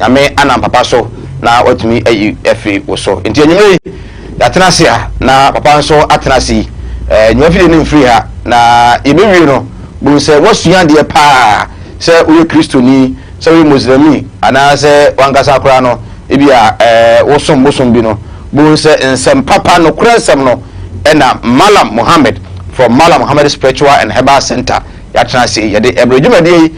Nyame anam papa so na watumi ayi afiri wo so. Nti anwummerɛ yi yɛatena ase a, na papa nso atena ase yi, nnwuma fidie no mfiri ha, na yɛbɛwie no bohu sɛ woasua adeɛ paa, sɛ woyɛ Kristoni, sɛ woyɛ Muslimi, anaasɛ wankasa koraa no ebi a wosom bosom bi no, bohu sɛ nsɛm papa, nokorɛ nsɛm no ɛna Malam Muhammad from Malam Muhammad Spiritual and Herbal Center yɛatena ase yi. Yɛde ɛberɛ dwumadie yi,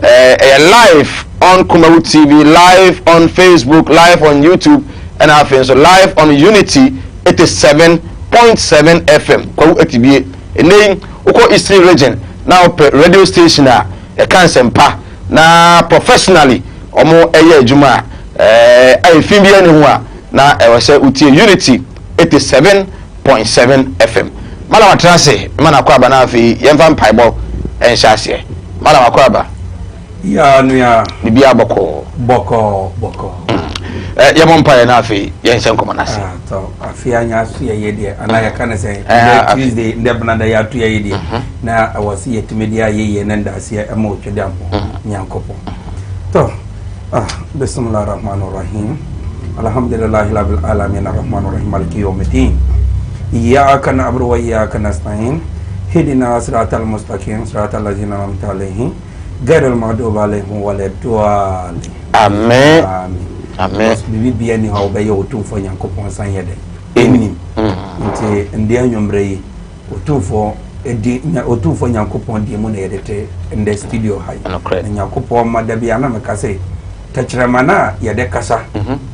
ɛyɛ live on Kumawu TV, live on Facebook, live on YouTube, ɛna afei nso live on Unity 87.7 FM Kwawu Atibie. Ɛnɛ yi wokɔ Eastern Region na wopɛ radio station a ɛka nsɛmpa na professionally ɔmo ɛyɛ adwuma a ayɛ fi bi ne ho a, na ɛwɔ sɛ wotie Unity 87.7 FM. Malam atena ase ma na akɔ aba, na afei yɛmfa mpaebɔ ɛnhyɛ aseɛ. Malam, akɔ aba. Ya nua. Biribi abɔkɔɔ? Bɔkɔɔ bɔkɔɔ. Yɛmɔ mpaeɛ na afei yɛnhyɛ nkɔmmɔ no ase. Ah, tɔ afei anya aso yɛ yɛ deɛ anaa yɛka ne sɛ ndɛ Tuesday, ndɛ benada yɛ ato yɛ yɛ deɛ, na ɛwɔ sɛ yɛtumi de ayɛ yie ne ndaseɛ ɛma otwa de ampo Nyankopɔn. Tɔ ah, bisimilah rahman rahim, alhamdulilahi rabbil alamin, arrahman rahim, maliki yawmiddin, iyyaka na'budu wa iyyaka nasta'in, ihdina siratal mustaqim, siratal ladzina an'amta alaihim, ghayril maghdubi alaihim waladdallin. Amen. Amen. Amen. Because biribi bia ni hɔ a wobɛyɛ, Otumfoɔ Nyankopɔn san yɛ dɛ ɛnim. Nti ndɛ anwummerɛ yi, Otumfoɔ ɛdi nya Otumfoɔ Nyankopɔn di mu na yɛde te ndɛ studio ha yi. Nokorɛ. Na Nyankopɔn ma da bia na meka sɛ tɛkyerɛma no a yɛde kasa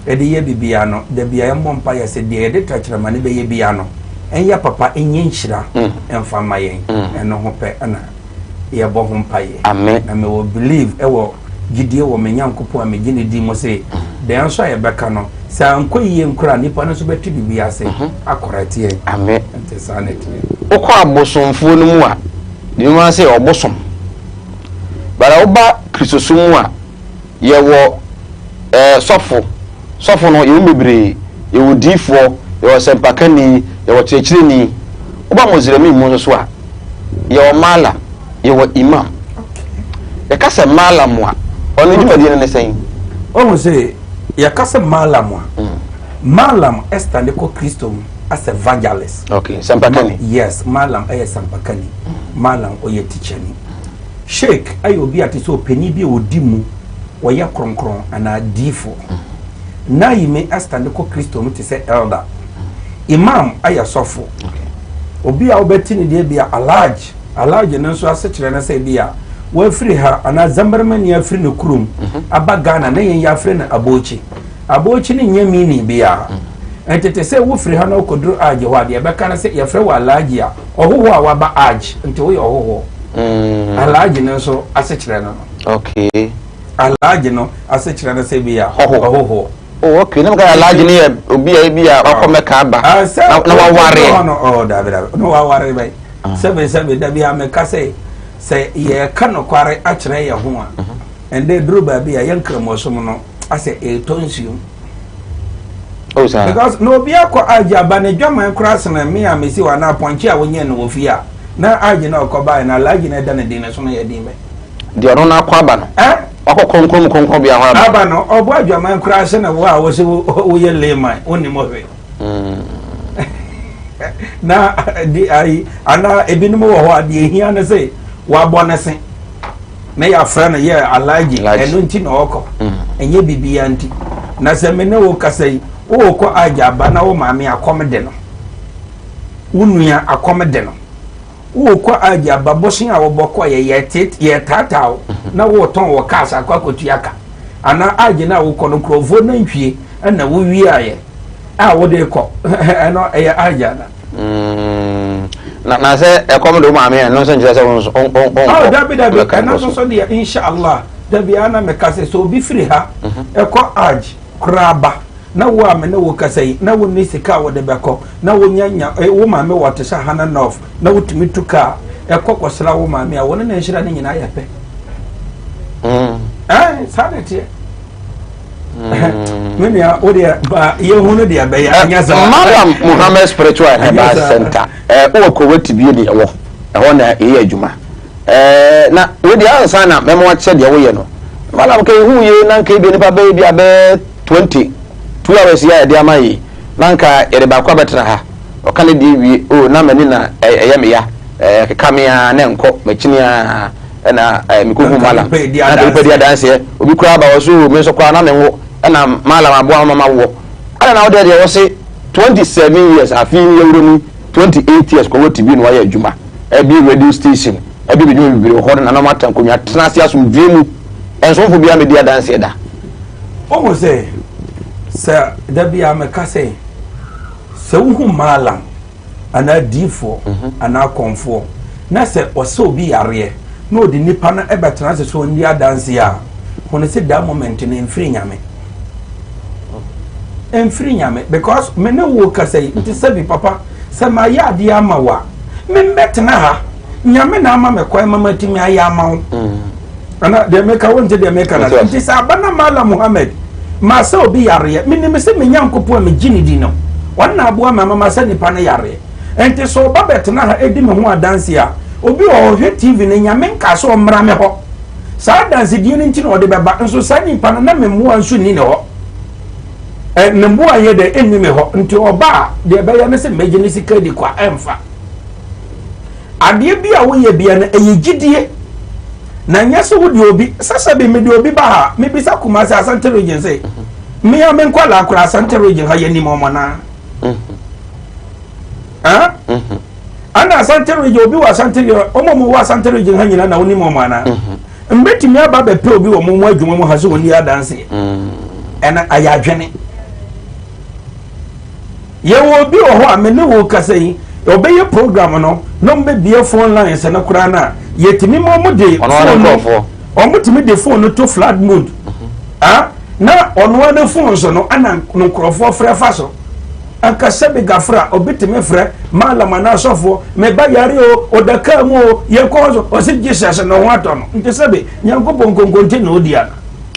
ɛde yɛ bibia no, da bia yɛmmɔ mpa yɛ sɛ deɛ yɛde tɛkyerɛma no bɛyɛ bia no ɛnyɛ papa, ɛnyɛ nhyira ɛmfa ma yɛn. Ɛno ho pɛ ɛna yɛbɔ ho mpayɛ. Amen. Na mewɔ believe, ɛwɔ gyidie wɔ me Nyankopɔn a megye ne di mu sɛ deɛ nso a yɛbɛka no, sɛ ankɔ yie nkora, nipa no nso bɛte biribi ase akɔrɛteɛ. Amen. Nti saa na ɛteɛ. Wokɔ abosomfoɔ no mu a, deɛ mu sɛ ɔbosom bara, woba Kristosom mu a, yɛwɔ sɔfo. Sɔfo no yɛwɔ bebree, yɛwɔ diifoɔ, yɛwɔ sɛmpakani, yɛwɔ kyerɛkyerɛni. Woba Muslimi mu nso so a, yɛwɔ malam, yɛwɔ imam. Yɛka sɛ malam a, ɔno dwumadie no ne sɛn? Ɔhu sɛ yɛka sɛ malam a, malam ɛstande kɔ Kristo mu as evangelist. Okay, sɛmpakani. Yes, malam ɛyɛ sɛmpakani, malam ɔyɛ tikyani. Sheik ɛyɛ obi a te sɛ ɔpanin bi a ɔdi mu, ɔyɛ kronkron anaa diifo. Naayimi ɛstande kɔ Kristo mu te sɛ elder. Imam ayɛ sɔfo, obi a wobɛte ne deɛ bi a Alhaji. Alhaji no nso asekyerɛ no sɛ bi a wafiri ha anaa Zambaramani afiri ne kurom aba Ghana na yɛn yɛafrɛ no Abɔkyi. Abɔkyi no nyɛ meaning biara. Nti te sɛ wofiri ha na wokɔduru Hajj hɔ a, deɛ ɛbɛka no sɛ yɛfrɛ wɔ Alhaji a ɔhohoɔ a waba Hajj, nti woyɛ ɔhohoɔ. Alhaji no nso asekyerɛ no. Alhaji no asekyerɛ no sɛ bi a Hɔho. ɔhohoɔ. Oh, okay, na mka Alhaji no yɛ obi a ebi a wakɔ Mɛka aba na waware. No, oh, dabi dabi, na waware bɛyi sɛbi sɛbi. Dabi a meka sɛ yɛka nokware akyerɛ yɛn ho a, ɛndɛ duro baabi a yɛn Nkramosom no asɛ ɛtɔ nsuom. Oh, saa. Because na obi akɔ agye aba ne dwaman koraa sene me a mesi hɔ anaa pɔnkye a wonyɛ no wɔ fie a, na agye na ɔkɔ baeɛ na Alhaji na ɛda ne din no so no yɛ din bɛ. Deɛ ɔno no akɔ aba no, ɛ wakɔ kronkron mu kronkron bea hɔ aba. Aba no, ɔbɔ adwaman koraa sɛ na wo a wɔsɛ woyɛ layman wonim hwee. Na di ayi anaa ebinom wɔ hɔ a, deɛ ehia ne sɛ wabɔ ne se na yɛafrɛ no yɛ Alhaji. Alhaji. Ɛno nti na ɔkɔ, ɛnyɛ biribiara nti. Na sɛ me ne wo kasa yi, wowɔkɔ agye aba na wo maame akɔm de no, wo nua akɔm de no, wowɔkɔ agye aba bosen a wɔbɔ kɔ yɛ yɛtet yɛtaataa wo na wotɔn wɔ cars akɔ akɔtua ka anaa agye no a wokɔ no, nkurɔfoɔ nantwie ɛna wowiaeɛ a wode kɔ, ɛno ɛyɛ agye ana? Na sɛ ɛkɔm de wo maame a, ɛno nso nkyerɛ sɛ wo nso Oh, wonkɔ. dabi dabi. Mɛka ɛno nkɔ nso so. so deɛ, inshallah, dabi ana meka sɛ obi firi ha ɛkɔ Hajj koraa ba na wo a me ne wo kasa yi na wo ne sika a wode bɛkɔ na wonya nya wo maame wɔ te sɛ Hana North na wotumi tu kaa ɛkɔ kɔsra wo maame a, wɔne ne nhyira no nyinaa yɛ pɛ. Saa na ɛteɛ. Me nua, wo deɛ ba yɛhu no deɛ bɛyɛ anya saa. Malam Muhammad Spiritual and Herbal Anyɛ saa. Center wowɔ Kowati bie ne ɛwɔ ɛhɔ na ɛyɛ adwuma. Na wo deɛ, ansa na mɛma wakyerɛ deɛ woyɛ no. Malam ka ehu yie na nka ebi nipa bɛyɛ bi a bɛyɛ 22 hours yi a yɛde ama yi na nka yɛde baako abɛtena ha, ɔka ne deɛ wie o, na m'ani na ɛyɛ me ya, keka me a na nkɔ m'akyini a, ɛna mekɔhu malam na nka nipa di adanseɛ. Obi koraa ba wɔ so, me nso koraa na me nwo, ɛna malam aboa ma ma woɔ. Ɛna na wodeɛ deɛ wɔ se 27 years, afei yɛwura mu 28 years kɔwɔ TV na wayɛ adwuma, ɛbi radio station, ɛbi bi dwuma bebree wɔ hɔ no, nanam ata nkonnwa tena ase asomdwe mu, ɛnsomfo biara mɛdi adanseɛ da. Wohu sɛ da bi a mɛka sɛ wohu malam anaa diifoɔ anaa kɔnfoɔ na sɛ ɔsɛ obi yareɛ na ɔde nipa no ɛbɛtena ase sɛ ɔndi adanseɛ a, hone sɛ that moment no mfiri Nyame, mfiri Nyame, because me ne wo kasa yi nti, sɛbi papa, sɛ mayɛ adeɛ ama wo a, membɛtena ha, Nyame na ama me kwan ma matumi ayɛ ama wo. Ana deɛ meka wo nte deɛ meka na nti sɛ aba na Mala Muhammed ma sɛ obi yareɛ, menim sɛ me Nyankopɔn a megye ne di no, ɔno na aboa me ama ma sɛ nipa no yareɛ. Nti sɛ ɔba bɛtena ha ɛdi me ho adanse a, obi wɔ ɔhwɛ TV no, Nyame nka sɛ ɔmmra me hɔ, saa adansedie no nti na ɔde bɛba. Nso saa nipa no na me mmoa nso nni ne hɔ, ɛ ne mmoa yɛ dɛ ɛnni me hɔ, nti ɔba a, deɛ ɛbɛyɛ ne sɛ mɛgye ne sika di kwa. Ɛmfa adeɛ bi a woyɛ bia no, ɛyɛ gyidie na nyɛ sɛ wode obi sɛsɛ bi. Mede obi ba ha, mebisa Kumase, Asante Region, sɛ mmea me nkɔla akora Asante Region ha, yɛnim ɔmɔ naa ana Asante Region, obi wɔ Asante Region, ɔmɔ mo wɔ Asante Region ha nyinaa na wonim ɔmɔ anaa? Mbɛtumi aba bɛpɛ obi wɔ mo mo adwuma mu ha sɛ wɔn ni adanseɛ, ɛna ayɛ adwene. Yɛwɔ obi wɔ hɔ a me ne wo kasa yi, ɔbɛyɛ program no na ɔmbɛbie phone lines no koraa no a, yɛtumi ma ɔmo de phone no, ɔmo tumi de phone no to flight mode, ah, na ɔno ne phone so no ana nkurɔfoɔ frɛ fa so. Ankasa bi gafra, obi tumi frɛ malam anaa asɔfoɔ, meba yare o, ɔda kaa mu o, yɛkɔ hɔ so, ɔsi Jesus ne ho atɔ no. Nti sɛbi Nyankopɔn nkonkonti na odi ana?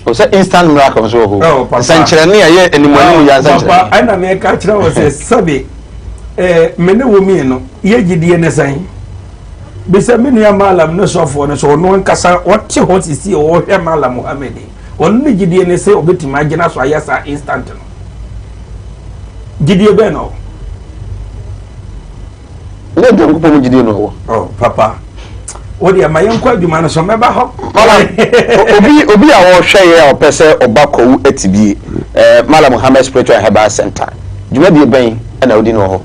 O sɛ instant miracle nso wɔ hɔ, nsɛnkyerɛnne a ɛyɛ animu animu yɛ nsɛnkyerɛnne. Papa, ɛna meka kyerɛ wɔ sɛ sɛbi me ne wo mmienu yɛ gyidie ne sɛn? Bisa me nua malam ne sɔfoɔ no sɛ ɔno ankasa ɔte hɔ sisi a ɔhwɛ Malam Muhammed, ɔno ne gyidie ne sɛ ɔbɛtumi agyina so ayɛ saa instant no, gyidie bɛn na ɔwɔ? Ne Nyankopɔn mu gyidie na ɔwɔ. Oh, papa, wo deɛ ma yɛnkɔ adwuma no so, mɛba hɔ. Malam, obi a ɔrehwɛ yɛ a ɔpɛ sɛ ɔba Kwawu Atibie, Malam Muhammed Spiritual and Herbal Center, dwumadie bɛn ɛna odi no wɔ hɔ?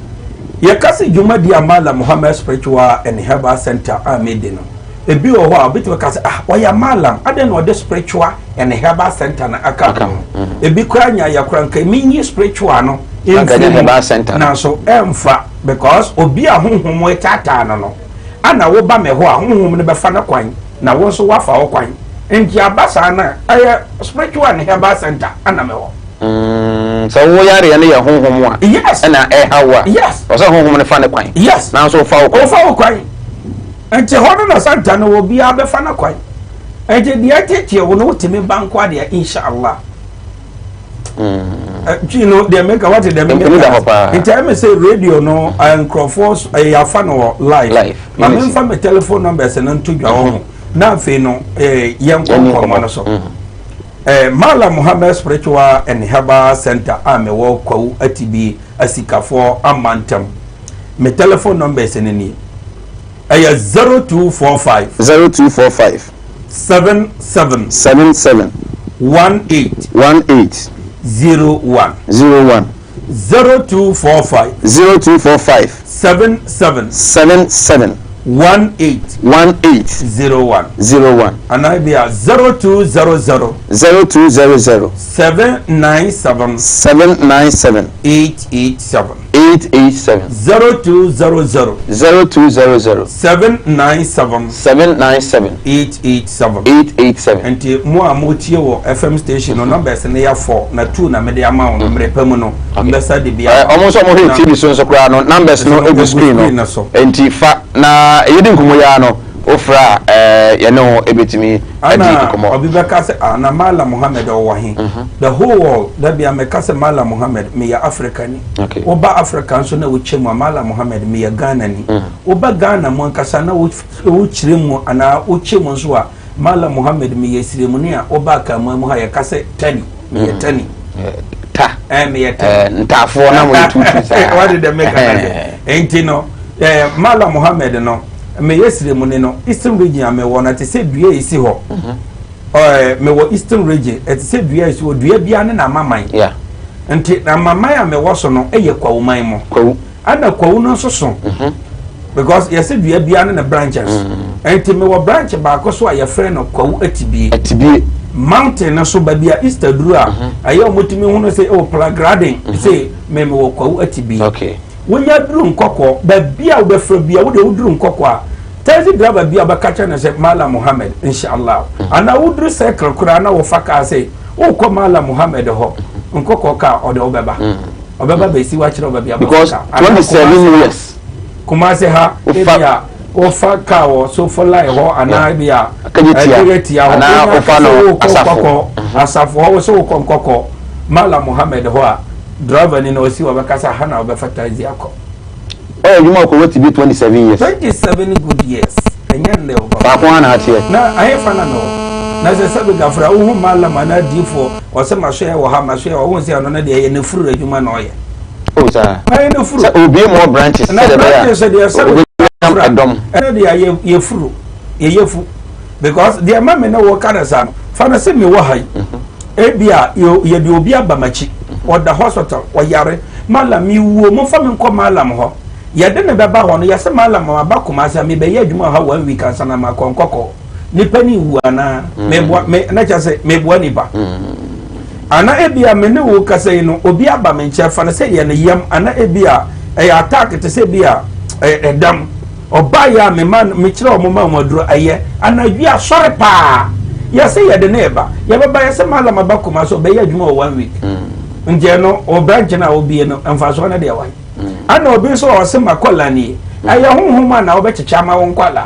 Yɛka sɛ dwumadie a Malam Muhammed Spiritual and Herbal Center a medi no, ebi wɔ hɔ a obitumi ka sɛ, "Ah, ɔyɛ malam, adɛn na ɔde spiritual and herbal center no aka ho?" Ebi koraa nya yɛ koraa nka menyi spiritual no mfiri mu, nanso ɛmfa, because obi a honhom taataa no no ana woba me hɔ a, honhom no bɛfa no kwan na wo nso woafa wo kwan. Nti aba saa no a, ɛyɛ spiritual and herbal center ana me hɔ. Sɛ wo yareɛ no yɛ honhom a, ɛna ɛha wo a, ɔsɛ honhom no fa ne kwan, nanso wofa wo kwan. Wofa wo kwan. Nti hɔ no na center no wɔ, biara bɛfa no kwan. Nti deɛ ɛteteɛ wo no, wotumi ba nko adeɛ, inshallah. Twi no deɛ meka, wate deɛ meka? Nti ɛmɛ sɛ radio no, nkurɔfoɔ ɛyɛ afa no wɔ live, ma memfa me telephone numbers no nto dwa wɔ ho, na afei no yɛnkɔ nkɔmmɔ no so. Malam Muhammed Spiritual and Herbal Center a mewɔ Kwawu Atibi, Asikafoɔ Amantam, me telephone numbers no nie, ɛyɛ 0245 0245 77 77 18 18 01. 01. 0245 0245 77 77 18 18 01. 01. Anaa bi a 0200 0200 797 797 887. 887. 0200 0200 797 797 887. 887. Nti mo a motie wɔ FM station no, numbers no yɛ four na two na mede ama wo no. Mmerɛ pa mu no mbɛsa de bi ama. Ɔmo nso ɔmo hwɛ TV so nso koraa no, numbers no egu screen no so. Nti fa na yɛdi nkɔmɔ yi ara no, wofra a, yɛne wo ebetumi adi ana nkɔmɔ. Obi bɛka sɛ, "Ah, na Malam Muhammed ɔwɔ he?" The whole world, dabi a mɛka sɛ Malam Muhammed meyɛ Africa ni. Woba Africa nso na wokyɛ mu a, Malam Muhammed meyɛ Ghana ni. Woba Ghana mu ankasa na wokyerɛ mu anaa wokyɛ mu nso a, Malam Muhammad meyɛ siremuni a woba Akanman mu ha yɛka sɛ tani meyɛ tani. Ta. Ɛɛ meyɛ tani. Ntaafoɔ na mo yɛ tutu saa. Wade dɛ meka na sɛ. Nti no ɛɛ Malam Muhammad no meyɛ siremuni no Eastern Region a mewɔ no ɛte sɛ dua a esi hɔ. Ɛɛ mewɔ Eastern Region ɛte sɛ dua a esi hɔ dua biara ne n'amaman. Yeah. Nti amaman a mewɔ so no ɛyɛ Kwawuman mu. Kwawu. Ɛna kwawu no nso so because yɛsɛ dua biara ne ne branches nti mewɔ branch baako so a yɛfrɛ no Kwawu Atibie. Atibie. Mountain no so baabi a Easter duru a ɛyɛ wɔn tumi hunu sɛ ɛwɔ Plagraden sɛ mɛ mewɔ Kwawu Atibie. Okay. Wonya duru Nkɔkɔ baabi a wobɛfrɛ bia wode woduru Nkɔkɔ a taxi driver bi a wobɛka kyerɛ no sɛ Malam Muhammad inshallah anaa woduru circle koraa na wɔfa kaa sɛ wokɔ Malam Muhammad hɔ Nkɔkɔ kaa ɔde wobɛba. Ɔbɛba bɛsi wakyerɛ ɔbɛbi abɔ because 27 years. Kumase ha ebi a wofa kaa wɔ sofo line hɔ anaa ebi a Kejetia hɔ anaa wofa no Asafo. Asafo hɔ wosɛ wokɔ Nkɔkɔ Malam Muhammed hɔ a driver ni na osi wɔbɛkasa ha na wɔbɛfa taxi akɔ. Ɔyɛ adwuma wɔ Kowa TV 27 years. 27 good years, ɛnyɛ nnɛ o. Faako ha na ateɛ. Na ayɛ fa na mewɔ na sɛ sɛbi gafra wohu malam anaa diifoɔ ɔsɛ maso yɛ wɔ ha maso yɛ wɔ wohu sɛ ɔno no deɛ ɛyɛ ne furu adwuma na ɔyɛ. O saa. Ɛyɛ ne furu. Sɛ obi more branches. Na branches deɛ sɛbi gafra ɛdɔm. Ɛno deɛ yɛ yɛ furu yɛ yɛ fu because deɛ ma me ne wɔ ka ne saa no fa no sɛ mewɔ ha yi ebi a yɛde obi aba m'akyi ɔda hospital ɔyare malam iwuo momfa me nkɔ malam hɔ yɛde ne bɛba hɔ no yɛsɛ malam aba Kumase a mebɛyɛ adwuma ha one week ansa na makɔ Nkɔkɔ nipa ne wu anaa meboa me na kyerɛ sɛ meboa nipa ana ebi a me ne wo kasa yi no obi aba me nkyɛn fa no sɛ yɛ ne yam ana ebi a ɛyɛ attack te sɛ bi a ɛdam ɔbaa yɛ a mema mekyerɛ ɔmo ma ɔmo aduro ɛyɛ anadwo asɔre paa yɛsɛ yɛde ne ɛba yɛbɛba yɛsɛ malam aba Kumase ɔbɛyɛ adwuma wɔ one week nti ɛno ɔbra nkyɛn a obie no mfasoɔ no deɛ wae ana obi nso ɔsɛ makɔla nie ɛyɛ honhom a na wobɛkyekyɛ ama wo nkwala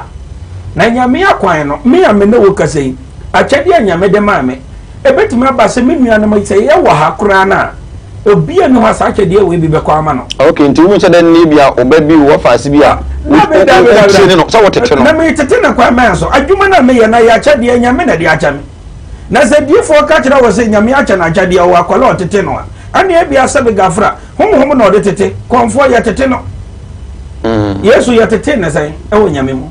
na Nyame akwan no me a me ne wo kasa yi akyɛdeɛ a Nyame de maa me ɛbɛtumi aba sɛ me nuanom sɛ yɛwɔ ha koraa no a obi a ne hɔ a saa akyɛdeɛ wei bi bɛkɔ ama no. Ok, nti wo sɛ dɛ ne bi a ɔba bi wɔ faase bi a wotie ne no sɛ wotete no. Na metete no kwan mɛn so adwuma no a meyɛ no yɛ akyɛdeɛ Nyame na de akyɛ me na sɛ diifoɔ ka kyerɛ wɔ sɛ Nyame akyɛ no akyɛdeɛ ɔwɔ akwala ɔtete no a ɛne ebia sɛ begafra honhom na ɔde tete kɔnfoɔ yɛ tete no. Yesu yɛ tete ne sɛn ɛwɔ Nyame mu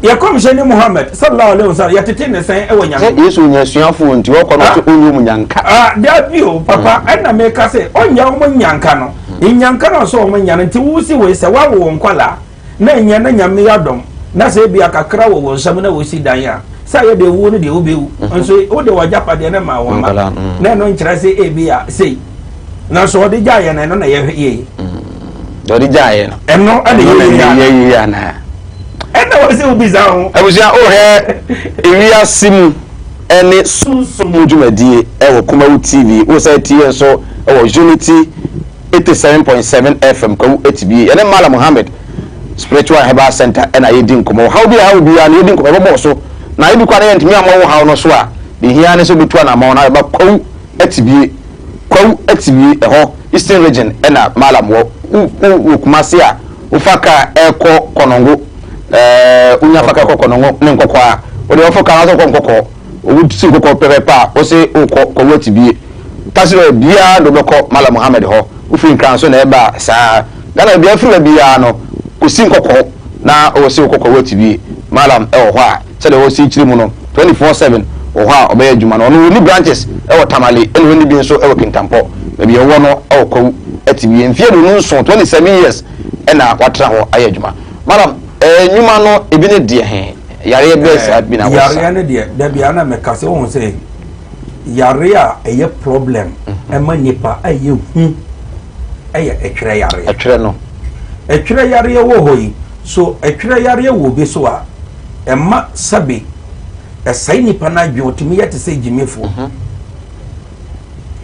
yɛ kɔmhyɛ ne Muhammad sallallahu alaihi wasallam yɛ tete ne sɛn ɛwɔ Nyame mu. Yesu nya asuafoɔ nti wɔkɔ no ɔsɛ ɔnyɛ mu nyanka. Ah, dabi o papa ɛna meka sɛ ɔnyɛ wɔn nyanka no nyanka no ɔsɛ wɔn nya no nti wusi wei sɛ wawo wɔn nkwalaa na nyɛ na Nyame adɔm na sɛ ebi akakra wɔ wɔn nsam na wɔsi dan a sɛ ayɛ deɛ wuo no deɛ wobɛwu nso wode w'agyapadeɛ no ma wɔn ma na ɛno nkyerɛ sɛ ebi a sei na so ɔde gya yɛ no ɛno na yɛhwɛ yie. Ɔde gya yɛ no. Ɛno ɛna yɛ yie ana. Ɛna wɔ sɛ obi sa ho. Abusua wohwɛ ewiase mu ɛne sunsum mu dwumadie ɛwɔ Kumawu TV wo sɛ tie nso ɛwɔ Unity 87.7 FM Kwawu Atibie yɛne Malam Muhammad Spiritual Herbal Center ɛna yɛdi nkɔmmɔ haw bi a haw biara no yɛdi nkɔmmɔ ɛbɛbɔ so na ebi kɔ na yɛntumi amma wo haw no so a de hia ne sɛ wobɛtu anammɔn na ɛba Kwawu Atibie. Kwawu Atibie ɛhɔ Eastern Region ɛna Malam wɔ wɔ Kumase a wofa kaa ɛkɔ Kɔnɔngo wonya fa kaa ɛkɔ Kɔnɔngo ne Nkɔkɔ a wode wɔfo kaa no sɛ wokɔ Nkɔkɔ wosi Nkɔkɔ pɛpɛpɛ a wose wokɔ Kwawu Atibie taxi driver biara de wobɛkɔ Malam Muhammad hɔ wofiri Nkran so na ɛba saa Ghana biara firi baabiara no kɔsi Nkɔkɔ na wose wokɔ Kwawu Atibie Malam ɛwɔ hɔ a sɛdeɛ wɔsi kyerɛ mu no 24/7 wɔ hɔ a ɔbɛyɛ adwuma no ɔno wɔni branches ɛwɔ Tamale ɛna wɔni bi nso ɛwɔ Kintampɔ baabi ɛwɔ no ɛwɔ Kwawu Atibie mfeɛ 27, 27 years ɛna watena hɔ ayɛ adwuma. Madam, nnwuma no ebi ne deɛ he yareɛ bɛɛ saa bi na wɔsa? Yareɛ no deɛ dabi ana mɛka sɛ wohu sɛ yareɛ a ɛyɛ problem ɛma nipa a ɛyɛ hu ɛyɛ ɛtwerɛ yareɛ. Ɛtwerɛ no. Ɛtwerɛ yareɛ wɔ hɔ yi so ɛtwerɛ yareɛ wɔ obi so a ɛma sɛbe ɛsɛe nipa no adwene ɔtumi yɛ te sɛ gyimifoɔ.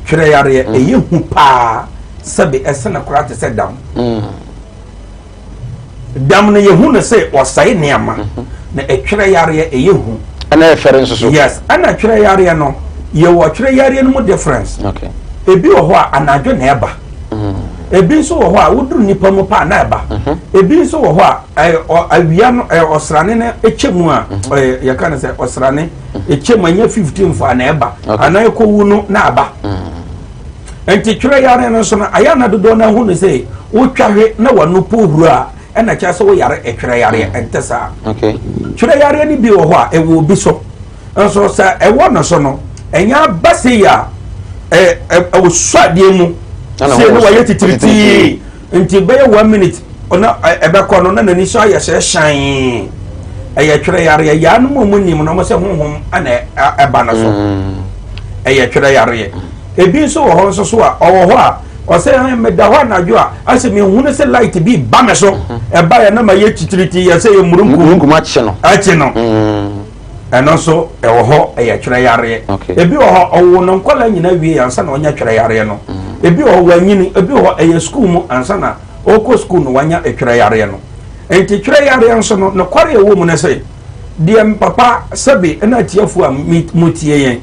Twerɛ yareɛ ɛyɛ hu paa sɛbe ɛsene koraa te sɛ dam. Dam no yɛhu no sɛ ɔsɛe nneɛma na ɛtwerɛ yareɛ ɛyɛ hu. Ɛna ɛfɛre nso so. Yes, ɛna twerɛ yareɛ no yɛwɔ twerɛ yareɛ no mu difference. Okay. Ebi wɔ hɔ a anadwo na ɛba. Ebi nso wɔ hɔ a woduru nipa mu paa na ɛba. Ebi nso wɔ hɔ a ɛyɛ ɔ awia no ɛyɛ ɔsrane no ɛkyɛ mu a ɛyɛ yɛka no sɛ ɔsrane ɛkyɛ mu ɛnyɛ 15 fo a na ɛba anaa ɛkɔwu no na aba. Nti twerɛ yare no nso no ayɛ na dodoɔ no ahu no sɛ wotwa hwe na wano po huro a ɛna kyerɛ sɛ woyare ɛtwerɛ yareɛ. Ɛnte saa. Twerɛ yareɛ no bi wɔ hɔ a ɛwɔ obi so nso sɛ ɛwɔ no so no ɛnyɛ aba sɛ yi a ɛwɔ sɔ adeɛ mu sɛ ne wɔyɛ titiritii nti bɛyɛ 1 minute ɔna ɛbɛkɔ no na n'ani so ayɛ sɛ hyɛn. Ɛyɛ twerɛ yareɛ. Yaa no mu mu nim no ɔmo sɛ honhom ɛna ɛba no so. Ɛyɛ twerɛ yareɛ. Ebi nso wɔ hɔ nso so a ɔwɔ hɔ a ɔsɛ ɛn meda hɔ anadwo a asɛ mehunu sɛ light bi ba me so. Ɛba yɛ na ma yɛ titiriti yɛ sɛ yɛ murunkum. Murunkum akye no. Akye no. Ɛno nso ɛwɔ hɔ, ɛyɛ twerɛ yareɛ. Ebi wɔ hɔ ɔwɔ no nkɔla nyinaa wie ansa na ɔnya twerɛ yareɛ no. Ebi wɔ hɔ wanyini, ebi wɔ hɔ ɛyɛ sukuu mu ansa na ɔkɔ sukuu no wanya twerɛ yareɛ no. Nti twerɛ yareɛ nso no, nokware ɛwɔ mu no sɛ deɛ papa sɛbi ɛna atiafoɔ a mo tie yɛn,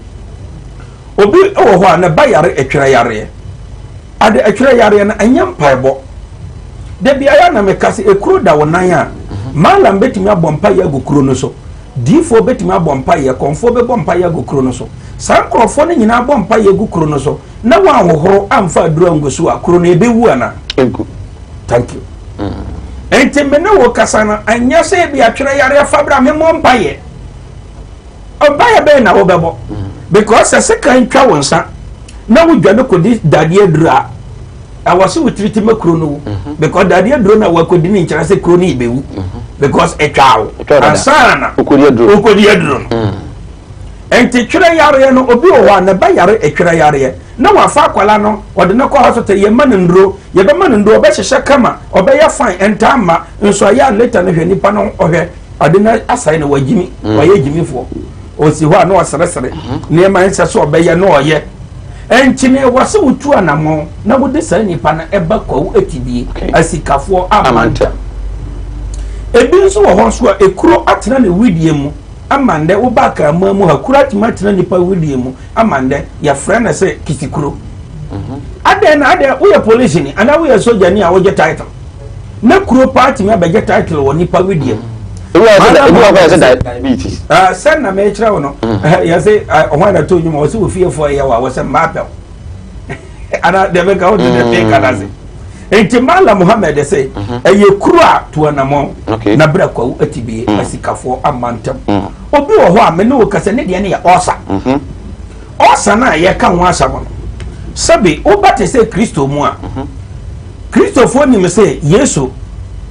obi wɔ hɔ a ne ba yare ɛtwerɛ yareɛ ade. Ɛtwerɛ yareɛ no ɛnyɛ mpaebɔ dabi ayɛ na meka sɛ ekuro da wo nan a, maalam bɛtumi abɔ mpaeɛ agu kuro no so, diifoɔ bɛtumi abɔ mpaeɛ, kɔnfoɔ bɛbɔ mpaeɛ agu kuro no so. Saa nkurɔfoɔ no nyinaa bɔ mpaeɛ agu kuro no so na wɔahohoro amfa aduro angu so a, kuro no ɛbɛwu ana? Nku. Thank you. Nti me ne wo kasa no, ɛnyɛ sɛ ebi atwerɛ yareɛ fa bra memmɔ mpaeɛ. Mpaeɛ bɛn na wobɛbɔ? Because sɛ sekan twa wo nsa na wodwane kɔdi dadeɛ duro a, ɛwɔ sɛ wotiriti ma kuro no wu, because dadeɛ duro no a wakɔdi no nkyerɛ sɛ kuro no yɛbɛwu, because ɛtwa wo ansa na wokɔdi aduro no. Nti twerɛ yareɛ no, obi wɔ hɔ a ne ba yare ɛtwerɛ yareɛ na wafa akwala no ɔde no kɔ hospital, yɛma no nduro, yɛbɛma no nduro, ɔbɛhyehyɛ kama, ɔbɛyɛ fine, ɛntaa ma nso ayɛ a later no hwɛ nipa no ɔhwɛ ɔde no asɛe no, wagyimi, wayɛ gyimifoɔ, ɔsi hɔ a na ɔseresere nneɛma nsɛ so ɔbɛyɛ na ɔyɛ. Ɛnti ne ɛwɔ sɛ wotu anammɔn na wode saa nipa no ɛba Kwawu Atibie asikafoɔ amantam. Ebi nso wɔ hɔ nso a ekuro atena ne widie mu ama ndɛ woba akraman mu ha, kuro atumi atena nipa widie mu ama ndɛ yɛfrɛ no sɛ kisikuro. Adɛn na adɛn woyɛ polisini anaa woyɛ sogyani a wogye title na kuro paa tumi abɛgye title wɔ nipa widie mu? Ebi wɔ kɔ yɛ sɛ diabetes. Sɛ na mɛkyerɛ wo no, yɛsɛ ɔhɔn na to nnwuma wɔ sɛ ofiefoɔ yɛ wɔ a wɔsɛ mmaa pɛw ana deɛ bɛka wo de deɛ meka no ase. Nti Mala Muhammed sɛ ɛyɛ kuro a to anammɔn na berɛ Kwawu Atibie asikafoɔ ama ntam. Obi wɔ hɔ a me ne wo kasa ne deɛ no yɛ ɔsa. Ɔsa no a yɛka ho asɛm no, sɛbi woba te sɛ Kristo mu a, Kristofoɔ nim sɛ Yesu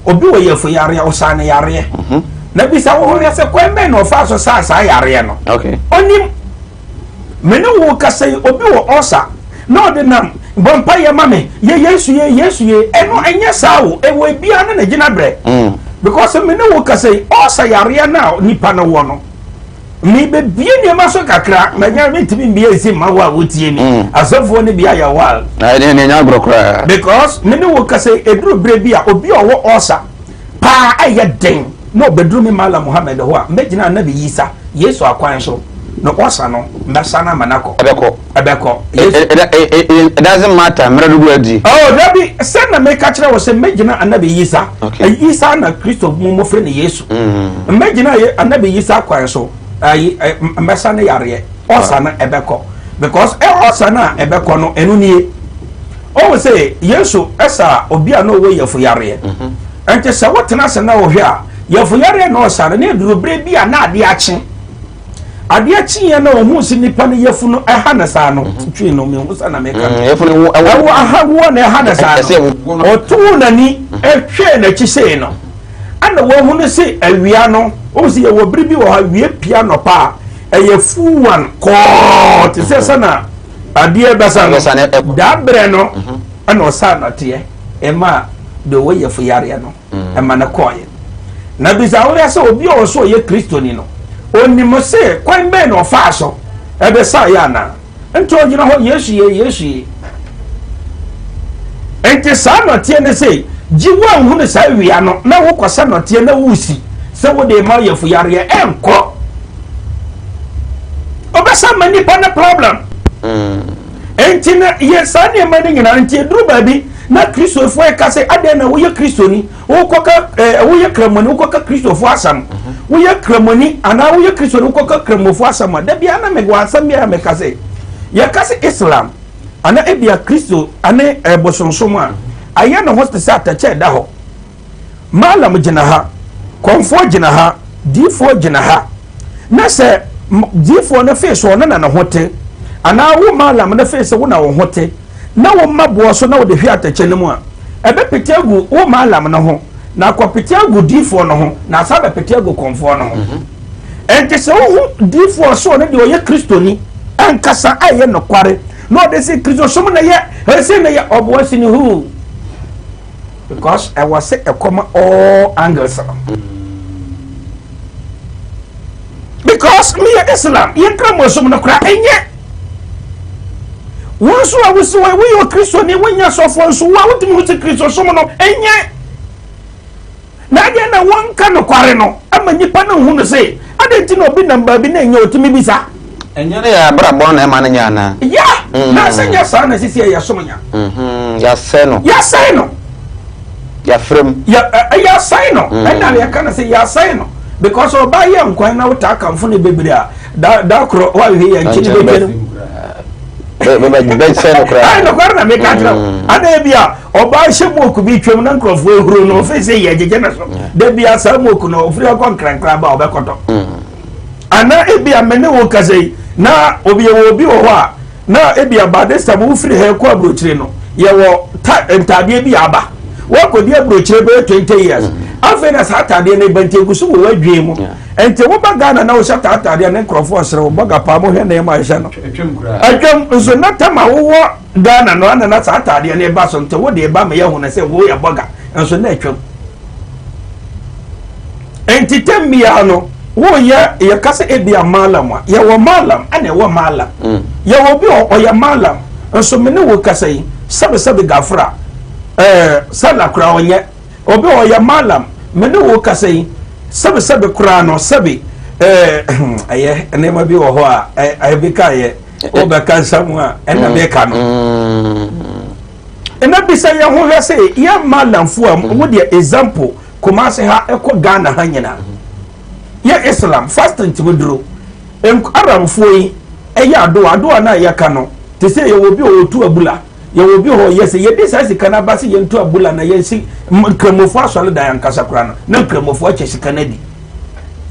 obi wɔ yɛfo yareɛ ɔsaa ne yareɛ. Na bisa wo ho hwɛ sɛ kwan bɛn na ɔfaa so saa saa yareɛ no. Ɔnim me ne wo kasa yi, obi wɔ ɔsa na ɔde nam bɔ mpa yɛ ma me yɛ Yesu yɛ Yesu yɛ ɛno ɛnyɛ saa o. Ɛwɔ ebia ne na gyina brɛ, because me ne wo kasa yi, ɔsa yareɛ no a nipa no wɔ no, mebɛbie nneɛma so kakra manya mentumi mbie nsi mma wo a wotie mi. Asɔfoɔ no bi ayɛ wild. Ɛne ɛnyɛ agorɔ koraa. Because me ne wo kasa yi, ɛduru berɛ bi a obi a ɔwɔ ɔsa paa ɛyɛ den na ɔbɛduru me Mala Muhammed hɔ a, mɛgyina Anabi Yisa Yesu akwan so na ɔsa no mɛsa no ama no akɔ. Ɛbɛkɔ. Ɛbɛkɔ. It doesn't matter mmerɛ dodoɔ adi. Oh dabi, sɛ na meka kyerɛ wo sɛ mɛgyina Anabi Yisa. Isa na Kristo mu mofrɛ no Yesu. Mɛgyina Anabi Yisa kwan so ayi mɛsa no yareɛ ɔsa no ɛbɛkɔ, because ɔsa no a ɛbɛkɔ no ɛno nie. Ɔwɔ sɛ Yesu ɛsa obi a na ɔwɔ yɛfo yareɛ. Nti sɛ wotena ase na wɔhwɛ a, yɛfo yareɛ na ɔsa no na eduru bere bi a na adeɛ akye. Adeɛ kyeeɛ na ɔhu sɛ nipa no yɛfu no ɛha no saa no, twi no mehu sɛ na meka no. Yɛfu no ɛwɔ aha woɔ na ɛha no saa no, ɔtoo n'ani ɛhwɛɛ n'akyi sei no ɛna wɔhu no sɛ awia no wɔn sɛ yɛwɔ bere bi wɔ hɔ awia pia nɔpa a ɛyɛ full one kɔɔ te sɛ sɛ na adeɛ bɛsa no daa berɛ no ɛna ɔsa nɔteɛ ɛma deɛ ɔwɔ yɛfu yareɛ no ɛma no kɔɔeɛ. Na bisa woyɛ sɛ obi a ɔsɛ ɔyɛ Kristoni no onim sɛ kwan bɛn na ɔfaa so ɛde sa yɛ anaa? Nti ɔgyina hɔ Yesu yɛ Yesu yɛ. Nti saa nɔteɛ ne sɛ gye wo anhunu saa wia no na wokɔsa nɔteɛ na wosi sɛ wode ma yɛfo yareɛ ɛnkɔ ɔbɛsa ma nipa no problem. Nti na yɛ saa nneɛma no nyinaa nti eduru baabi. Na Kristofoɔ ɛka sɛ adɛn na woyɛ Kristoni wokɔka ɛɛ woyɛ Kramoni wokɔka Kristofoɔ asɛm, woyɛ Kramoni anaa woyɛ Kristoni wokɔka Kramofoɔ asɛm a, da biara na mewɔ asɛm bi a meka sɛ yɛka sɛ Islam anaa ebia Kristo ane bosonsom a, ayɛ ne ho te sɛ atɛkyɛ ɛda hɔ. Malam gyina ha, kɔmfoɔ gyina ha, diifoɔ gyina ha. Na sɛ diifoɔ no fee sɛ ɔno na ne ho te, anaa wo malam no fee sɛ wo na wo ho te, na wo mma boɔ so na wode hwe atɛkyɛ no mu a, ɛbɛpete agu wo malam no ho, na akɔpete agu diifoɔ no ho, na asan abɛpete agu kɔmfoɔ no ho. Enti sɛ wohu diifoɔ sɛ ɔno deɛ ɔyɛ Kristoni ankasa a ɛyɛ nokware, na ɔde se Kristosom na yɛ, ɛsɛ na yɛ ɔboa sini huu. Because ɛwɔ sɛ ɛkɔma all angles no. Because meyɛ Islam, yɛn Kramosom no koraa ɛnyɛ. Wɔn nso a wosi wɔn woyɛ Okristoni, wonyɛ sɔfoɔ nso, wo a wotumi hu sɛ Kristosom no ɛnyɛ. Na adeɛ na wɔnka nokware no ama nnipa no nhu no se, adɛn nti na obi nam baabi na ɛnyɛ ɔtumi bisa? Ɛnyɛ ne yɛn abrabɔ no na ɛma no nyɛ anaa? Ya! Na sɛ nyɛ saa na sisi ɛyɛ som nya. Yɛasɛe no. Yɛasɛe no. Yɛafrɛ mu. Yɛ yɛasɛe no. Ɛna yɛka no sɛ yɛasɛe no. Because ɔbaa yɛ nkwan na wotaa kamfo no bebree a, da da korɔ woahwɛ yɛ nkyene bɛtwa no. Bɛsɛe no koraa. Ɛyɛ nokware na meka kyerɛ wo. Ana ebi a ɔbaa hyɛ moku bi twam na nkurɔfoɔ ehuro no ofe sɛ yɛ gyegye ne so. Da bi a saa moku no ofiri ɔkɔ nkrankran ba ɔbɛkɔtɔ. Ana ebi a me ne wo kasa yi na obi yɛwɔ obi wɔ hɔ a na ebi a by this time wofiri ha kɔ aburokyire no yɛwɔ ta ntaadeɛ bi aba. Wakɔdi aburokyire bɛyɛ 20 years. Afei na saa ataadeɛ no ba nti egu so wɔ w'adwene mu. Nti woba Ghana na wohyɛ taa ataadeɛ ne nkurɔfoɔ ɔsere wo bɔga paa mohwɛ nneɛma a ɛhyɛ no. Atwam nso na tam a wowɔ Ghana no ana na saa ataadeɛ no ba so nti wode ba ma yɛhu no sɛ woyɛ bɔga nso na atwam. Nti tam biara no woyɛ yɛka sɛ ebia malam a yɛwɔ malam ɛna ɛwɔ malam. Yɛwɔ bi ɔyɛ malam nso me ne wo kasa yi sɛbesɛbe gafra ɛɛ sala koraa ɔnyɛ. Obi a ɔyɛ mallam, me ne wo kasa yi, sɛbesɛbe koraa no, sɛbe ɛɛ ɛyɛ nneɛma bi wɔ hɔ a ɛɛ bi ka yɛ, wobɛka nsɛm a ɛna mm. meka no. Mm. Ɛna bisa yɛn ho hwɛ sɛ yɛn mallamfo a mo deɛ example Kumasi ha ɛkɔ Ghana ha nyinaa. Yɛ Islam fasting tumi duro. Arabfoɔ yi ɛyɛ adoa adoa no a yɛka no te sɛ yɛwɔ obi a ɔtu abula. Yɛwɔ obi hɔ yɛ sɛ yɛde saa sika no aba sɛ yɛntu abula na yɛnsi nkramofoɔ asɔredan ankasa koraa no na nkramofoɔ akyɛ sika no adi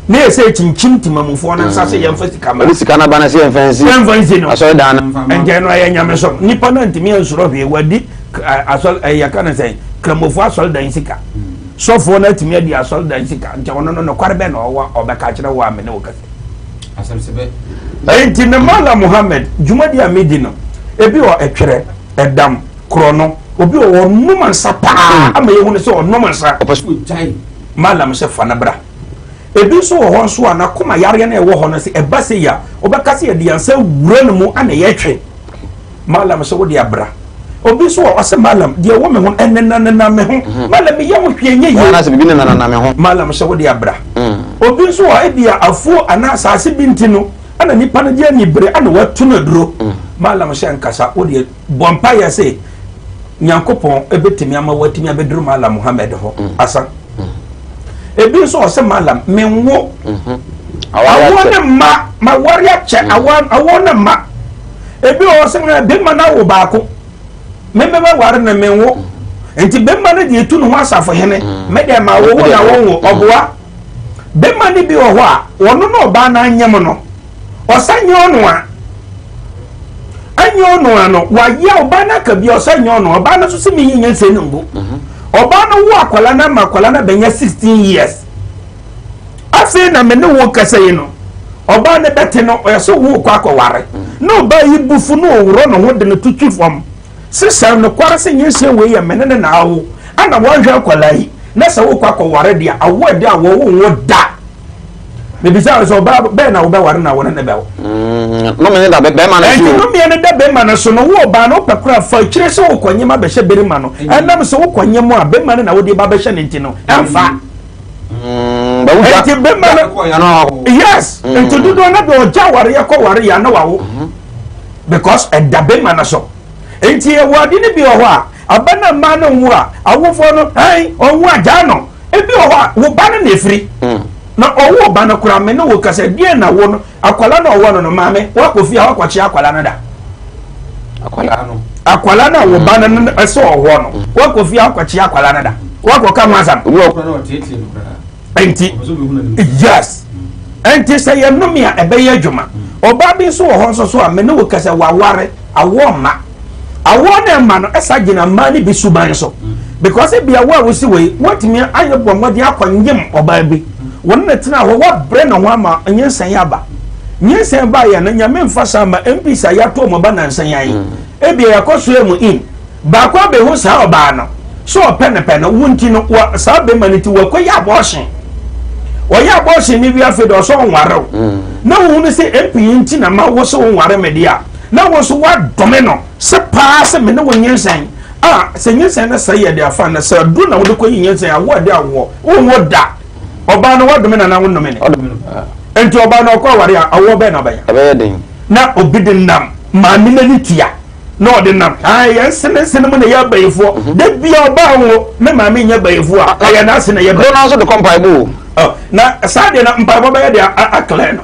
na yɛ sɛ kyinkyim temamufoɔ no nsa sɛ yɛmfa sika ma yɛde sika no aba no sɛ yɛmfa nsi yɛmfa nsi no asɔredan no mfa ma nkyɛn no ɛyɛ nyamesom nipa no ntumi ansuro hwee wadi asɔre yɛka no sɛ kramofoɔ asɔredan sika sɔfoɔ no atumi adi asɔredan sika nti ɔno no nokware bɛn na ɔwɔ ɔbɛka kyerɛ wo a me ne wo kasa Enti me Mallam Muhammad, dwumadi a medi no, ebi wɔ ɛtwerɛ, ɛdam, korɔno, obi wɔ ɔnom nsa paa hmm. ama yɛhu no sɛ ɔnom nsa. Ɔpɛ sɛ ɔgyae. Mallam sɛ fa no bra. Ebi nso wɔ hɔ nso a n'akoma yareɛ no ɛwɔ hɔ no sɛ ɛba sɛ yi a, ɔbɛka sɛ yɛde yɛn nsa wura no mu ana yɛtwe. Malam sɛ wode abra. Obi nso wɔ ɔsɛ malam deɛ ɛwɔ me ho ɛnenanena me ho. Mhm. Malam meyɛ ho hwee nyɛ yie. Anaasɛ biribi nenanena me ho. Malam sɛ wode abra. Mm. Obi nso wɔ ebi a afuo anaa asase bi nti no ɛna nipa no de anibere ɛna watu no aduro. Mm. Malam sɛ nkasa wode bɔ mpa yɛ sɛ Nyankopɔn ebetumi ama watumi abɛduru Malam Muhammad hɔ mm. asa. Ebi nso ɔsɛ malam menwo. Mhm. Awoɔ ne mma ma wari akyɛ mm. awoɔ ne mma. Ebi wɔ sɛ ɛ bɛrima no awo baako. Mɛmɛ bɛ ware ne menwo. Mm. Nti bɛrima no deɛ etu ne ho asafo hene. Mm. Mɛ deɛ ma wo wo na wo nwo ɔboa. Bɛrima no bi wɔ hɔ a ɔno na ɔbaa no anyem no. Ɔsɛ nyɛ ɔno a. Ɛnyɛ ɔno a no wayɛ ɔbaa no aka bi ɔsɛ nyɛ ɔno ɔbaa no nso sɛ meyi nyɛ nsɛ no ngu. Mhm. Ɔbaa no wo akwadaa no ama akwadaa no abɛnya 16 years. Afei na me ne wo kasa yi no ɔbaa no bɛte no ɔyɛ sɛ wo kɔ akɔware. Na ɔbaa yi bufu na ɔworɔ ne ho de no to twi fam. Sesɛ nokware sɛ nyinsɛn wei yɛ me ne ne na awo ana wɔnhwɛ akwadaa yi na sɛ wokɔ akɔware deɛ awo ɛde a wɔwo wo da. Mebisa wo sɛ ɔbaa bɛn na wobɛware na wo ne ne bɛwo? Mm, nnome no da bɛrima no so. Ɛnti nnomeɛ no da bɛrima no so no, wo ɔbaa no wopɛ koraa fa akyire sɛ wokɔ nyem abɛhyɛ bɛrima no. Ɛnam sɛ wokɔ nyem a bɛrima no na wode ba bɛhyɛ no nti no, ɛmfa. Mm, Ɛnti bɛrima no, yes, mm. nti dodoɔ no de ɔgya awareɛ kɔ ware yɛ na wawo. Mm-hmm. Because ɛda bɛrima no so. Nti yɛwɔ ade no bi wɔ hɔ a, Aba no mmaa no nwo a, awofoɔ no ɛn ɔnwo agyaa no. Ebi wɔ hɔ a, wo ba no na efiri. Na ɔwo ba no koraa, me ne wo kasa, deɛ na wo no, akwala no ɔwɔ no no, maame, wakɔ fie a wakɔkye akwala no da. Akwala no. Akwala no a wo ba no no ɛsɛ ɔwɔ no, wakɔ fie a wakɔkye akwala no da. Wakɔ ka ho asɛm. Obi wɔ koraa na ɔteetee no koraa. Nti, yes. Nti sɛ yɛ nnome a ɛbɛyɛ adwuma. Ɔbaa bi nso wɔ hɔ nso so a me ne wo kasa waware awoɔ mma. Awoɔ no mma no ɛsa gyina mmaa no bi suban so. Because ebi awoɔ a wosi wei wɔtumi ayɛ bɔ mmɔden akɔ nyem ɔbaa bi. Wɔn na tena hɔ wɔabrɛ ne ho ama nyinsɛn aba. Nyinsɛn ba yɛ no nyame nfa saa ma MPs a yɛato wɔn ba nansa yi. Ebi yɛkɔ soɛ mu in. Baako abɛhu saa ɔbaa no sɛ ɔpɛ no pɛ no wo nti no wɔ saa bɛrima no nti wakɔ yɛ abortion. Ɔyɛ abortion no wie afei de ɔsɛ ɔnware wo. Na wohu no sɛ MP yi nti na ma wo sɛ wonware me deɛ a na wo nso woadome no sɛ paa sɛ me ne wo nyinsɛn a sɛ nyinsɛn no sɛ yɛ de afa no sɛ aduro na wode kɔyi nyinsɛn awoɔ de awoɔ wonwo da. Ɔbaa no woadome no anaa wonnome no? Nti ɔbaa no ɔkɔ aware a awoɔ bɛn na ɔbɛnya? Ɛbɛyɛ den. Na obi de nam maame n'ani tua na ɔde nam yɛn nsene nsene mu na ɛyɛ abayifoɔ. Da bia ɔbaa wo me maame nyɛ abayifoɔ a ɛyɛ n'ase na ɛyɛ bayifoɔ. Ɔno nso de kɔ mpaebɔ o. Na saa deɛ na mpaebɔ bɛyɛ de aklɛ no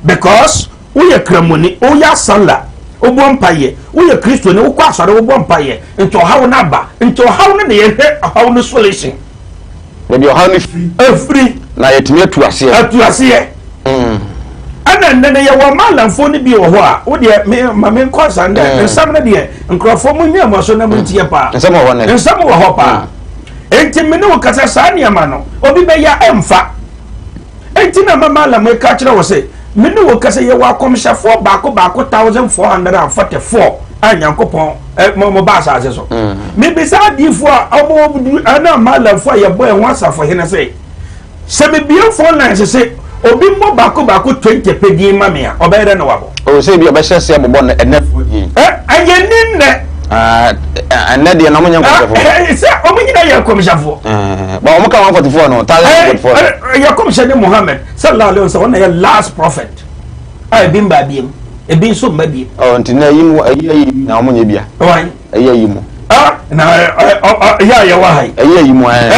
because woyɛ kramoni, woyɛ asala, wobɔ mpaeɛ, woyɛ kristoni, wokɔ asɔre wobɔ mpaeɛ, nti ɔhaw no aba, nti ɔhaw no na yɛhwɛ ɔhaw no solution. Baabi ɔhaw no firi. Efiri. Na yɛtumi atu aseɛ. Atu aseɛ. Ɛna nnɛ no yɛwɔ maalamfoɔ no bi wɔ hɔ a wo deɛ me ma me nkɔ asa ndɛ nsɛm no deɛ nkurɔfoɔ mo nyɛ mo so na mo ntie paa. Nsɛm wɔ hɔ nnɛ. Nsɛm wɔ hɔ paa. Enti me ne wo kasa saa nneɛma no obi bɛyɛ ɛmfa. Enti na ma maalam yi ka kyerɛ wo sɛ me ne wo kasa yɛwɔ akɔmhyɛfoɔ baako baako 1444 a Nyankopɔn mo ba asase so. Mebisa adiifoɔ a ɔmo ɛna maalamfoɔ a yɛbɔ ɛho asafohene sɛ sɛ mebue phone lines sɛ obi mmɔ baako baako 20 pɛ din ma me a ɔbɛyɛ dɛ na wabɔ. O sɛ ebi ɔbɛhyɛ se abobɔ no ɛnɛ foɔ din. Ɛyɛ ni nnɛ. Ɛnɛ deɛ na ɔmo nyɛ nkɔmhyɛfoɔ. Sɛ ɔmo nyina yɛ nkɔmhyɛfoɔ. Ba ɔmo ka 144 no 1044. Yɛ kɔmhyɛ ne Muhammad sallallahu alaihi wasallam ɔna yɛ last prophet a ebi mba biem ebi nso mba biem. Ɔ nti na ɛyi mu ɛyi ɛyi na ɔmo nyɛ bia. Wɔn. Ɛyi ɛyi mu. Ah na yɛ a yɛwɔ ha yi. Ɛyi ɛyi mu ɛɛ.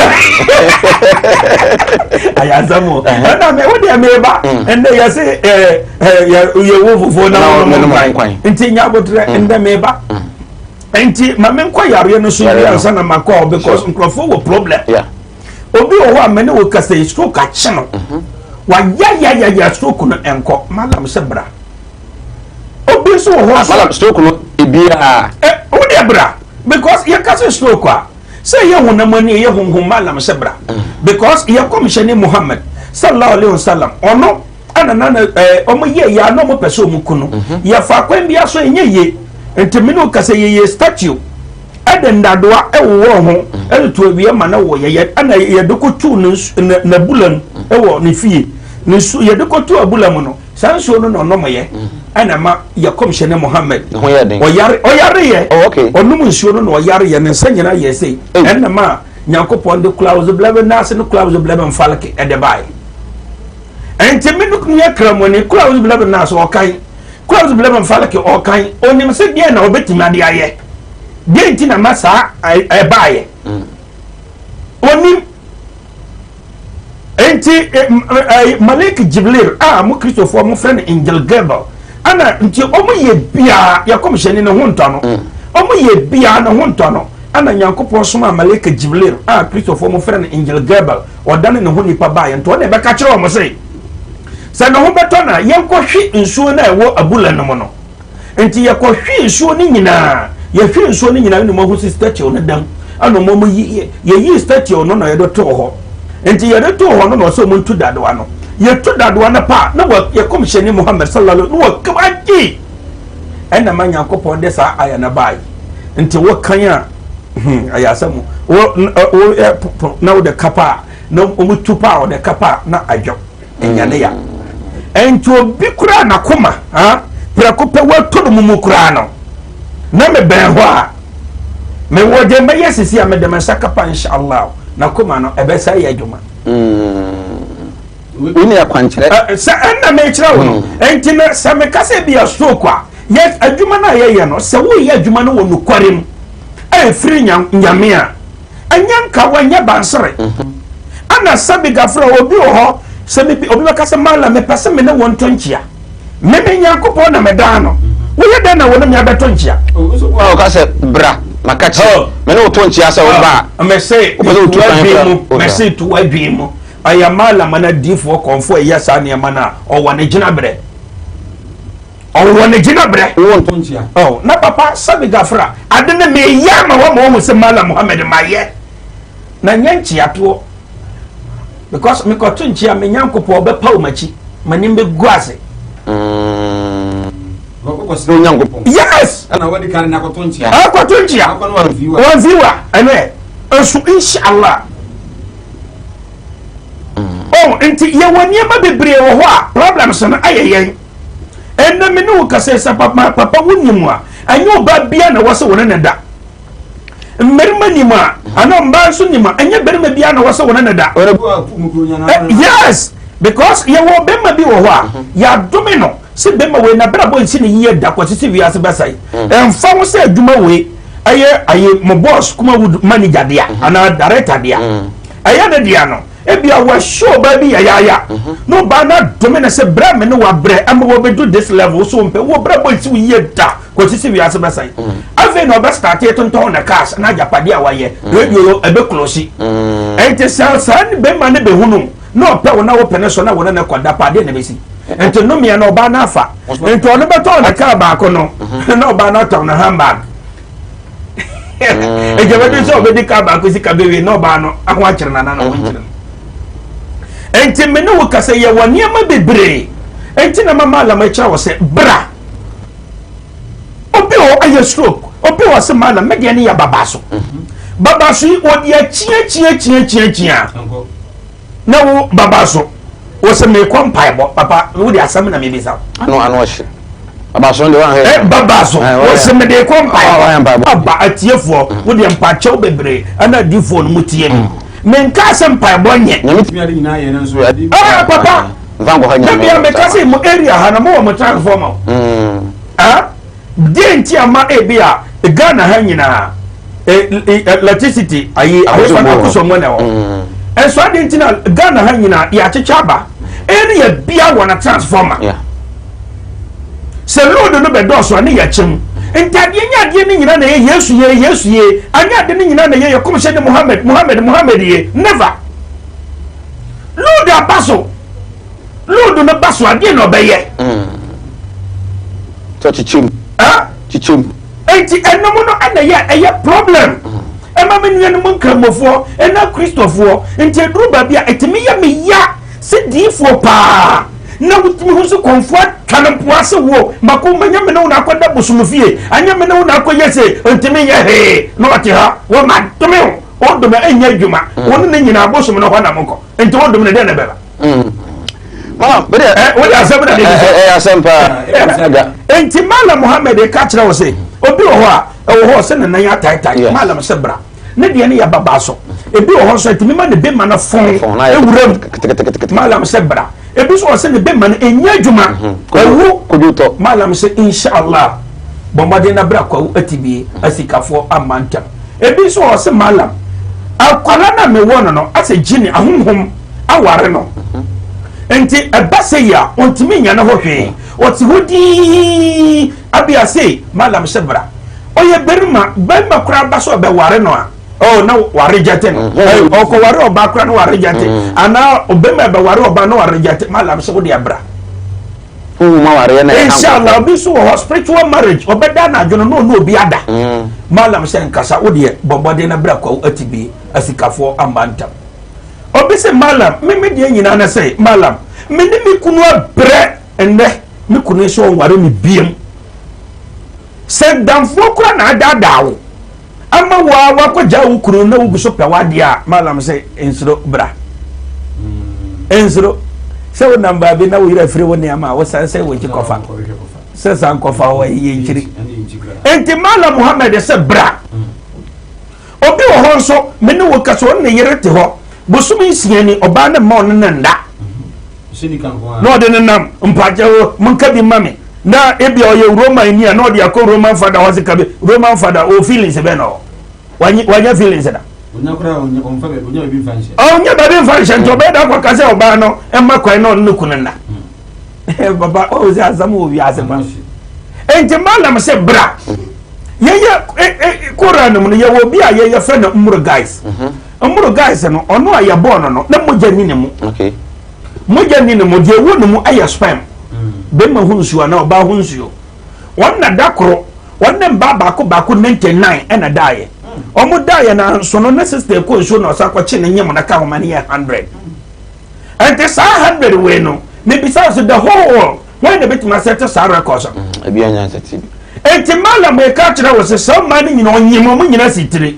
Ayɛ asɛm o. Ɛna mɛ wo deɛ meba. Ɛnɛ yɛ se ɛɛ ɛɛ yɛ wo fufuo na wɔn nom nkwan. Nti nya abotrɛ ɛnɛ meba. Nti ma me nkɔ yareɛ no so yi ansa na ma kɔ because nkurɔfoɔ wɔ problem. Obi wɔ hɔ a mɛ ne wo kasa yi stroke akye no. Wayayayaya stroke no ɛnkɔ. Malam sɛ bra. Obi nso wɔ hɔ. Malam stroke no ebiara. Ɛ wo deɛ bra because yɛ ka sɛ stroke a sɛ yɛ honam ani yɛ honhom malam sɛ bra because yɛ kɔmhyɛ ne Muhammad sallallahu alaihi wasallam ɔno ɛna nana ɛɛ ɔmo yɛ yɛ ano ɔmo pɛ sɛ ɔmo ku no yɛ fa kwan bi aso ɛnyɛ yie nti mi no kasa yɛ yɛ statue ɛde ndadoa ɛwowɔ ho ɛde to awia ma na wɔ yɛ yɛ ɛna yɛde ko tu ne n'abula mu ɛwɔ ne fie ne nsu yɛde ko tu abula mu no. Saa nsuo no na ɔnomyɛ ɛna ma yɛ kɔmhyɛne Muhammad ɔyare ɔyareyɛ ɔnom nsuo no na ɔyareyɛ ne nsa nyinaa yɛ sei ɛna ma Nyankopɔn de kula ɔdze blɛbɛ n'ase no kula ɔdze blɛbɛ mfalke ɛde bae ɛnti me no yɛ kramoni kula ɔdze blɛbɛ n'ase ɔkan kula ɔdze blɛbɛ mfalke ɔkan onim sɛ deɛ na ɔbɛtumi ade ayɛ deɛ nti na ma saa ɛbaayɛ onim. Enti Malik Jibril a mo Kristofoɔ mo frɛ no Angel Gabriel ɛna nti wɔn yɛ biara yɛ kɔmhyɛni ne ho ntɔ no wɔn yɛ biara ne ho ntɔ no ɛna Nyankopɔn soma Malik Jibril a Kristofoɔ mo frɛ no Angel Gabriel ɔdane ne ho nipa baayɛ nti ɔna ɛbɛka kyerɛ wɔn sɛ sɛ ne ho bɛtɔ na yɛnkɔhwe nsuo no a ɛwɔ abula no mu no. Nti yɛkɔhwee nsuo no nyinaa, yɛhwee nsuo no nyinaa ɛna wɔahu sɛ statue no dam, ɛna wɔn yi yɛyii statue no na yɛde too hɔ. Nti yɛde too hɔ no na ɔsɛ wɔn ntu dadewa no. Yɛtu dadewa no paa na wɔ yɛ kɔmhyɛni Muhammad sallallahu alaihi na wɔkam agye. Ɛna ma Nyankopɔn de saa aya no bae. Nti wɔkan a ɛyɛ asɛm wo wo na wode kapa a na wɔn tu paa wɔde kapa a na adwo. Enya ne ya. Nti obi koraa n'akoma ha prɛko pɛ wato no mumu koraa no na mebɛn hɔ a mewɔ deɛ mɛyɛ sisi a mede me nsa kapa inshallah n'akoma no ɛbɛsa yɛ adwuma. Wei ne akwankyerɛ. Sɛ ɛnna mekyerɛ wo no nti no sɛ meka sɛ bi a stroke a yɛ adwuma no a yɛyɛ no sɛ woyɛ adwuma no wɔ nokware mu. Ɛfiri Nyame a, ɛnyɛ nkawa, ɛnyɛ bansere. Ana sɛbi gafra obi wɔ hɔ sɛ obi bɛka sɛ mala mepɛ sɛ me ne wo nto nkyea. Me me Nyankopɔn na medaa no. Woyɛ dɛn na wo ne me abɛto nkyea? Ɔka sɛ bra maka kyerɛ me ne wo to nkyea sɛ woba a. Mɛsɛ to adwene mu, mɛsɛ to adwene mu. Ɛyɛ mala ma no adiifoɔ kɔnfoɔ ɛyɛ saa nneɛma no a ɔwɔ ne gyinaberɛ. Ɔwɔ ne gyinabrɛ. Wowɔ nto nkyea. Oh, na papa sɛbi gafra ade ne meyɛ ama wɔma wɔhu sɛ Malam Muhammad mayɛ. Na nyɛ nkyeatoɔ. Because mekɔto nkyea me Nyankopɔn ɔbɛpa wo makyi. M'anim bɛgu ase. Mm. Wokɔsrɛ Onyankopɔn. Yes. Ɛna wadi kan na akɔto nkyea. Akɔto nkyea. Akɔ no wamfiwa. Wamfiwa. Ɛnɛ. Nso inshallah. Oh, nti yɛwɔ nneɛma bebree wɔ hɔ a problems no ayɛ yɛn. Ɛnna me ne wo kasa sɛ papa papa wo nim a ɛnyɛ ɔbaa bia na wɔsɛ wɔne ne da. Mmarima nim a anaa mmaa nso nim a ɛnyɛ barima bia na wɔsɛ wɔne ne da. Yes, because yɛwɔ barima bi wɔ hɔ a yɛadome no sɛ barima wei n'abrabɔ nsi ne yie da kɔsi sɛ wiase bɛsɛe. Ɛmfa ho sɛ adwuma wei ɛyɛ ayi mo boss Kumawood manager dea anaa director dea. Ɛyɛ ne dea no, ebia wahyɛ ɔbaa bi yayaaya na ɔbaa no adome no sɛ berɛ a me ne wabrɛ ama wabɛdu this level so mpɛ wo brɛ bɔ nsi wo yie da kɔsi sɛ wiase bɛsɛe. Afei na ɔbɛstarte tontɔn ne cars na agyapadeɛ a wayɛ radio no ɛbɛklosi. Ɛnti sɛ saa ne bɛrima no bɛhunu na ɔpɛ wo na wopɛ ne so na wo ne no kɔda pa adeɛ na ɛbɛsi. Nti nnomea no ɔbaa no afa. Nti ɔno bɛtɔn ne car baako no na ɔbaa no atɔn ne handbag. Nti ɛbɛdu sɛ ɔbɛdi kaa baako sika bɛwie na ɔbaa no aho akyerɛ no anaa na ɔnkyerɛ no. Nti me ne wo kasa yɛwɔ nneɛma bebree nti na mama alam akyerɛ wo sɛ bra. Obi wɔ ayɛ stroke, obi wɔ sɛ malam me deɛ ne yɛ baba so. Baba so yi ɔde akyiakyiakyiakyiakyia. Na wo baba so wɔ sɛ mekɔ mpaebɔ papa wo de asɛm na mebisa wo. Ano ano ɔhye. Baba so de wɔn ahwɛ. Ɛ baba so wɔ sɛ mede kɔ mpaebɔ. Aba atiefoɔ wo deɛ mpakyɛw bebree ɛna adiifoɔ no mu tie mi. Menka sɛ mpaebɔ nyɛ. Nyame tumi ade nyinaa yɛ no nso ade. Ɛɛ papa. Nfa nkɔ ha nyame. Dabi a meka sɛ mo area ha na mo wɔ mo transformer. Ah. Deɛ nti ama ebi a Ghana ha nyinaa electricity ayi ahefa na akosombo na ɛwɔ. Nso adeɛ nti na Ghana ha nyinaa yɛakyekyɛ aba area bia wɔ na transformer. Sɛ load no bɛdɔɔso a ne yɛkyem. Nti adeɛ nyɛ adeɛ no nyinaa na ɛyɛ Yesu ye Yesu ye anyɛ ade no nyinaa na ɛyɛ yɛ kɔmhyɛ ne Muhammad Muhammad Muhammad ye never. Load aba so. Load no ba so adeɛ na ɔbɛyɛ. Sɛ kyekyem. Kyekyem. Enti ɛnom no ɛna ɛyɛ ɛyɛ problem. Ɛma me nuanom nkramofoɔ ɛna kristofoɔ nti ɛduru baabi a ɛtumi yɛ me ya sɛ diifoɔ paa na wotumi ho so kɔnfoɔ atwa no mpoa sɛ wo mako manyɛ me ne wo na akɔda bosom fie anyɛ me ne wo na akɔyɛ se ntumi nyɛ hwee na ɔte ha wɔ ma dome wo wodome ɛnyɛ adwuma wo ne ne nyinaa bosom no hɔ na mokɔ nti wodome no dɛn na ɛbɛba. Malam, bere ɛ wode asɛm na de bisa. Ɛ asɛm paa. Enti Malam Muhammad ka kyerɛ wo sɛ obi wɔ hɔ a ɛwɔ hɔ sɛ ne nan ataetae. Malam sɛ bra. Ne deɛ no yɛ babaa so. Ebi wɔ hɔ nso ɛtumi ma ne bema no fɔn ewura mu. Malam sɛ bra. Ebi nso wɔ sɛ ne bema no ɛnyɛ adwuma. Ɛwu. Malam sɛ inshallah bɔ mmɔden na bra kwawu atibie asikafoɔ amma ntɛm. Ebi nso wɔ sɛ malam akwala na mewɔ no no asɛ gyini ahonhom aware no nti ɛba sɛ yi a ɔntumi nya ne ho hwee ɔte hɔ dii abia sei malam sɛ bra ɔyɛ barima barima koraa ba sɛ ɔbɛware no a oh na warejɛte no ɔkɔware ɔbaa koraa na warejɛte anaa ɔbɛma ɛbɛware ɔbaa na warejɛte malam sɛ wode abra Honhom awareɛ na ɛha Inshallah obi nso wɔ hɔ spiritual marriage ɔbɛda anadwo no na ɔne obi ada. Mm. Malam sɛ nkasa wo deɛ bɔ mmɔden na bra kwawu atibie asikafoɔ amma ntam. Obi sɛ malam me me deɛ nyinaa na sɛ malam me ne me kunu abrɛ ɛnnɛ me kunu nso ɔnware me biem. Sɛ damfoɔ kora na adaadaa wo ama wo a wakɔgya wo kunu na wogu so pɛ w'adeɛ a malam sɛ nsuro bra nsuro sɛ wonam baabi na wo yerɛ afiri wo nneɛma a wosan sɛ wɔkyi kɔfa sɛ san kɔfa hɔ ɛyɛ nkyiri enti malam muhammad sɛ bra obi wɔ hɔ nso me ne wo kasa ɔne ne yere te hɔ bosome nsia ni ɔbaa ne mma ɔne ne nda na ɔde ne nam mpakyɛ o monka bi ma me na ebi a ɔyɛ roman ni a na ɔde akɔ roman fada hɔ sɛ ka bi roman fada o feelings bɛn na ɔ. Wanya feelings da. Onya koraa ɔmfa baabi, onya baabi mfa nhyɛ. Ɔnya baabi mfa nhyɛ nti ɔbɛyɛ da akɔka sɛ ɔbaa no mma kwan na ɔne ne kunu nna. Papa ɔwɔ sɛ asɛm wɔ wiase pa. Nti malam sɛ bra yɛyɛ Koran no mu no yɛwɔ obi a yɛyɛ fɛ no Mmuru guys. Mmuru guys no ɔno a yɛbɔɔ no no na mogya ni ne mu. Mogya ni ne mu, deɛ ɛwɔ ne mu ɛyɛ sperm. Bɛrima ho nsuo anaa ɔbaa ho nsuo. Wɔn na da koro wɔn ne mbaa baako baako 99 ɛna daeɛ. Wɔn daeɛ na nso no ne sister kɔ nsuo na ɔsan kɔkye ne nyem na ka ho ma ne yɛ 100. Ɛnti saa 100 wei no mebisa so the whole world wɔn na ebetumi asɛte saa records no. Ebi anya asɛte bi. Nti malam eka kyerɛ wɔ sɛ saa mmaa no nyina ɔnyim wɔn nyina si tiri.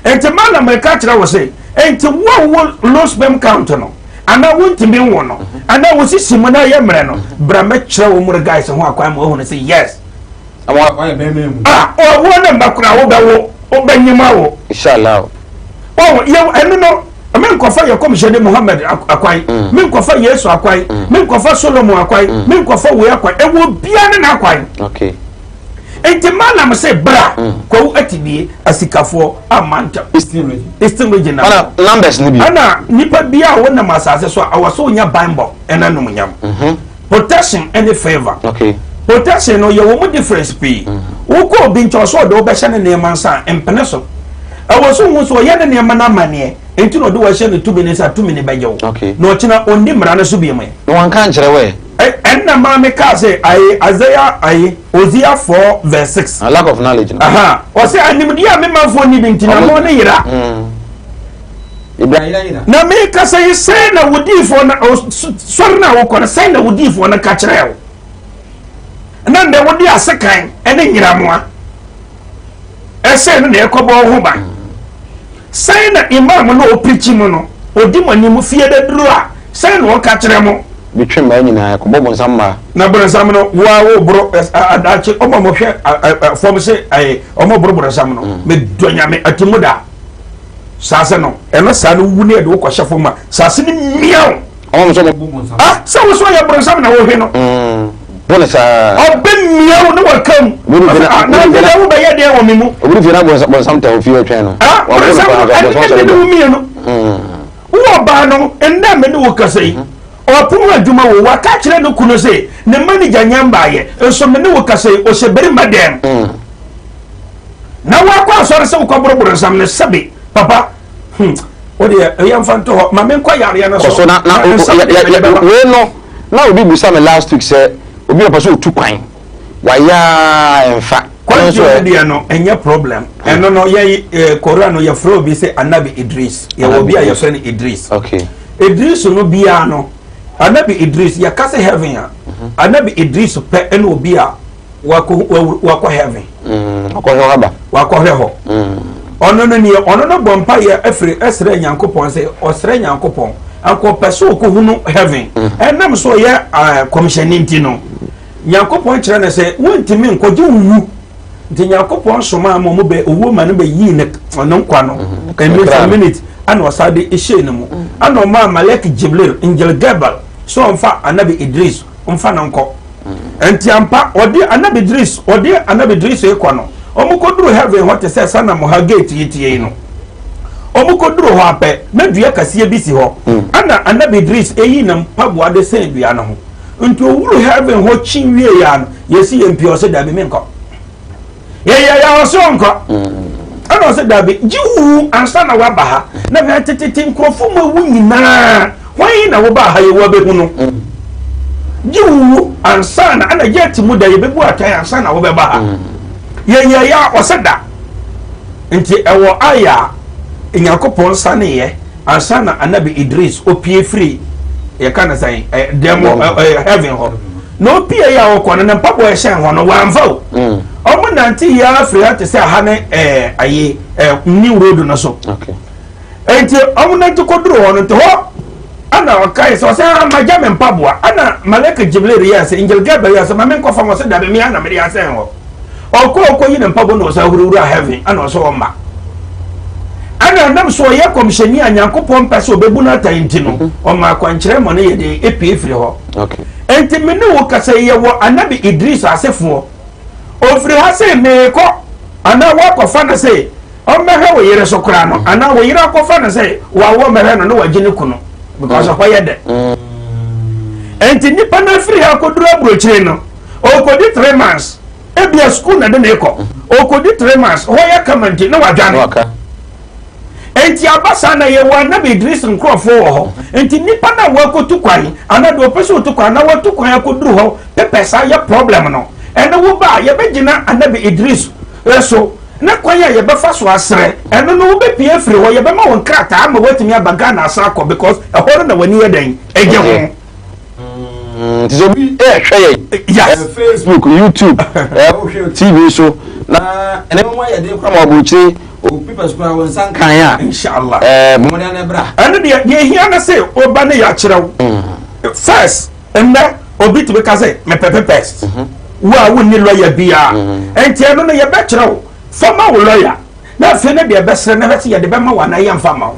Nti malam eka kyerɛ wɔ sɛ nti wo a wowɔ low sperm count no anaa wontumi nwo no anaa wo sisi mu na ayɛ mmerɛ no bra mɛkyerɛ wo mmere guys ho akwan ma woahunu sɛ yes. Wayɛ bɛrima mu. Ah, ɔwoɔ ne mma koraa wobɛwo wobɛnyim awo. Inshallah. Ɔwɔ yɛ ɛno no menkɔfa yɛ kɔmhyɛne Muhammad akwan, menkɔfa Yesu akwan, menkɔfa Solomon akwan, menkɔfa wei akwan, ɛwɔ bia ne n'akwan. Okay. Nti malam sɛ bra kwawu atibie asikafoɔ amma ntam. Eastern region. Eastern region na. Ana numbers ni bi. Ana nipa bia a wonam asase so a awɔ so wonya banbɔ ɛna nomnyam. Protection ɛne favour. Okay. Protection no yɛ wɔn mu difference pii. Wokɔ obi nkyɛn ɔsɛ ɔde wobɛhyɛ ne nneɛma nsa a mpene so. Ɛwɔ so hu sɛ ɔyɛ ne nneɛma no amanneɛ nti na ɔde wɔahyɛ ne tumi ne nsa tumi ne bɛgye wo. Okay. Na ɔkyena ɔnni mmara no so bi mu. Na wanka nkyerɛ wɛ. Ɛnna maame kaa sɛ ayi Isaiah ayi Hosea 4 verse 6. A lack of knowledge no. Aha ɔsɛ animdeɛ a me manfoɔ nni bi nti na mo ne yera. Na mekasa yi sɛn na wo diifoɔ na sɔre no a wokɔ no sɛn na wo diifoɔ no ka kyerɛɛ wo na ndɛ wode asekan ne nyinamoa ɛsɛn no na ɛkɔbɔ wo ho ban sɛn na imam no ɔpirikyi mu no ɔdi mo anim fie bɛduru a sɛn na ɔka kyerɛ mo bitwe mmaa nyinaa ɛkɔbɔ bonsam mmaa na bonsam no woa wo boro adakye ɔma mɔhwɛ fam sɛ ɔmɔ boro bonsam no medɔ nyame atimu da saase no ɛno saa no wu ne ɛde wokɔhyɛ fam a saase no mia wo. Ɔmo sɛ ɔmo bu bonsam. Ah sɛ wo so ɔyɛ bronsam na wohwe no. Bo ne saa. Ɔbɛ mia wo ne waka mu. Na na wo bɛyɛ deɛ wɔ me mu. Obi fie na bonsam tɛ ofie ɔtwɛn no. Ah bronsam no ɛne ne ne wo mmienu. Wo ɔbaa no ɛnna me ne wo kasa yi. Ɔpono adwuma wo waka kyerɛ ne kunu sɛ ne manager nyɛ mbaayɛ nso me ne wo kasa yi ɔhyɛ barima dɛm. Na wakɔ asɔre sɛ wokɔboro boronsam no sɛbe papa hmm wo deɛ ɛyɛ mfa nto hɔ ma menkɔ yareɛ no so na na wei no na obi bisa me last week sɛ obi ɔpɛ sɛ ɔtu kwan wayɛ a ɛmfa kwantuo no deɛ no ɛnyɛ problem ɛno no yɛ Koran no yɛfrɛ obi sɛ Anabi Idris yɛwɔ obi a yɛfrɛ no Idris okay Idris no biara no Anabi Idris yɛka sɛ heaven a Anabi Idris pɛ ɛne obi a wakɔ wakɔ heaven. Wakɔhwɛ hɔ aba. Wakɔhwɛ hɔ. Ɔno no neɛ ɔno no bɔ mpa yɛ afiri ɛsrɛ Nyankopɔn sɛ ɔsrɛ Nyankopɔn anka ɔpɛ sɛ ɔkɔhunu heaven. Ɛnam sɛ ɔyɛ kɔmhyɛni nti no Nyankopɔn kyerɛ no sɛ wontumi nkɔgye wowu nti Nyankopɔn somaa ma ɔmo bɛ owuo ma no bɛyii ne ne nkwa no ɛmi for minute ɛna ɔsa de ɛhyɛɛ ne mu ɛna ɔmaa Malek Jibril Angel Gabriel sɛ ɔmfa Anabi Idris mfa no nkɔ nti ampa ɔde anabi Idris ɔde anabi Idris kɔ no wɔn kɔduru heaven hɔ te sɛ sanam ha gate yi tie yi no wɔn kɔduru hɔ apɛ na dua kɛseɛ bi si hɔ ɛna anabi Idris eyi ne mpaboa de sɛn dua no ho nti owuru heaven hɔ kyi wie ya no yɛsi yɛn pii ɔsɛ dabi menkɔ yɛyɛ yɛ ɔsɛ ɔnkɔ ɛna ɔsɛ dabi gye wu ansa na waba ha na hwɛ tetete nkurɔfo mu ewu nyinaa wɔn na wɔba ha yɛ wɔbɛhu no gye wu ansa na ɛna gye ati mu da yɛbɛbu atɛn ansa na wɔbɛba ha yɛyɛ yɛ ɔsɛ da nti ɛwɔ ayɛ a Nyankopɔn saneeɛ ansa na anabi Idris opie firi yɛka no sɛn dɛm heaven hɔ na opie yɛ a ɔkɔ no ne mpaboa ɛhyɛn hɔ no wamfa o ɔmo nante yɛ afiri ha te sɛ ha ne ayi new road no so nti ɔmo nante kɔduru hɔ no nti hɔ ana ɔkae sɛ ɔsɛ ah magya me mpaboa ana malaka Jibril yɛ sɛ angel Gabriel yɛ sɛ ma menkɔfa hɔ sɛ dabi me ana mede asɛn hɔ ɔkɔ ɔkɔ yi ne mpaboa na ɔsɛ ahurowura heaven ana ɔsɛ ɔmma ana ɛnam so ɔyɛ kɔmhyɛni a Nyankopɔn mpɛ sɛ ɔbɛbu no atan nti no ɔma akwankyerɛ ma no yɛ de epie firi hɔ nti me ne wo kasa yi yɛwɔ anabi Idris asefoɔ ɔfiri ha sɛ meekɔ anaa woakɔfa no sɛ. Ɔmmɛhwɛ wo yere so koraa no, anaa wo yere akɔfa no sɛ wawo mmɛhwɛ no na wagye ne kunu because ɛhɔ yɛ dɛ. Nti nipa no afiri ha akɔduru aburokyire no, ɔkɔdi 3 months, ebia sukuu na de ne kɔ, ɔkɔdi 3 months, hɔ yɛ kama nti na wadwane. Nti aba saa na yɛwɔ Anabi Idris nkurɔfoɔ wɔ hɔ. Nti nipa no a wakɔtu kwan anaa deɛ ɔpɛ sɛ ɔtu kwan anaa watu kwan akɔduru hɔ pepɛ saa yɛ problem no, ɛno wo ba a yɛbɛgyina Anabi Idris so ne kwan a yɛbɛfa so asrɛ ɛno no, wobɛpie afiri hɔ, yɛbɛma wo nkrataa ama woatumi aba Ghana asa akɔ, because ɛhɔ no na w'ani yɛ dɛn ɛgye ho. Nti sɛ obi ɛhwɛ yɛn Facebook, YouTube, wohwɛ TV so na ɛnɛ mu ayɛ den kora ma aburokyire o papers kora wo nsa nkan a, Inshallah. Bɔmmɔden na ɛbra. Ɛno deɛ ehia ne sɛ woba ne yɛakyerɛ wo first. Nnɛ obi tumi ka sɛ mepɛ papers, wo a wonni lawyer biara, nti ɛno no yɛbɛkyerɛ wo fama wo lawyer na afei ne deɛ ɛbɛsrɛ na bɛsɛ yɛde bɛma wo anaa yɛmfa ma wo.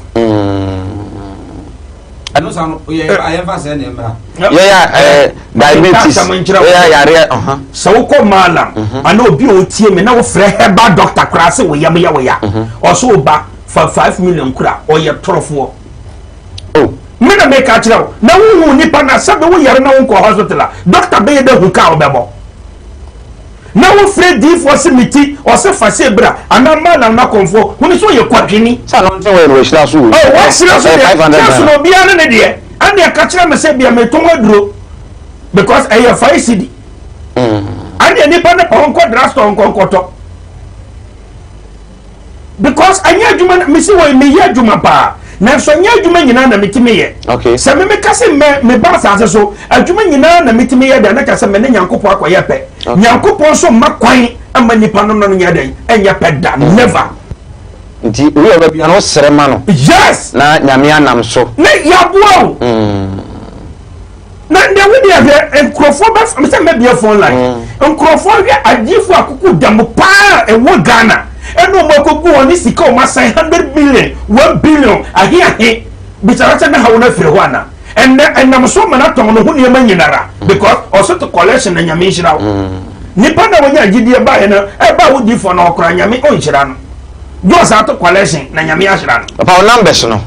Ɛno sa no yɛ ayɛmfa sɛ ne mmra. Yɛyɛ diabetes, yɛyɛ yareɛ. Sɛ wokɔ maalam anaa obi a ɔtie me na wofrɛ herbal doctor koraa sɛ wo yam yɛ wo ya, ɔso wo ba fa 5 million kura, ɔyɛ torofoɔ. Oh. Me na meka kyerɛ wo na wohu nipa na sɛbe wo yare na wonkɔ hospital a, doctor bɛyɛ dɛ hu ka a wobɛbɔ na wofrɛ diifoɔ se me ti ɔse fa se bra anaa maalam no akɔmfoɔ hunu sɛ ɔyɛ kwadwene. Sɛ ano nkyɛn wɔyɛ no wɔahyira so o. Oh, wɔahyira so deɛ. 500 kyɛ so Ghana. Na obiara ne ne deɛ ɛne ɛka kyerɛ me sɛ bia metɔn aduro because ɛyɛ 5 cedi ɛne nipa ne pɔn nkɔ drugstore nkɔ nkɔtɔ because ɛnyɛ adwuma na mesi wɔ meyɛ adwuma paa, nanso ɛnyɛ adwuma nyinaa na metumi yɛ. Sɛ me meka sɛ mɛ meba asase so adwuma nyinaa na metumi yɛ deɛ, na kyerɛ sɛ me ne Nyankopɔn akɔyɛ pɛ. Nyankopɔn nso mma kwan ama nipa no no nyɛ dɛn ɛnyɛ pɛ da, never. Nti obi a ɔba bia no wosrɛ ma no. Yes. Na Nyame anam so. Ne yɛaboa wo. Na ndɛ wo deɛ hwɛ, nkurɔfoɔ bɛ sɛ mɛbie phone line, nkurɔfoɔ hwɛ adiifoɔ akoko dam paa ɛwɔ Ghana ɛna wɔn akɔgu wɔn ne sika wɔn asan 100 million, 1 billion, ahe ahe, bisara sɛ ne ha wɔn afiri hɔ ana ɛnɛ ɛnam so ma n'atɔn ne ho nneɛma nyinara because ɔso te collection na Nyame nhyira wo. Nipa na wɔnyɛ agyidie baeɛ no ɛba wo diifoɔ na ɔkora Nyame ɔnhyira no jɔs ato collection na Nyame ahyira no. Papa, wo numbers no.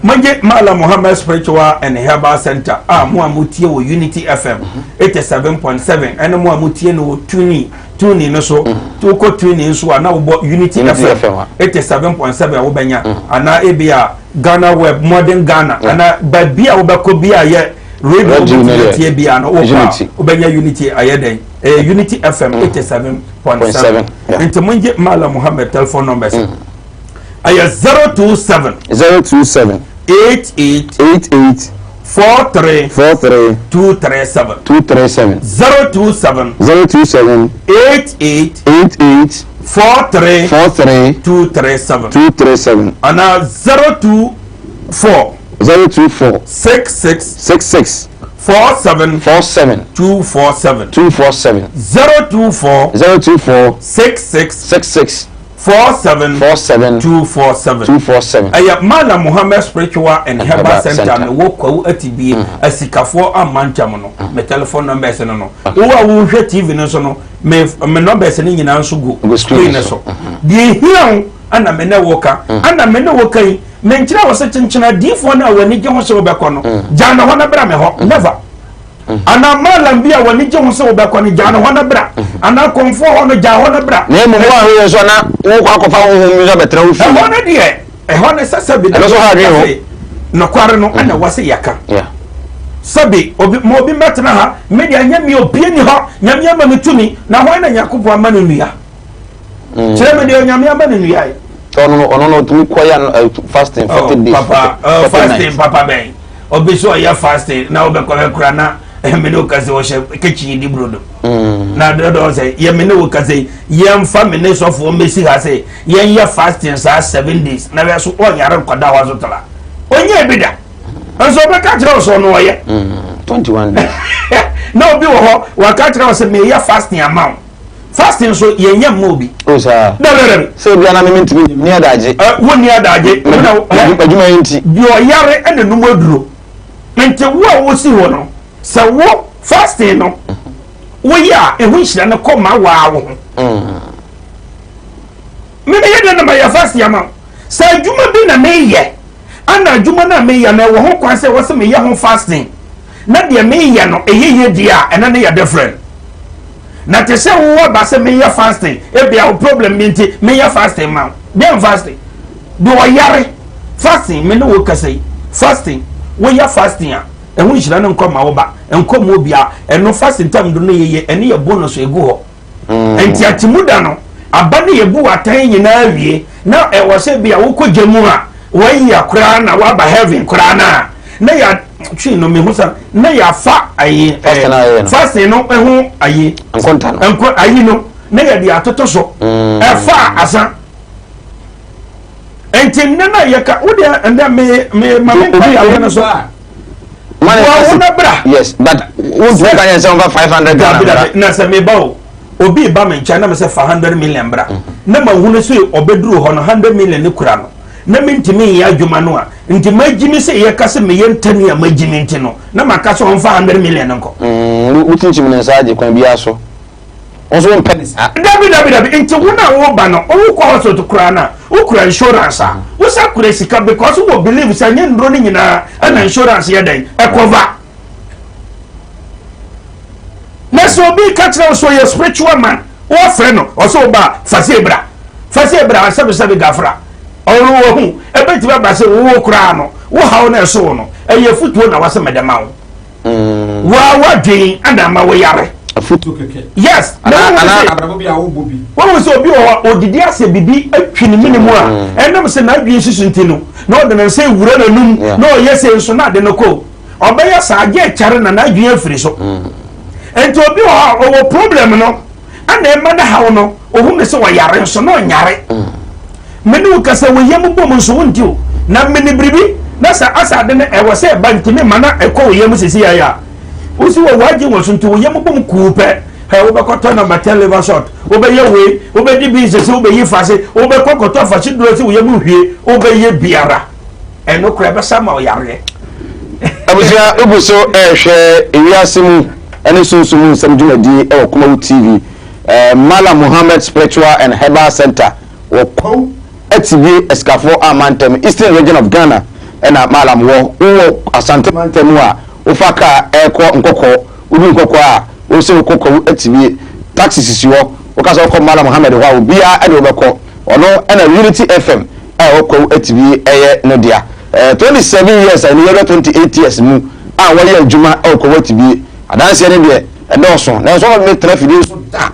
Mogye Mala Muhammad Spiritual and Herbal Center a mo a motie wɔ Unity FM 87.7 ɛne mo a motie no wɔ tuni tuni no so, wokɔ tuni nso a na wobɔ Unity Unity FM FM a. 87.7 a wobɛnya, anaa ebi a Ghana Web, Modern Ghana, anaa baabi a wobɛkɔ bi a yɛ radio Radio no wobɛtumi yɛ atie bi a no wokɔ a Unity. wobɛnya Unity ayɛ dɛn, ɛyɛ Unity FM 87.7. 7, yeah. Nti mongye Mala Muhammad telephone numbers, ɛyɛ 027 027 88 88 43 43 237. 237. 027 027 88 88 43 43 237. 237. Anaa 024 024 66 66 47 47 247. 247. 024 024 66 66 47 47 247. 247. Ɛyɛ Mala Muhammed Spiritual and Herbal Herbal Center. Center. Mewɔ Kwawu Atibie asikafoɔ amma nkyɛm no, me telephone numbers no, wo a wohwɛ TV no so no, me numbers no nyinaa nso gu Gu screen screen no so. so. Deɛ ehia wo ana me ne wo ka, ana me ne wo ka yi, menkyerɛ wo sɛ kyenkyena adiifoɔ no a w'ani gye ho sɛ wobɛkɔ no, gyaa ne hɔ na bra me hɔ, never. Anaa malam bi a w'ani gye ho sɛ wobɛkɔ no, gyaa ne hɔ na bra, anaa kɔnfoɔ hɔ no, gyaa hɔ na bra. Na mmom wo a woyɛ nso na wokɔ akɔfa honhom bi nso abɛtena wo fie. Ɛhɔ no deɛ, ɛhɔ no sɛ sɛbi Ɛno nso ha adwene ho. Nokware no ɛna wɔ sɛ yɛka sɛbi obi ma obi mɛtena ha, me deɛ nyɛ mi obie ni hɔ, Nyame ama me tumi na hwan na Nyankopɔn ama no nnua? Kyerɛ me deɛ Nyame ama no nnua yi. Ɔno no ɔtumi kɔ yɛ fasting 40 days. Papa, 40 fasting nights. Papa bɛn obi so ɔyɛ fasting na wobɛkɔ bɛkora na me ne wo kasa ɔhyɛ kitchen di brodo na dɔdɔ sɛ yɛ me ne wo kasa yi, yɛmfa me ne sɔfoɔ mmɛsi ha sɛ yɛnyɛ fasting saa 7 days na bɛ so ɔnyare nkɔda hɔ so tala ɔnyɛ bi da nso ɔbɛka kyerɛ wo sɛ ɔno ɔyɛ 21 days. Na obi wɔ hɔ waka kyerɛ wo sɛ meyɛ fasting ama wo. Fasting nso yɛnyɛ mma obi. O saa. Dɛdɛdɛbi. Sɛ obi anam mi ntumi ni adagye. Ɛ wonni adagye. Adwuma yi nti. Deɛ ɔyare ɛna num aduro, nti wo a wosi hɔ no sɛ wo fasting no woyɛ a, ɛho nhyira no kɔ ma waa wo ho. Mene yɛ dɛ na ma yɛ fasting. fasting ama wo. Sɛ adwuma bi na meyɛ, ana adwuma no a meyɛ no ɛwɔ ho kwan sɛ ɛwɔ sɛ meyɛ ho fasting, na deɛ meyɛ no ɛyɛ yie deɛ a, ɛno ne yɛ different. Na te sɛ wowɔ ba sɛ meyɛ fasting, ebia wo problem bi nti meyɛ fasting ma wo. Deɛn fasting? Deɛ ɔyare fasting, me ne wo kasa yi, fasting, woyɛ fasting a, ɛho nhyira no nkɔ ma wo ba, nkɔ ma obiara. Ɛno fasting tam do no yɛyɛ, ɛne yɛ bonus egu hɔ. Nti atemu da no aba ne yɛbu w'atɛn nyinaa wie na ɛwɔ sɛ bi a wokɔ gya mu a wayi koraa na waba heaven koraa no a na yɛ twi no mehu sa na yɛafa ayi fasting no ho ayi nkonta no nko ayi no na yɛde atoto so ɛfa asa nti nnɛ na yɛka wo deɛ ndɛ me me ma me nkɔ yareɛ no so Wa wo na bra. Yes, but wontumi ka yɛn sɛ wɔmfa 500 Ghana bra. Dabi na sɛ meba o obi ba me nkyɛn na me sɛ fa 100 million bra mm. na ma hunu sɛ ɔbɛduru hɔ no 100 million ne kura no na mentumi nyɛ adwuma no a nti magyi me sɛ yɛka sɛ meyɛ ntani a magyi me nti no na maka sɛ ɔmfa 100 million nkɔ. Mm, wotinkyim ne nsa agye kwan biara so. Wo nso wompɛ ne saa. Dabi dabi dabi nti wo na wo ba no wo kɔ hospital koraa na wo kura insurance a wo sa kura sika because wo believe sɛ nye nnuro no nyinaa ɛna insurance yɛ dɛn ɛkɔva na sɛ obi ka kyerɛ wo sɛ ɔyɛ spiritual man wɔfrɛ no ɔsɛ wo ba fase bra fase bra sɛbesɛbe gafra ɔno wahu ɛbɛtumi aba sɛ wowɔ koraa no wo haw no ɛso wo no ɛyɛ futuo na wasɛ mɛdɛma wo Mm. Wa wadwen ana ama wo yare. Afutuo kɛkɛ. Yes. Ana ana abrabɔ bi a wobɔ bi. Wɔn sɛ obi wɔ hɔ odidi asɛ bibi atwi ne mene mu a mm. ɛnam sɛ n'adwene susu nti no na ɔde ne nsa ewura n'anum na ɔyɛ sɛ nso na ade no kɔ ɔbɛyɛ saa agye akyare na n'adwene afiri so. Mm. Nti obi wɔ hɔ a ɔwɔ problem no ɛna ɛma ne haw no ohun ne sɛ ɔyare nso na ɔnyare me ne wo kasa wo yam bom nso wonti o na mene biribi na sɛ asa ade no ɛwɔ sɛ ɛba ntumi ma na ɛkɔ wo yam sisi yɛ a wosi wɔ wagye wɔ so nti wo yam bom kuu pɛ ɛ wobɛkɔtɔ number ten liver shot wobɛyɛ wei wobɛdi bi sisi wobɛyi fase wobɛkɔ kɔtɔ fase duro si wo yam hwie wobɛyɛ biara ɛno kora ɛbɛsa ma ɔyareɛ. Abusua wogu so ɛrehwɛ ewiase mu ɛne sunsum mu nsɛm dwumadie ɛwɔ Kumawu TV, Mallam Muhammad Spiritual and Herbal Center wɔ Kwawu Atibie Asikafoɔ a mantam, Eastern Region of Ghana ɛna Mallam wɔ. Wowɔ Asante mantam mu a, wofa kaa ɛrekɔ Nkɔkɔɔ, wodu Nkɔkɔɔ a, wose wokɔ Kwawu Atibie, taxi sisi hɔ, woka sɛ wokɔ Mallam Muhammad hɔ a, obiara ɛde wobɛkɔ. Ɔno ɛna Unity FM a ɛwɔ Kwawu Atibie ɛyɛ no dea. 27 years a ɛne yɛwura 28 years mu a wɔyɛ adwuma ɛwɔ Kwawu Atibie. Adanseɛ no deɛ ɛdɔɔso, nanso ɔma me tena fidie so da.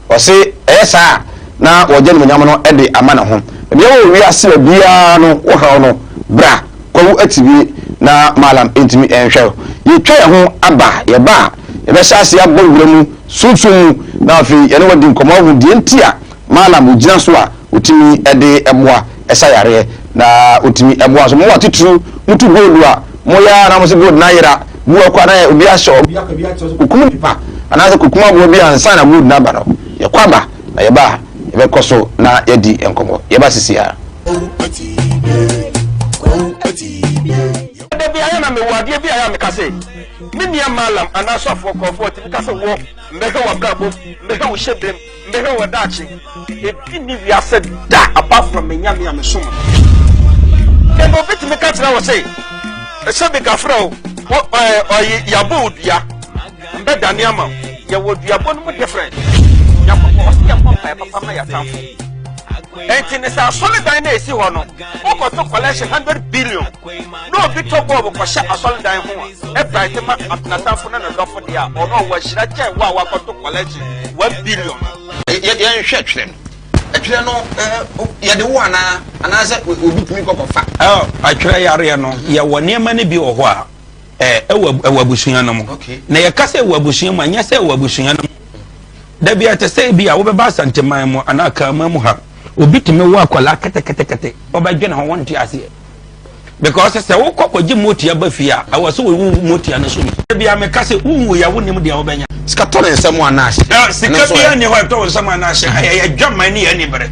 Ɔse ɛyɛ saa a na wɔgye animuonyam no de ama ne ho. Deɛ wɔ wiase baabiara no wo haw no, bra Kwawu Atibie na Mallam ntumi nhwɛ wo. Yɛtwa yɛn ho aba, yɛba a yɛbɛhyɛ aseɛ abɔ wura mu sunsum mu na afei yɛne wo adi nkɔmmɔ ahu deɛ nti a Mallam ogyina so a otumi de boa sa yareɛ na otumi boa nso. Mo atitiriw motu gold a, moyɛ ara na mose gold no ayera, bu akɔ a na obi ahyɛ obi aka bi akyerɛ sɛ kokum nipa anaasɛ kokum aboa bi ansa na gold no aba no. Yɛkɔ aba na yɛba a yɛbɛkɔ so na yɛadi nkɔmmɔ. Yɛba sisi ara. Da bi ayɛ na mewɔ adeɛ bi ayɛ a meka sɛ me nua malam anaa sɔfoɔ kɔɔfoɔ tumi ka sɛ wɔ mbɛhwɛ w'abrabɔ mu mbɛhwɛ wo hyɛbrɛ mu Mbɛhwɛ wɔ daakye, ebi nni wiase da apart from me Nyame a mesom no. Ɛna obi tumi ka kyerɛ wo se, sɛ bi gafrɛ wo, wo ɛɛ ɔye yabɔ wo dua, mbɛdane ama wo. Yɛwɔ duabɔ no mu different. Nyankopɔn ɔse yɛmmɔ mpaeɛ papa ma yɛatamfo. Enti ne sɛ asɔredan no a esi hɔ no, wokɔto collection 100 billion na obi tɔ bɔɔbo kɔhyɛ asɔredan ho a, ɛbright ma n'atamfo ne ne dɔfo deɛ a, ɔno ɔwɔ ahyira kyɛn wo a wakɔto collection 1 billion no. Yɛnhwɛ twerɛ no. Twerɛ no, yɛde wo anaa? Anaasɛ obi tumi kɔ kɔfa? Atwerɛ yareɛ no, yɛwɔ nneɛma no bi wɔ hɔ a, ɛwɔ abusua no mu. Na yɛka sɛ ɛwɔ abusua mu a, nyɛ sɛ ɛwɔ abusua no mu. Da bi a ɛte sɛ ebi a wobɛba Asanteman mu anaa Akanman mu ha, obi tumi wo akwadaa ketekete, ɔbɛdwene ho, wonte aseɛ. Because sɛ wokɔ kɔgye motia ba fie a, ɛwɔ sɛ wowu motia no so bi. Da bi a meka sɛ wonwu yɛ wonim deɛ wobɛnya. Sika tɔ ne nsam anaa ahyɛ? Sika biara nni hɔ a ɛtɔ wo nsam anaa ahyɛ. Ɛyɛ adwaman ne yɛn anibere.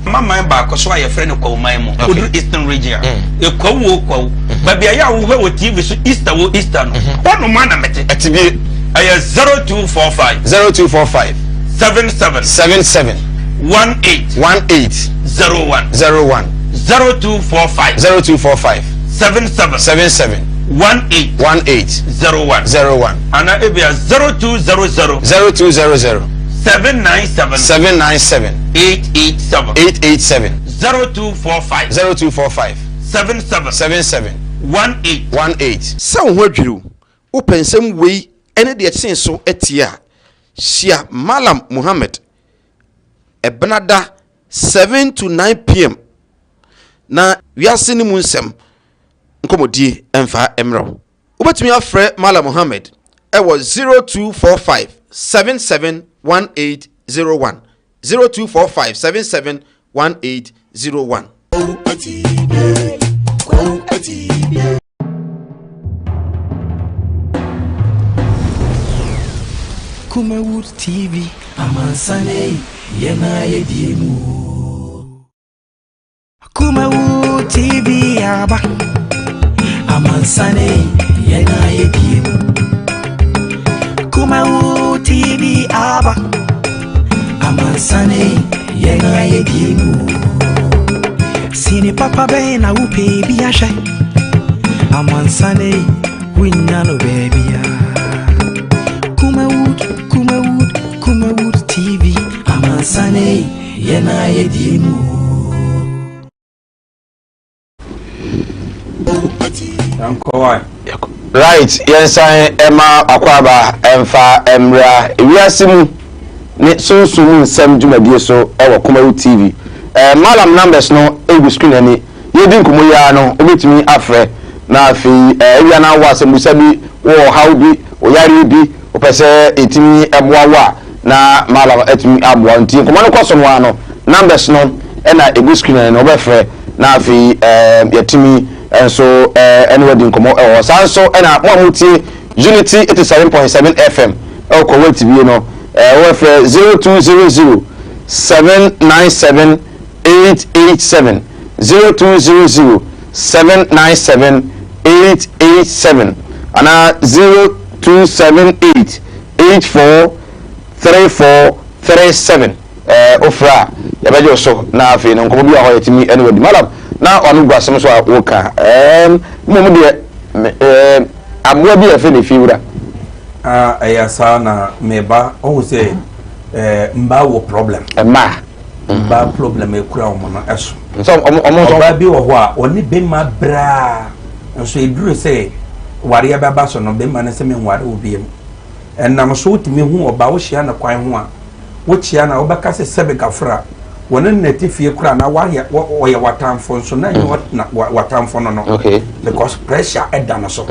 Ma man baako so a yɛfrɛ no Kwawu man mu. Woduru Eastern Region a, Kwawu o Kwawu. Baabi a yɛ a wohwɛ wɔ TV so Easter o Easter no, hɔ nom a na mete. Ɛte bie. Ɛyɛ 0245. 0245. 77. 77. 18. 18. 01. 01. 0245. 0245. 77. 77. 18. 18. 01. 01. Ana ebia 0200. 0200. 797. 797. 887. 887. 0245. 0245. 77. 77. 18. 18. Sɛ wo ho adwiriw, wopɛ nsɛm wei ne deɛ ɛkyɛn so tie a, hyia Mallam Muhammad Ɛbenada 7 to 9 pm na wiase no mu nsɛm nkɔmmɔdie mfa mmerɛ wo. Wobɛtumi afrɛ Mallam Muhammad ɛwɔ 0245 771801, 0245 771801. Kumawood TV, amansane yɛn a yɛdie mu. Kumawood TV aba, amansane yɛn a yɛdie mu. Kumawood TV aba, amansane yɛn a yɛdie mu. Sini papa bɛn na wopɛ bi ahwɛ, amansane wonya no baabia. Kumawood, Kumawood, Kumawood TV, amansane yɛn a yɛdie mu. Nkɔwa. Right, yɛnsan ɛma akwaaba ɛmfa mmra ewiase mu ne sunsun mu nsɛm dwumadie so ɛwɔ Kumawood TV. Malam numbers no egu screen ani. Yɛdi nkɔmmɔ yi ara no, wobɛtumi afrɛ na afei ewia na wɔ asɛmbusa bi, wɔ ɔhaw bi, ɔyareɛ bi, wopɛ sɛ ɛtumi ɛboa wo a, na Malam atumi aboa. Nti nkɔmmɔ no kɔ so no ara no, numbers no ɛna egu screen ani no, wobɛfrɛ na afei yɛtumi nso ɛne wadi nkɔmmɔ ɛwɔ hɔ. Saa nso ɛna mo a motie Unity 87.7 FM ɛwɔ Kuwait bie no, wɔbɛfrɛ 0200 797 887, 0200 797 887 anaa 0278 84 34 37. Wofrɛ a yɛbɛgye wo so na afei no nkɔmmɔ bi wɔ hɔ a yɛtumi ɛne wadi. Madam, na ɔno gu asɛm so a woka mmom deɛ amoa bi a yɛfrɛ no efiewura. Ɛyɛ saa na meba ɔhu sɛ mmaa wɔ problem. Mmaa. Mmaa problem ekura wɔn no ɛso. Nso ɔmo ɔmo nso. Ɔbaa bi wɔ hɔ a ɔne bɛrima braa nso eduru sɛ wareɛ bɛba so no, bɛrima no sɛ menware wo biem. Ɛnam so wotumi hu ɔbaa, wohyia no kwan ho a, wokyia no a, wobɛka sɛ sɛbe gafra wɔne no nate fie koraa na wayɛ ɔyɛ w'atamfo nso na ɛnyɛ w'atamfo no no because pressure ɛda no so.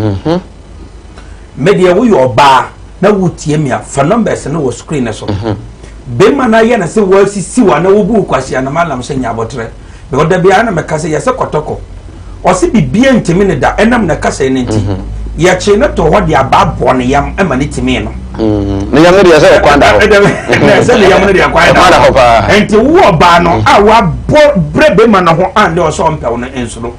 Me deɛ, woyɛ ɔbaa na wotie me a, fa numbers no wɔ screen no so. Bɛrima no ayɛ no sɛ wɔasisi wa na wobu wo kwasia no, malam sɛ nya abɔterɛ, because da biara na mɛka sɛ yɛsɛ kɔtɔkɔ ɔse bibia ntimi ne da ɛnam na kasa no nti yɛkyee no to hɔ de aba bɔ ne yam ma ne timi no. Ne yam no deɛ sɛ ɔkwan da hɔ. Sɛ ne yam no deɛ kwan da hɔ paa. Nti wo ɔbaa no a wabɔ brɛ bɛrima no ho a, ne ɔsɛ ɔmpɛw no nso no,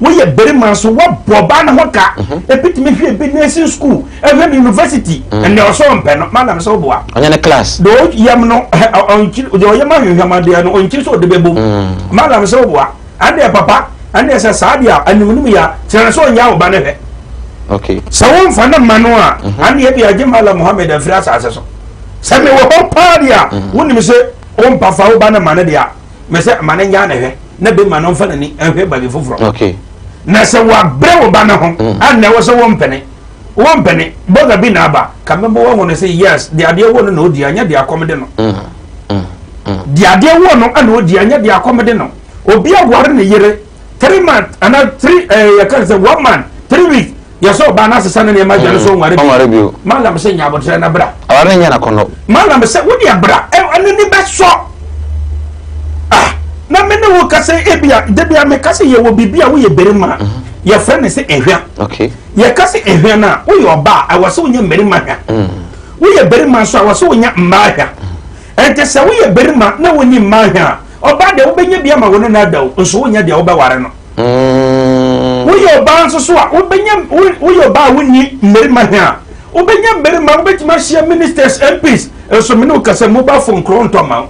woyɛ barima nso wabɔ ɔbaa no ho ka, ebi tumi hwɛ ebi nursing school, ɛhwɛ no university, ɛnna ɔsɛ ɔmpɛ no, madam sɛ ɔboa. Ɔnyɛ ne class. Deɛ ɔyam no ɔnkyiri, deɛ ɔyam ahwehwɛmadeɛ no ɔnkyiri sɛ ɔde bɛbom. Madam sɛ ɔboa ɛnna papa ɛnna sɛ saa deɛ animunim yɛ a kyerɛ sɛ ɔnyɛ ɔba no hwɛ. Sɛ wɔmfa no ma no a, ɛnna ebi agye Malam Muhammed afiri asase so sɛ mewɔ hɔ paa deɛ a, wonim sɛ wɔmpa fa wo ba no ma no deɛ a, mɛ sɛ ma no nya ne hwɛ na bi ma no mfa n'ani nhwɛ baabi foforɔ. Na sɛ wabrɛ wo ba no ho ɛnna ɛwɔ sɛ wɔmpene wɔmpene bɔga bi na aba ka mɛbɔ wɔn no sɛ yes, deɛ adeɛ wɔ no na odi, anyɛ deɛ akɔm de no. Deɛ adeɛ wɔ no ɛna odi, anyɛ deɛ akɔm de no. Obi aware ne yere 3 months ana three yɛka sɛ 1 month 3 weeks, yɛsɛ ɔbaa no asesa ne nneɛma adwane so, ɔnware ɔnware bio. Malam sɛ nya abotire na bra. Aware ne nyɛ nakɔnnɔ. Malam sɛ wode bra, ɛno ni bɛsɔ ah na me ne wo kasa. Ebia da bia meka sɛ yɛwɔ biribi a woyɛ barima a yɛfrɛ no sɛ ehwɛ. Yɛka sɛ ehwɛ no a, woyɛ ɔbaa a, ɛwɔ sɛ wonya mmarima hwɛ. Woyɛ barima nso a, ɛwɔ sɛ wonya mmaa hwɛ. Ɛnti sɛ woyɛ barima na wonni mmaa hwɛ a, ɔbaa deɛ wobɛnya bi ama wo ne no ada o, nso wonyɛ deɛ wobɛware no. Woyɛ ɔbaa nso so a wobɛnya, woyɛ ɔbaa a wonni mmarima hwɛ a, wobɛnya mmarima, wobɛtumi ahyia ministers, MPs, nso mene wo kasa mobile phone koro ntɔ ma wo.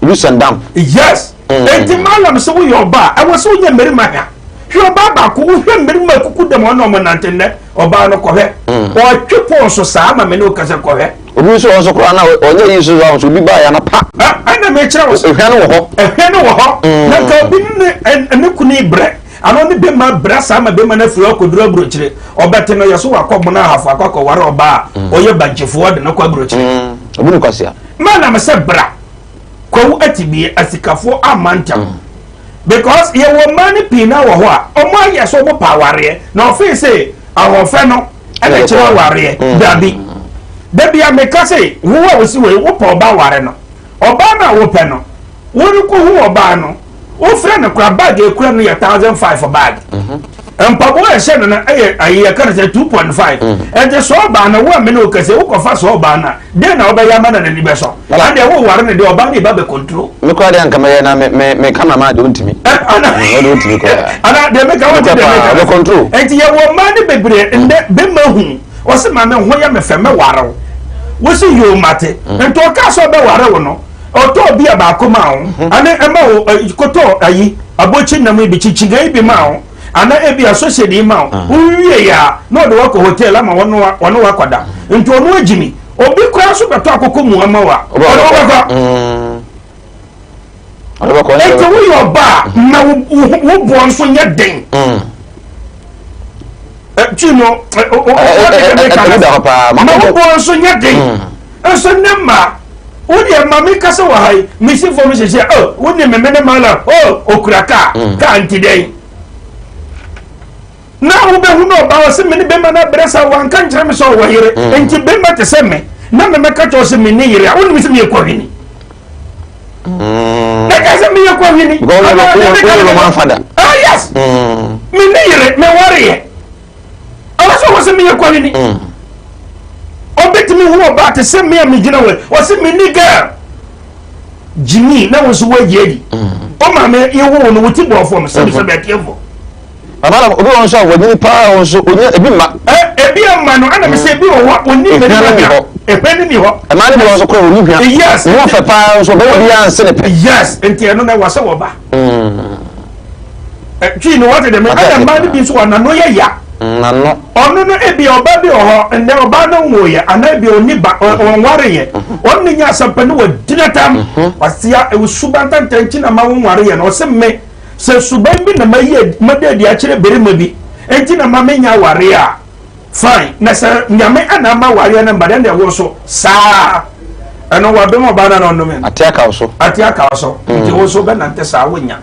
Loose and damp. Yes. Enti malam sɛ woyɛ ɔbaa ɛwɔ sɛ wonya mmarima ha. Hwɛ ɔbaa baako wohwɛ mmarima kuku dɛm ɔne ɔmo nante nnɛ ɔbaa no kɔhwɛ. Ɔtwe pɔn so saa ma me ne wo kasa kɔhwɛ. Obi nso wɔ nso koraa na ɔnyɛ yi so nso obi baa ya na pa. Ɛna mekyerɛ wo sɛ. Ehwɛ no wɔ hɔ. Ehwɛ no wɔ hɔ. Na nka obi ne ne kunu brɛ. Ano ne bɛma brɛ saa ma bɛma no afiri akɔduru aburokyire. Ɔbɛte no yɛ so wakɔ bono ahafo akɔ akɔware ɔbaa a ɔyɛ bankyefoɔ de no kɔ aburokyire. Obi ne kwasia. Ma na mesɛ bra. Kwawu atibie asikafoɔ amma ntɛm because yɛwɔ mmaa no pii na wɔ hɔ a ɔmo ayɛ sɛ ɔmo pa awareɛ na ɔfee sɛ ahoɔfɛ no ɛna kyerɛ awareɛ. Dabi dabi a meka sɛ wo a wosi wei wopɛ ɔba aware no, ɔbaa no a wopɛ no worekɔ hu ɔbaa no wofrɛ no kora bag ekura no yɛ 1,500 bag, mpaboa a ɛhyɛ no no ɛyɛ ayi yɛka no sɛ 2.5. Ɛnti sɛ ɔbaa no wo a mene wo kɛsɛ wokɔfa sɛ ɔbaa no a den na wobɛyɛ ama na n'ani bɛsɔ adeɛ woware no deɛ ɔbaa no ba bɛ control. Me koraa deɛ anka mɛyɛ na me me me camera man deɛ ɔntumi. Ana ɔde ɔntumi koraa. Ana deɛ meka wɔn ti deɛ meka. Ɔbɛ control. Ɛnti yɛwɔ mmaa no bebree ndɛ bɛma hu ɔsɛ maame ho yɛ me fɛ mɛware wo wosi yoo mate. Nti ɔka sɛ ɔbɛware wo no ɔtɔ bi a baako ma wo ane ɛma wo kotɔ ayi abɔkyi nam yi bi kyikyiga yi bi ma wo ana ebi asɔhyɛ de ma wo wowie yɛ a na ɔde wakɔ hotel ama wɔne wɔne wakɔda. Nti ɔno agyimi obi koraa so bɛtɔ akoko mu ama wa ɔne wɔbɛkɔ. Nti woyɛ ɔbaa na wo boɔ nso nyɛ den twi no ma wo boɔ nso nyɛ den nso ne ma wodeɛ ma me kasa wɔ ha yi mesi fam hyehyɛ oh wo ne me mene ma na oh okura kaa kaa nti dɛn na wobɛhu no ɔbaa ɔsɛ me ne bɛma no abrɛ sa wanka nkyerɛ me sɛ ɔwɔ yere. Nti bɛma te sɛ me na memɛka kyerɛ sɛ me ne yere a wonim sɛ meyɛ kɔhwini ɛka sɛ meyɛ kɔhwini. Yes, me ne yere mewareyɛ ɔwɔ sɛ wɔ sɛ meyɛ kɔhwini. Ɔbɛtumi hu ɔbaa te sɛ me a megyina wɔ ɔsɛ me ne girl gyimi na wo nso woagye adi ɔma me yɛwo no wo ti bɔɔ fam sɛbi sɛ bɛteɛfoɔ. Baba na obi wɔ nso a wɔnyini paa wɔn nso onya ebi mma. Ɛ ebi mma no ɛna mi sɛ ebi wɔ hɔ a oni mmiri na hɔ. Ehwɛ ne ni hɔ. Mmaa no bi wɔ nso kora oni hwɛ. Yes. Ne ho fɛ paa nso ɔbɛwɔ bi anse ne pɛ. Yes, nti ɛno na ɛwɔ sɛ wɔba. Twi no wɔte dɛm ɛna mmaa no bi nso wɔ nano yɛ ya. Nano. Ɔno no ebi ɔba bi wɔ hɔ nnɛ ɔbaa no nwo yɛ anaa ebi oni ba ɔnware yɛ. Ɔno ne nya asɛmpa ne wɔ gyina tam. Wasia ewu suban tantan na ma wɔnware yɛ no ɔsɛ me. Sɛ suban bi na mayi mada adi akyerɛ barima bi nti na ma menya awareɛ a, fine. Na sɛ Nyame ana ama awareɛ no mba dɛn deɛ wo so saa ɛno wadom ɔbaa no na ɔnome no. Ate aka wo so. Ate aka wo so. Nti wo so bɛnante saa wonya.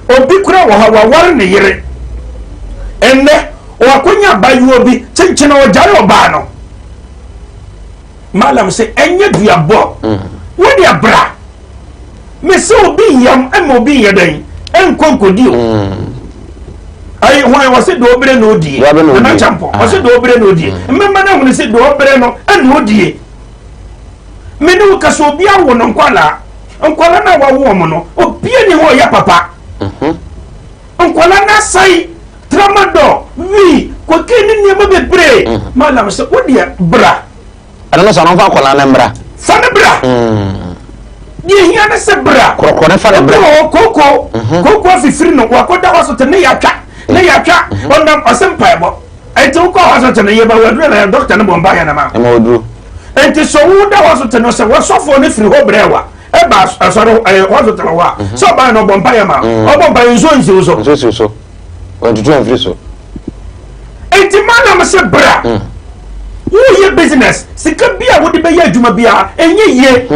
Obi kura wɔ ha waware ne yere. Ɛnnɛ wakonya abayewa bi kyenkyene ɔgyae ɔbaa no. Malam sɛ ɛnyɛ duabɔ. Wo deɛ bra. Mese obi yam ɛma obi yɛ dɛn ɛnkɔ nkɔdi o. Ayi hwan wɔse deɛ ɔbrɛ na ɔdie nana kyampɔ ɔse deɛ ɔbrɛ na ɔdie mmɛma no ahunu sɛ deɛ ɔbrɛ no ɛna ɔdie. Me ne wo kasa obi awo no nkwalaa nkwalaa no a wawo wɔn no obia ni hɔ ɔyɛ papa. Nkwalaa no asɛe tramadol wii kokaine ne nneɛma bebree. Malam sɛ wo deɛ bra. Ɛno no sɛ ɔno nfa akwadaa no mmra. Fa no bra. Deɛ hia ne sɛ bra. Korɔkorɔ ne fa no bra. Obi wɔ hɔ kooko kooko afifiri no wakɔda hospital ne yatwa ne yatwa ɔnam ɔsɛ mpaebɔ. Nti wokɔ hospital no yɛba waduro na doctor no bɔ mpa yɛ na ma. Ɛma waduro. Nti sɛ woda hospital no sɛ wɔsɔfoɔ no firi hɔ brɛ wa ɛba asɔre ɛɛ hospital hɔ a sɛ ɔbaa no ɔbɔ mpa yɛ ma ɔbɔ mpa yɛ nsuo nsiw so. Nsuo nsiw so. Wɔntutu amfiri so. Nti malam sɛ bra. Woyɛ business sika bi a wode bɛyɛ adwuma biara ɛnyɛ yie.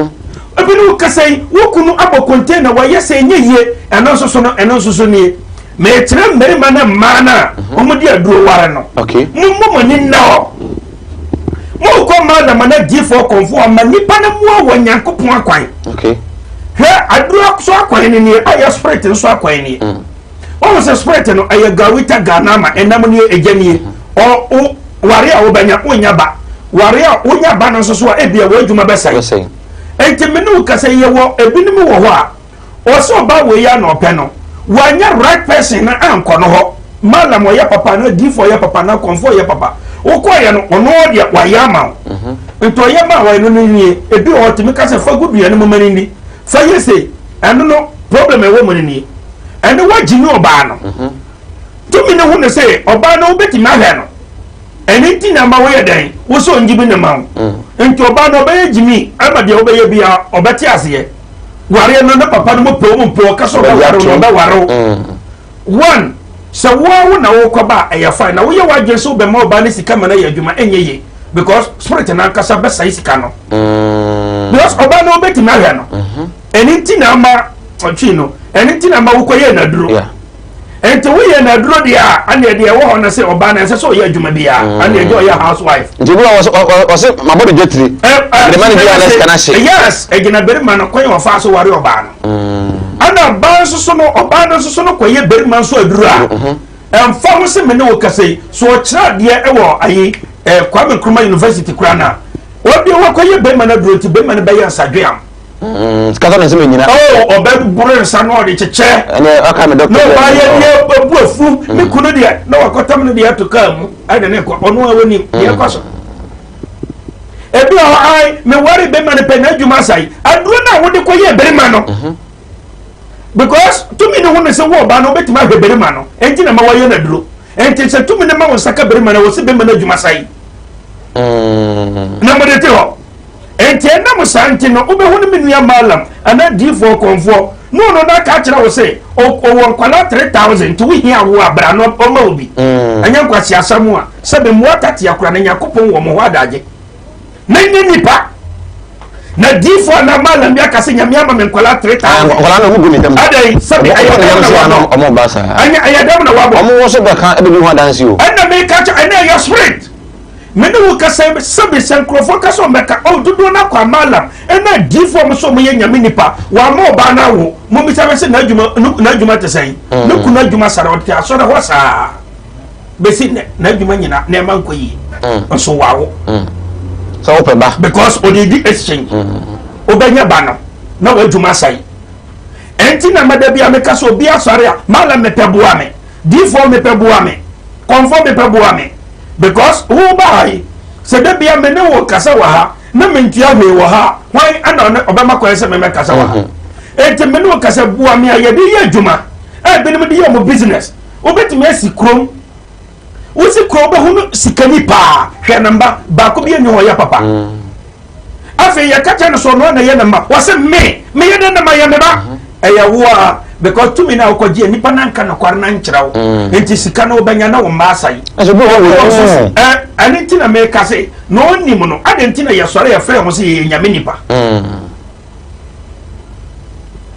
Ebi ne wo kasa yi wo kunu abɔ container wɔyɛ sɛ ɛnyɛ yie ɛno nso so no ɛno nso so nie. Mekyerɛ mmarima ne mmaa no a wɔde aduro ware no. Mommɔ mo ani nna hɔ. Mokɔ malam na diifoɔ kɔmfoɔ ama nnipa no mmoa wɔ Nyankopɔn akwan. Hwɛ aduro so akwan no nie ayɛ spirit nso akwan nie. Wɔn sɛ spirit no ɛyɛ gawita ganama ɛnam nie egya nie. Ɔ ware a wobɛnya wonya ba ware a wonya ba no nso so a ebia wɔ adwuma bɛsɛe. Enti me ne wo kasa yɛ wɔ ebinom wɔ hɔ a ɔsɛ ɔba wei a na ɔpɛ no wanya right person na ankɔ no hɔ. Malam ɔyɛ papa na diifo ɔyɛ papa na kɔnfo ɔyɛ papa wokɔɔyɛ no ɔno deɛ wayɛ ama wo. Nti ɔyɛ ma wɔyɛ no no nie ebi wɔ hɔ tumi kasa fa gu dua no mu ma no ni. Fa yɛ sei, ɛno no problem ɛwɔ mu no nie. Ɛno woagyimi ɔbaa no. Tumi no hu no sɛ ɔbaa no wobɛtumi ahwɛ no. Ɛno nti na ma woyɛ dɛn? Wo sɛ ɔngyimi ne ma wo. Nti ɔbaa no ɔbɛyɛ gyimi ama deɛ wobɛyɛ bia ɔbɛte aseɛ. Wareɛ no ne papa no mo pɛ wo mo mpɛ ɔka sɛ ɔbɛware wo no ɔbɛware wo. One, sɛ wo ara wo na wokɔba a ɛyɛ fine na woyɛ w'adwene sɛ wobɛma ɔbaa no sika ma no ayɛ adwuma ɛnyɛ yie because spirit no ankasa bɛsɛe sika no. Because ɔbaa no wobɛtumi ahwɛ no. Ɛno nti na ama ɔtwe no, ɛno nti na ama wokɔyɛ n'aduro. Nti woyɛ n'aduro deɛ a, ɛne deɛ ɛwɔ hɔ no sɛ ɔbaa no ɛnsɛ sɛ ɔyɛ adwuma biara, ɛne ɛgye ɔyɛ housewife. Nti obi wɔ ɔse mabɔ ne dwetiri, mede ma no bi a na sika no ahye. Yes, ɛgyina barima no kwan a ɔfaa so ware ɔbaa no. Ɛna ɔbaa nso so no, ɔbaa no nso so no kɔyɛ barima nso aduro a, ɛmfa ho sɛ me ne wo kasa yi, so ɔkyerɛ adeɛ wɔ ayi Kwame Nkrumah University koraa no a, ɔdeɛ wakɔyɛ barima no aduro nti barima no bɛyɛ nsadweam. Sika sɛ ne nsɛm nyina. Oh, ɔbɛboro nsa na ɔde kyekyɛ. Ɛnɛ ɔka me dɔkta. Na ɔbaa yɛ deɛ abu afu. Me kunu deɛ na wakɔtam no deɛ ato kaa mu ɛde ne kɔ ɔno a wɔnim deɛ ɛkɔ so. Ebi wɔ hɔ ae meware bɛrima no pɛ n'adwuma asae aduro no a wode kɔyɛ bɛrima no. Because tumi no ho no sɛ wo ɔbaa no wobɛtumi ahwɛ bɛrima no ɛnti na ma wɔyɛ no aduro. Ɛnti sɛ tumi no ma wo nsa ka bɛrima no wɔ sɛ bɛrima no adwuma sae. Na mode te hɔ. Enti ɛnam saa nti no, wobɛhunu me nua Malam anaa diifoɔ kɔmfoɔ na ɔno no aka akyerɛ wo sɛ ɔwɔ nkwadaa 3000 nti wohia awo a bra na ɔma wo bi. Mm. Ɛnyɛ nkwaseasɛm a sɛ mmoa tatea kora na Nyankopɔn wɔ mo hɔ adagye. Na nyɛ nipa. Na diifoɔ anaa Malam bi aka sɛ Nyame ama me nkwadaa 3000. Ah, nkwadaa no ɔmo gu ne dɛm. Adɛn sɛbi ɛyɛ dɛm na wabɔ. Ɔmo ba saa. Ɛnyɛ ɛyɛ dɛm na wabɔ. Ɔmo nso bɛka ɛbɛdi ho adanse o. Ɛna meka kyɛ ɛna ɛyɛ spirit. Me ne wo kasa yi, sɛbi sɛ nkurɔfoɔ ka sɛ wɔbɛka, oh, dodoɔ no akɔ amalam, ɛna adiifoɔ mo sɛ wɔyɛ nyame nipa, wɔama ɔbaa no awo, mommisa me sɛ n'adwuma, n'adwuma te sɛn? Mm. Ne kunu adwuma sara, ɔte asɔre hɔ saa, bɛsi nnɛ, n'adwuma nyina, na ɛma nkɔ yie, mm. nso wawo. Mm. Sɛ wopɛ ba. Because ɔde di exchange. Wobɛnya ba no, na w'adwuma asɛe. Ɛnti na mada bi a meka sɛ obi asɔre a, malam mepɛ boa me. Diifoɔ mepɛ boa me, kɔmfoɔ mepɛ boa me because wo ba ha yi sɛ da bia me ne wo kasa wɔ ha na mentua hwee wɔ ha a hwan ɛna ɔne ɔbɛma kwan sɛ mɛmɛkasa wɔ ha mhm. enti me ne wo kasa boa me a yɛde yɛ adwuma a ebinom de yɛ ɔmo business wobɛtumi asi kurom wosi kurom wobɛhunu sikani paa hwɛ ne mba baako bi ani hɔ yɛ papa mm. Afei yɛka kyerɛ no sɛ ɔno na ɛyɛ ne mma. Wɔse me, meyɛ dɛn na mayɛ me ba? Mhm. Ɛyɛ wo a because tumi no a wokɔgye nipa no anka nokware no ankyerɛ wo. Mm. Nti sika no wobɛnya na wo mma asae. Ɛno nti na meka se na ɔnim no adɛn nti na yɛsɔre yɛfrɛ ho sɛ yɛyɛ nyame nipa. Mm.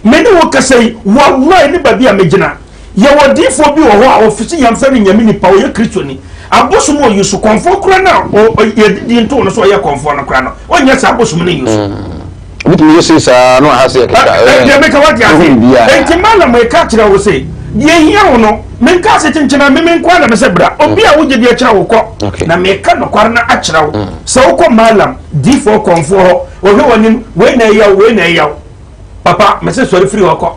Me ne wo kasa yi, wallahi ne baabi a megyina. Yɛwɔ diifoɔ bi wɔ hɔ a ɔfisi yɛmfrɛ no nyame nipa, ɔyɛ Kristoni. Abosom wɔ yusu, kɔnfoɔ kora no a yɛde din too no sɛ ɔyɛ kɔnfoɔ no kora no, ɔnyɛ saa abosom no yusu. Mm. Obitumi yɛ sei saa na ɔha sɛ keka. Deɛ meka wate ase. Enti malam ɛka kyerɛ wo se, deɛ hia wo no, menka ase kyenkyena me me nkoa na me sɛ bra. Obi a wogye deɛ kyerɛ wo kɔ. Na meka nokware no akyerɛ wo. Mm. Sɛ wokɔ malam, diifoɔ kɔnfoɔ hɔ, Ɔhwɛ w'anim, wei na ɛyɛ wo, wei na ɛyɛ wo. Papa, mese sɔre firi hɔ kɔ.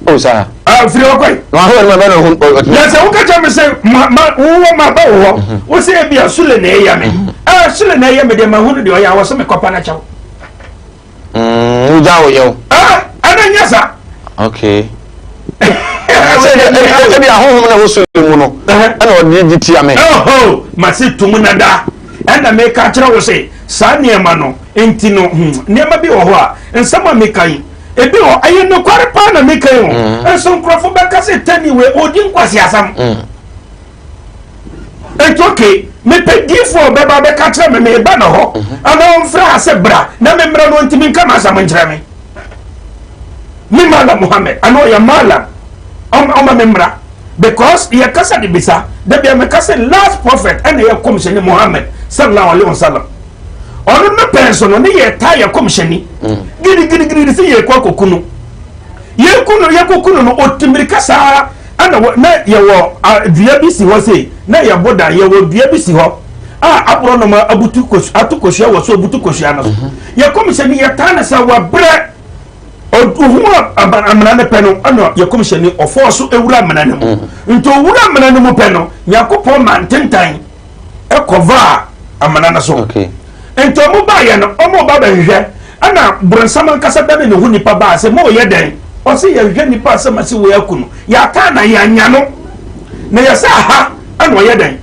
O saa. Ah, firi hɔ kɔ yi. Na wahwɛ w'anim abɛn na ɔho ɔtumi. Na sɛ woka kyerɛ me sɛ ma ma wowɔ ma ba wɔ hɔ, mhm. wo sɛ ebi a Sule na ɛyɛ me. Mhm. Ah, Sule na ɛyɛ me deɛ ma hu no deɛ ɔyɛ awɔ sɛ mekɔpa no kyɛw. Mm, wogya wo yɛw. Ah, ɛna nyɛ sa. Okay. Sɛ ebi ahohom na ɛwɔ Sule mu no, ɛna ɔde di tia me. Oho, mase tum na da. Ɛna meka kyerɛ wo sɛ saa nneɛma no nti no, hmm, nneɛma bi wɔ hɔ a, nsɛm a meka yi, ebi wɔ ɛyɛ nokware paa na meka yi o. Mm. Nso nkurɔfo bɛka sɛ tani wei ɔdi nkwaseasɛm. Mm. Nti okay, mepɛ diifo a ɔbɛba bɛka kyerɛ me meba na hɔ, mm-hmm. anaa ɔmfrɛ ha sɛ bra na memmrɛ no ntumi nka m'asɛm nkyerɛ me. Me Malam Muhammad, anaa ɔyɛ Malam, ɔma me mmra. Because yɛ kasa de bisa, da bia meka sɛ last prophet ɛna yɛ kɔmhyɛni Muhammad sallallahu alaihi wasallam. Ɔno no pɛn so no ne yɛ taa yɛ kɔmhyɛni. Mm. Gidi gidi gidi sɛ yɛ kɔ akɔku no. Yɛ ku no yɛ kɔku no no ɔtimirika saa ɛna na yɛwɔ dua bi si hɔ sei na yɛbɔ dan yɛwɔ dua bi si hɔ a aborɔnoma abutu kosua ato kosua wɔ so abutu kosua no so. Mhm. Yɛ kɔmhyɛni yɛ taa no sɛ wabrɛ Ohun amena no pɛ no, ɛna yɛ kɔmhyɛni ɔfɔɔ so ewura amena no mu. Mm. Nti owura amena no mu pɛ no, Nyankopɔn ma ntentan ɛkɔvaa amena no so. Nti ɔmo baayɛ no, ɔmo ba bɛhwehwɛ. Ɛna borɔnsam ankasa dane ne ho nipa baa sɛ, Moreyɛ dɛn? Ɔse, Yɛhwehwɛ nipa a sɛ mase wei aku no, yɛataa na yɛanya no. Na yɛsɛ aha ɛna ɔyɛ dɛn?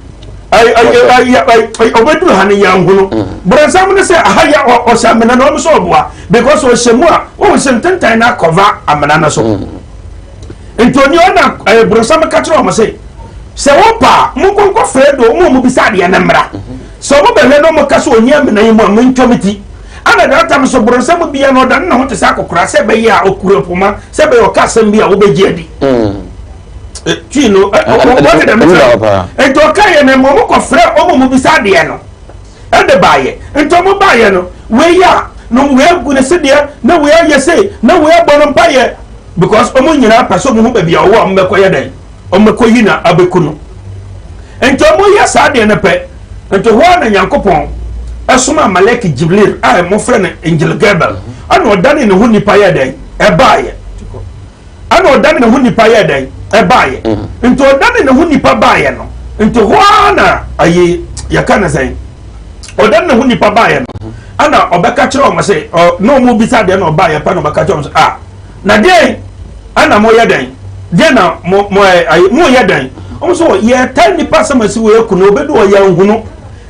Ɔbɛduru ha no yɛanhu no. Borɔnsam no sɛ aha yɛ ɔhyɛ amena no, ɔno sɛ ɔboa because ɔhyɛ mu a, wohu sɛ ntentan no akɔva amena no so. Nti oni ɔna borɔnsam ka kyerɛ wɔn sɛ, sɛ wɔpa a, monkɔ nkɔfrɛ do wɔn a wɔbisa adeɛ no mmra. Sɛ wɔbɛhwɛ na wɔka sɛ ɔnni amena yi mu a, mentwa me ti. Ana that time so borɔnsam bia no ɔdane ne ho te sɛ akɔkora sɛ ɛbɛyɛ a ɔkura poma sɛ ɛbɛyɛ ɔka asɛm bi a wobɛgye adi. Twi no wɔte dɛm sɛ nti ɔka yɛ no ma ɔmo kɔfrɛ ɔmo mu bisa adeɛ no ɛde baayɛ nti ɔmo baayɛ no wei a no wei agu ne sedeɛ na wei ayɛ sei na wei abɔ no mpayɛ because ɔmo nyinaa pɛ sɛ ɔmo ho baabi a ɔwɔ a ɔmo bɛkɔ yɛ dɛn. Wɔbɛkɔyi no abɛku no. Nti wɔyɛ saa deɛ no pɛ, nti hɔ ara na Nyankopɔn ɛsomaa Malɛki Jibril a wɔfrɛ no Angel Gabriel, ɛna ɔdane ne ho nipa yɛ dɛn? Ɛbaayɛ. Ɛna ɔdane ne ho nipa yɛ dɛn? Ɛbaayɛ. Nti ɔdane ne ho nipa baayɛ no, nti hɔ ara na ayi yɛka no sɛn? Ɔdane ne ho nipa baayɛ no, ɛna ɔbɛka kyerɛ wɔn sɛ, na wɔn bisa deɛ na ɔbaayɛ pɛ na ɔbɛka kyerɛ wɔn sɛ, ah, Na deɛn ɛna moyɛ dɛn? Deɛn na mo mo ɛ ayi moyɛ dɛn? Wɔn nso yɛtaa nnipa asɛm asi wɔ eku no obedu hɔ yɛn hunu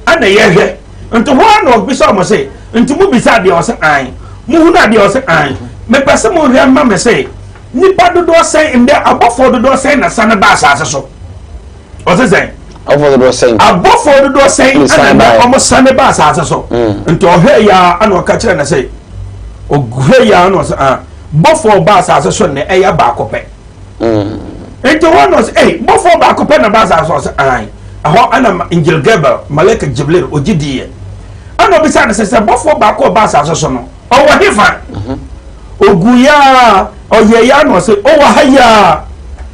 ɛna yɛhwɛ. Nti hɔ ara na ɔbisa wɔn sɛ nti mo bisa adeɛ ɔsɛ an mo hunu adeɛ ɔsɛ an mepɛ sɛ mo hwɛ ma me sɛ nipa dodoɔ sɛn ndɛ abɔfoɔ dodoɔ sɛn na sane ba asase so. Ɔsɛ sɛn? Abɔfoɔ dodoɔ sɛn? Abɔfoɔ dodoɔ sɛn ɛna nɛ wɔn sane ba asase so. Mm. Nti ɔhwɛ ya ɛna ɔka kyerɛ no sɛ ɔhwɛ ya ɛna ɔsɛ ah bɔfoɔ ba asase so nɛ ɛyɛ baako pɛ. Mm. Nti wɔn na ɔsɛ ɛy bɔfoɔ baako pɛ na ba asase so ɔsɛ ayi ɛhɔ ɛna Angel Gabriel Malaika Jibril ɔgye diiɛ ɛna ɔbisa no sɛ sɛ bɔfoɔ baako ɔba asase so no ɔwɔ hefa ogu ya ɔyɛ ya na ɔsɛ ɔwɔ ha ya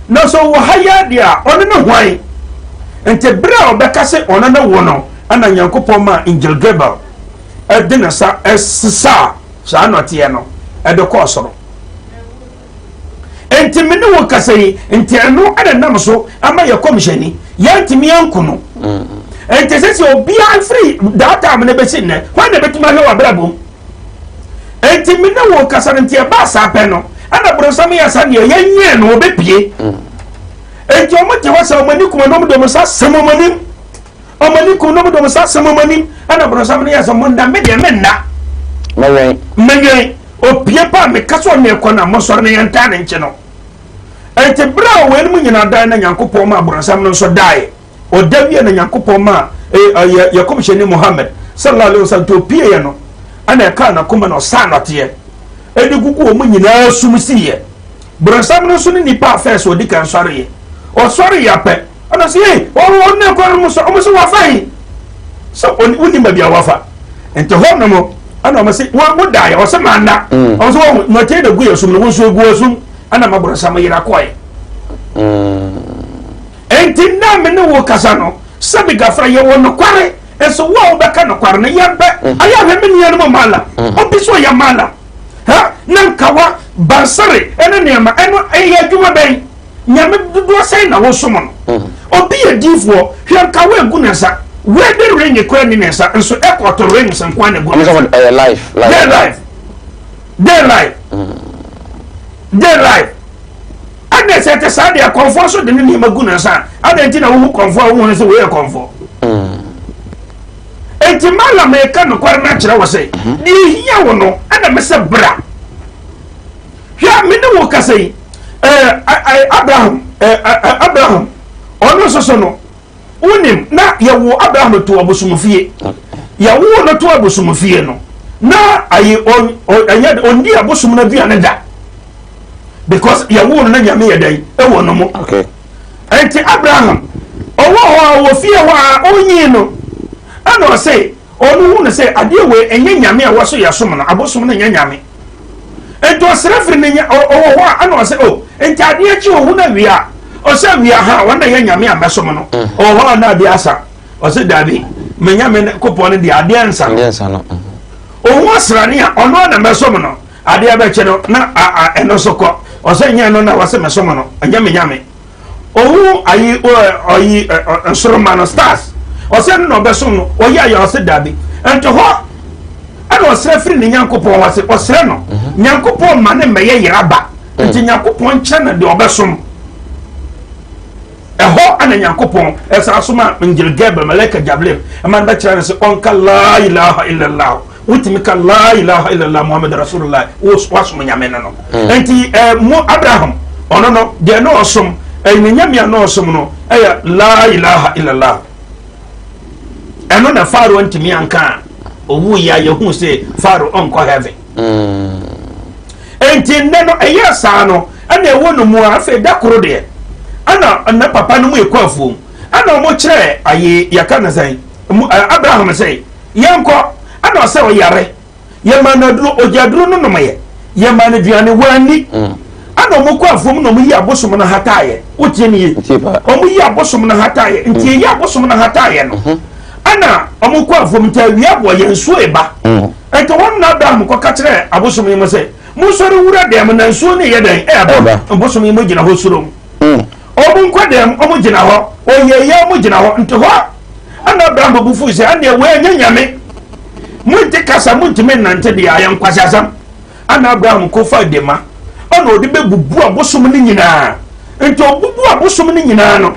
na sɛ ɔwɔ ha ya deɛ a ɔno ne hwan nti berɛ a ɔbɛka sɛ ɔno ne wo no ɛna Nyankopɔn maa Angel Gabriel ɛde ne nsa ɛsesaa saa nɔteɛ no ɛde kɔɔ soro. Enti me ne wo kasa yi, nti ɛno ɛna nam so ama yɛ kɔmhyɛni, yɛntumi anku no. Enti sɛ sɛ obiara firi that time no bɛsi nnɛ, hwan na bɛtumi ahwɛ w'abrabɔ mu? Enti me ne wo kasa no, nti ɛbaa saa pɛ no, ɛna boronsam yɛ saa deɛ yɛnyɛɛ no ɔbɛpie. Enti wɔn te hɔ sɛ wɔn ani kuma na wɔn de wɔn nsa asɛm wɔn anim. Wɔn ani kum na wɔn de wɔn nsa asɛm wɔn anim. Ɛna boronsam no yɛ sɛ mo nna, me deɛ me nna. Mɛwɛn. Mɛwɛn. Opie pa a meka sɛ ɔne ɛkɔ no a, mosɔre na yɛntaa ne nkye no. Enti berɛ a weinom nyinaa dae na Nyankopɔn maa borɔnsam no nso daeɛ. Ɔda wie na Nyankopɔn maa yɛ yɛ kɔmhyɛni Muhammad sallallahu alaihi wasallam nti opieeɛ no ɛna ɛkaa n'akoma na ɔsaa nɔteɛ ɛde gugu wɔn nyinaa sum siiɛ. Borɔnsam no nso ne nipa a fɛs ɔdi kan sɔreeɛ. Ɔsɔreeɛ apɛ ɛna sɛ ei wɔn ne kɔ no sɛ wɔn sɛ wafa yi sɛ wonim baabi a wafa nti hɔ nom ɛna wɔn sɛ wɔn mo da yɛ ɔsɛ maa nna mm. wɔn sɛ wɔn nɔteɛ na gu yɛ sum no wɔn nso egu asum ɛna ma borɔsam yera kɔɛ mm. nti nna me ne wo kasa no sɛbi gafra yɛ wɔ nokware nso wo a wobɛka nokware no yɛmpɛ mm. ayɛ ahwɛ me nuanom mala obi so ɔyɛ mala ha na nkawa bansere ɛne nneɛma ɛno ɛyɛ adwuma bɛn Nyame dodoɔ sɛn na wosom no? Obi yɛ diifoɔ, hwɛ nkawa egu ne nsa, wedding ring koraa nni ne nsa, nso ɛkɔto rings nkoa na egu ne nsa. Ɛyɛ life. Day life. Day life. Day life. Ɛna sɛ ɛte saa deɛ kɔnfoɔ nso de ne nneɛma gu ne nsa a, adɛn nti na wohu kɔnfoɔ a wohu no sɛ wei yɛ kɔnfoɔ? Enti mala meka nokware no akyerɛ wo sɛ, deɛ ehia wo no ɛna mesɛ bra. Hwɛ, me ne wo kasa yi, ɛɛ Abraham, ɛɛ Abraham, ɔno nso so no, wonim na yɛwo Abraham to abosomfie. Yɛwo no to abosomfie no, na ayi ɔn ɛnyɛ ɔndi abosom no aduane da. Because yɛwo no na nyame yɛ dɛn ɛwɔ no mu. Okay. Nti Abraham, ɔwɔ hɔ a wɔ fie hɔ a ɔnyin no, ɛna ɔse, Ɔno hu no sɛ adeɛ wei ɛnyɛ nyame a wɔso yɛsom no, abosom no nyɛ nyame. Nti ɔsrɛ firi ne nya ɔwɔ hɔ a ɛna ɔsɛ o oh, nti adeɛ kye ɔhu no awia a ɔsɛ awia ha wɔn na yɛ nyame a mɛsom no. Mm. Ɔwɔ hɔ a na adeɛ asa ɔsɛ dabi me nyame kopɔn no deɛ adeɛ nsa no. Mm. Ɔhu asrane a ɔno na mɛsom no adeɛ bɛkye no na ɛno so kɔ ɔsɛ nyɛ no na wɔsɛ mɛsom no ɛnyɛ me nyame. Ohu ayi ɔyi nsoroma no stars ɔsɛ no na ɔbɛsom no ɔyɛ ayɛ ɔsɛ dabi nti hɔ ɛna Ɛna ɔsrɛ firi ne Nyankopɔn hɔ se ɔsrɛ no Nyankopɔn ma ne mmɛyɛ yera ba nti Nyankopɔn nkyerɛ no deɛ ɔbɛsom. Ɛhɔ ana Nyankopɔn ɛsan soma Angel Gabriel, Malaika Jablil, ɛma no bɛkyerɛ no se ɔnka Laa ilaha illallah. Wotumi ka Laa ilaha illallah Muhammad Rasulullah, wasom Nyame no no. Nti eh, mo Abraham ɔno no deɛ na ɔsom, eh, ne Nyame a na ɔsom no ɛyɛ Laa ilaha illallah. Ɛno na Pharaoh ntumi anka a owu yi a yɛhu sɛ Pharaoh ɔnkɔ heaven. Enti nnɛ no ɛyɛ saa no ɛna ɛwɔ no mu a afei da koro deɛ ɛna ne papa no mu ekɔ afuom ɛna wɔn kyerɛ ayi yɛka no sɛn Abraham sɛ yɛnkɔ ɛna ɔsɛ ɔyare. Yɛmaa no aduro, ɔgye aduro no nomeɛ. Yɛmaa no aduane, wanni. Ɛna wɔn kɔ afuom na wɔn yi abosom no hataeɛ. Wotie ne yie? Wɔn yi abosom no hataeɛ. Nti yɛyi abosom no hataeɛ no, ɛna wɔn kɔ afuom nti awia bɔ yɛn nsuo eba. Nti wɔn na Abraham kɔka kyerɛ abosom yi mo sɛ, monsɔre nwura dɛm na nsuo no yɛ dɛn? Ɛɛba. Abosom yi mo gyina hɔ suro mu. Wɔn nkɔ dɛm, wɔn gyina hɔ. Ɔyɛyɛ wɔn gyina hɔ. Nti hɔ ɛna Abraham bo fuu sɛ, ɛnneɛ wei ɛnyɛ nyame. Monte kasa, montumi nnante deɛ ayɛ nkwaseasɛm. Ɛna Abraham kɔfaa dema, ɛna ɔde bɛbubu abosom no nyinaa. Nti ɔbubu abosom no nyinaa no,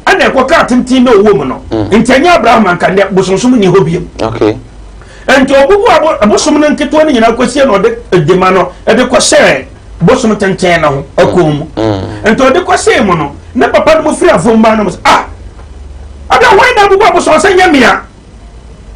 ɛna ɛkɔkaa tenten na ɔwɔ mu no. Nti ɛnyɛ Abraham anka nnɛ bosomsom nni hɔ biom. Nti ɔbubu abosom no nketewa no nyinaa kɔsie na ɔde dema no ɛde kɔhyɛɛ bosom tenten no ho ɛkɔn mu. Nti ɔde kɔhyɛɛ mu no, ne papa no mu firi afom baa no mu sɛ, ah, ada hwan na abubu abosom sɛ nyɛ mea?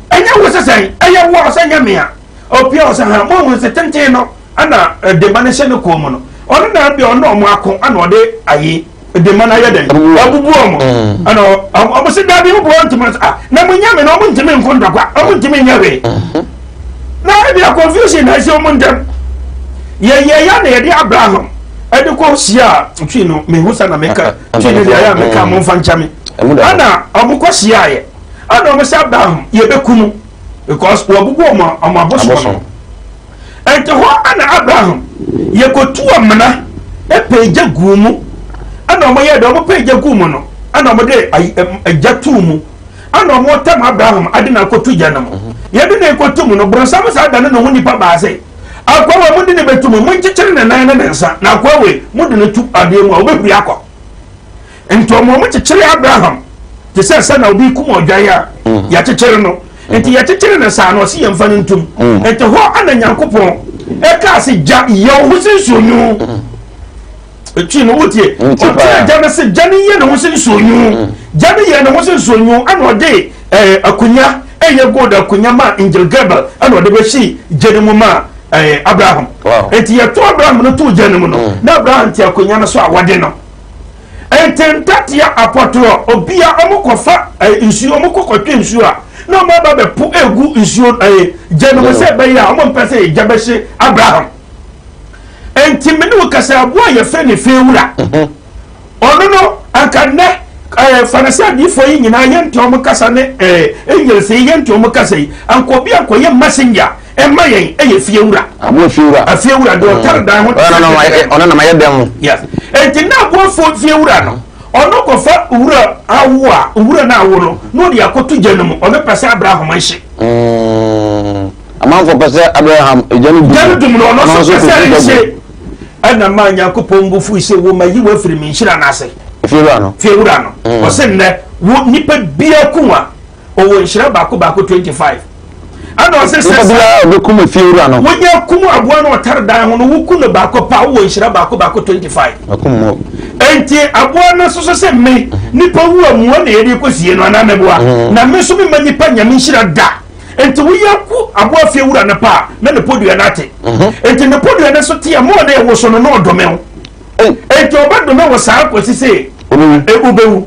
Ɛnyɛ wo sɛ sɛn? Ɛyɛ wo a ɔsɛ nyɛ mea. Ɔpia ɔsɛ ha, mo ahunu sɛ tenten no ɛna dema no hyɛ ne kɔn mu no. Ɔno na bia ɔno ɔmo ako ɛna ɔde ayi dema no ayɛ dɛn? Abubu ɔmo. Ɛna ɔmo sɛ dabi mo boɔ ntoma sɛ ah na mo nyɛ me na ɔmo ntumi nko ntɔkwa, ɔmo ntumi nyɛ hwee. Na ebi a confusion na ɛsi ɔmo ntɛm. Yɛyɛ ya na yɛde Abraham ɛde kɔ hyia twi no mehu sɛ na meka twi no deɛ ayɛ a meka mo mfa nkyɛ me. Ɛna ɔmo kɔ hyia yɛ. Ɛna ɔmo sɛ Abraham yɛbɛku no because wɔabubu ɔmo ɔmo abosom no. Ɛnti hɔ ɛna Abraham yɛkɔtu amena ɛpɛ gya guu mu. Ɛna ɔmo yɛ dɛ ɔmo pɛ gya guu mu no ɛna ɔmo de gya tuu mu. Ɛna ɔmo tam Abraham ade na akɔtu gya no mu. Yɛde na ɛkɔtu mu no boronsam saa da no ne ho nipa baa sɛ akoa wei mode ne bɛtu mu, monkyekyere ne nan ne ne nsa na akoa wei mode no tu adeɛ mu a ɔbɛhuri akɔ. Nti ɔmo ɔmo kyekyere Abraham te sɛ sɛ na obi kum ɔdwan a yɛkyekyere no. Nti yɛkyekyere no saa na ɔsi yɛn fa no ntum. Nti hɔ ana Nyankopɔn ɛkaa se gya yɛ wo ho sɛ nsuo nwunu. Etwi no wotie. Ɔkyerɛ gya no se gya no yɛ ne ho sɛ nsuo nwunu. Gya no yɛ ne ho sɛ nsuo nwunu ɛna ɔde ɛɛ akonya ɛyɛ gold akonya ma Angel Gabriel ɛna ɔde bɛhyi gya no mu ma ɛɛ Abraham. Nti yɛto Abraham no too gya no mu no na Abraham te akonya no so a wɔde no. Nti ntatea apɔtorɔ obia ɔmo kɔfa ɛɛ nsuo ɔmo kɔ kɔtwe nsuo a na ɔmo aba bɛpo egu nsuo ɛɛ gya no mu sɛ ɛbɛyɛ a ɔmo mpɛ sɛ gya bɛhye Abraham. Nti me ne wo kasa aboa a yɛfrɛ no Fewura. Ɔno no anka nnɛ ɛɛ fanasi adiifoɔ yi nyinaa yɛnte ɔmo kasa ne ɛɛ angels yi yɛnte ɔmo kasa yi anka obi ankɔyɛ messenger ɛma yɛn ɛyɛ fiewura. Aboa fiewura. Afiewura deɛ ɔtare dan ho. Ɔno nam ayɛ ɔno nam ayɛ dɛm. Yes. Nti na aboa fiewura no ɔno kɔfa wura awo a wura no awo no na ɔde akɔto gya no mu ɔno pɛ sɛ Abraham nhye. Amanfoɔ pɛ sɛ Abraham gya no dum. Gya no dum no ɔno nso pɛ sɛ nhye. Ɛna maa Nyankopɔn bo fui sɛ wo ma yi wo afiri me nhyira no ase. Fiewura no. Fiewura no. Ɔsɛ nnɛ wo nipa biara kum a ɔwɔ nhyira baako baako 25. Ɛna ɔsɛ sɛ Nipa biara a ɔbɛkum efiewura no. Wonya kum aboa no ɔtare dan ho no woku no baako pa wowɔ nhyira baako baako 25. Akum mo. Enti aboa no nso so sɛ me nipa wu a mua na yɛde kɔsie no anaa mɛboa na me nso mema nipa nyame nhyira da. Enti woyɛ ku aboa fiewura no pa a na ne podua no ate. Enti ne podua no so te a mo a na ɛwo so no na ɔdome wo. Enti ɔbɛdome wo saa kɔsi sɛ wobɛwu.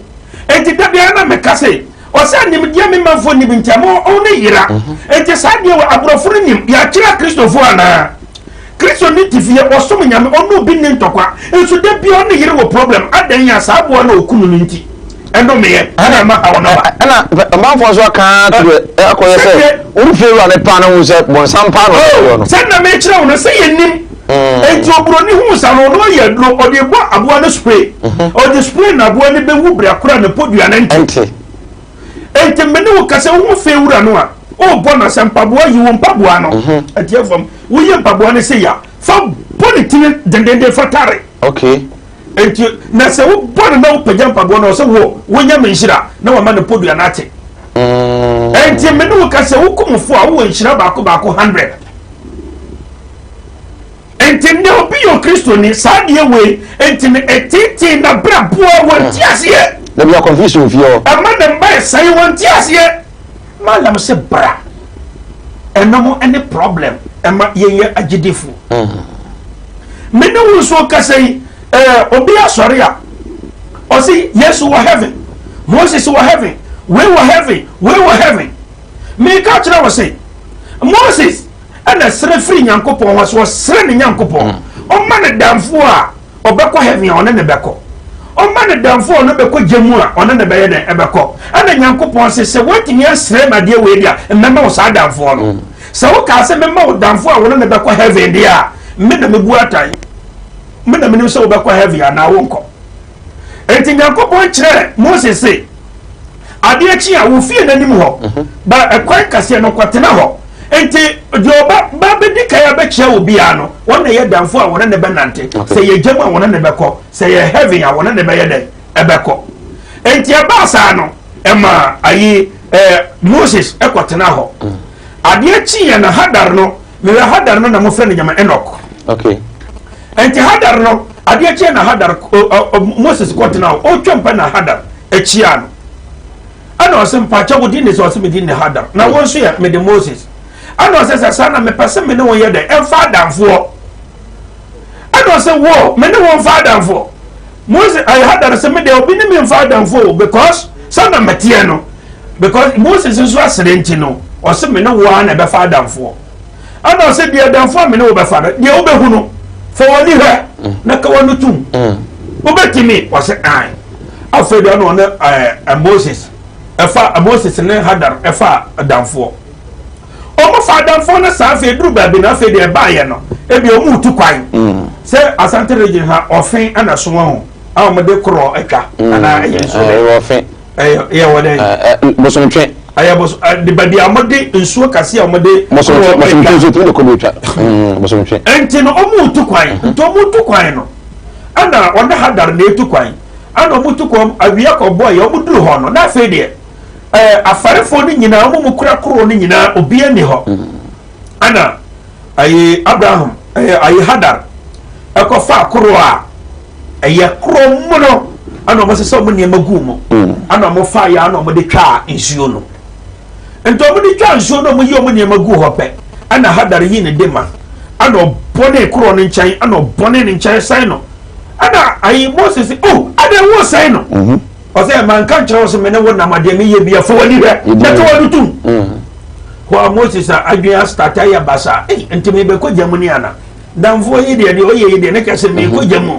Enti da biara na meka sɛ ɔsɛ nimdeɛ me manfoɔ nim nti ama ɔwo ne yera. Enti saa deɛ wɔ aborɔfo no nim yɛakyerɛ Kristofoɔ anaa? Kristo ne te fie ɔsom Nyame ɔne obi nni ntɔkwa nso da biara ɔne yere wɔ problem adɛn a saa aboa no a ɔku no no nti ɛnomeɛ ɛna ɛma haw no ba. Ɛna ɔmanfoɔ nso aka ara to deɛ akɔyɛ sɛ wo fie wura no paa no hu sɛ bɔnsam paa na ɔyɛ no. Sɛ na mekyerɛ wo no sɛ yɛnim nti oburoni hu sa no ɔno ayɛ aduro ɔde bɔ aboa no spray ɔde spray na aboa no bɛwu berɛ koro a ne podua no nte. Nti me ne wo kasa wohu fie wura no a. Wobɔ no sɛ mpaboa yi wo mpaboa no ɛteɛ fam woyɛ mpaboa no sɛ ya fa bɔ ne tiri dendenden fa tare. Okay. Nti na sɛ wobɔ no na wopagya mpaboa no ɔsɛ wo wonya me nhyira na wama ne podua no ate. Nti me ne wo ka sɛ wokum fo a wowɔ nhyira baako baako 100. Nti nnɛ obi yɛ Okristoni saa adeɛ wei nti no ɛteetee n'abrabɔ a wɔnte aseɛ. Na bi akɔnfuse wɔ fie hɔ. Ɛma ne mma ɛsɛe wɔnte aseɛ. Malam sɛ bra ɛnom ne problem ɛma yɛnyɛ agyidifo. Me ne wo nso kasa yi ɛɛ obi asɔre a ɔsi Yesu wɔ heaven, Moses wɔ heaven, wei wɔ heaven, wei wɔ heaven. Meka kyerɛ wo se Moses ɛna srɛ firi Nyankopɔn hɔ sɛ ɔsrɛ ne Nyankopɔn ɔma ne damfoɔ a ɔbɛkɔ heaven a ɔne ne bɛkɔ ɔma ne damfoɔ a ɔne bɛkɔ gya mu a ɔne ne bɛyɛ dɛn ɛbɛkɔ ɛna Nyankopɔn se sɛ woatumi asrɛ ma adeɛ wei deɛ a mmɛma wo saa damfoɔ no sɛ wokaa sɛ mɛma wo damfoɔ a wɔne ne bɛkɔ heaven deɛ a me na mebu atan me na menim sɛ wobɛkɔ heaven anaa wonkɔ. Enti Nyankopɔn kyerɛɛ Mose se, Adeɛ kye a, wo fie no anim hɔ, mhm. ba ɛkwan kaseɛ no kɔtena hɔ. Enti deɛ ɔba ba bɛdi kan abɛkyia wo biara no, wɔn na ɛyɛ damfo a wɔne ne bɛnante. Sɛ yɛ gya mu a wɔne ne bɛkɔ, sɛ yɛ heaven a wɔne ne bɛyɛ dɛn ɛbɛkɔ. Enti ɛbaa saa no, ɛma ayi ɛɛ Moses ɛkɔtena hɔ. Mm. Adeɛ kyeeɛ no Hadar no, mewɛ Hadar no na mofrɛ no nyama Enoch. Okay. Enti Hadar no, adeɛ kyeeɛ na Hadar Moses kɔtena hɔ, ɔretwam pɛ na Hadar akyiaa no. Ɛna ɔse, mpakyɛ wo din ne sɛ? Ɔse, me din ne Hadar. Na wo nso yɛ? Mede Moses. Ɛna ɔse, sɛ saa na mepɛ sɛ me ne wo yɛ dɛ, ɛmfa adamfoɔ. Ɛna ɔse, wo, me ne wo mfa adamfoɔ. Moses, ɛyɛ Hadar sɛ, me deɛ obi ne me mfa adamfoɔ o, because sɛ na meteɛ no, because Moses nso asere nti no, ɔse me ne wo ara na ɛbɛfa adamfoɔ. Ɛna ɔsɛ deɛ adamfo a me ne wo bɛfa no, deɛ wobɛhu no, fa w'ani hwɛ na ka w'ano tom. Wobɛtumi? Ɔsɛ ae. Afei deɛ ɔne ɔne ɛɛ Moses ɛfa Moses ne Hadar ɛfa adamfoɔ. Wɔn fa adamfoɔ no saa afei duru baabi na afei deɛ ɛbaayɛ no ebi wɔn retu kwan. Sɛ Asante region ha ɔfe ɛna so ho a wɔn de korɔ atwa anaa ɛyɛ nsuo dɛ. Ɔfe. Ɛyɛ yɛ wɔ dɛ. Bosomtwe. Ɛyɛ bos de baabi a wɔde nsuo kɛse a wɔde. Bosomtwe bosomtwe nso tumi de kɔ bi atwa. Bosomtwe. Nti no wɔn retu kwan nti wɔn retu kwan no ɛna ɔne Hadar na etu kwan ɛna wɔn tu kwan awia kɔ bɔ yɛ wɔn duru hɔ no na afei deɛ ɛɛ afarefoɔ no nyinaa wɔn mu kura koro no nyinaa obiara ni hɔ ɛna ayi Abraham ɛyɛ ayi Hadar ɛkɔfa koro a ɛyɛ koro mono ɛna wɔn sesa wɔn nneɛma gu mu ɛna wɔn fa yɛ ɛna wɔn de twaa nsuo no nti wɔn de twaa nsuo no wɔn yi wɔn nneɛma gu hɔ pɛ ɛna Hadar yi ne de ma ɛna ɔbɔne koro no nkyɛn ɛna ɔbɔne ne nkyɛn sɛn no ɛna ayi Moses oh ɛna ɛwɔ sɛn no ɔsɛ ɛma nka nkyerɛ wɔ sɛ mene wo nam adeɛ meyɛ bi afɔ w'ani hwɛ na to w'ani tum hɔ a Moses a adwene asitata yɛ basa ei nti mebɛkɔ gya mu ni ana damfoɔ yi deɛ deɛ ɔyɛ yi deɛ ne kyɛ sɛ mekɔ gya mu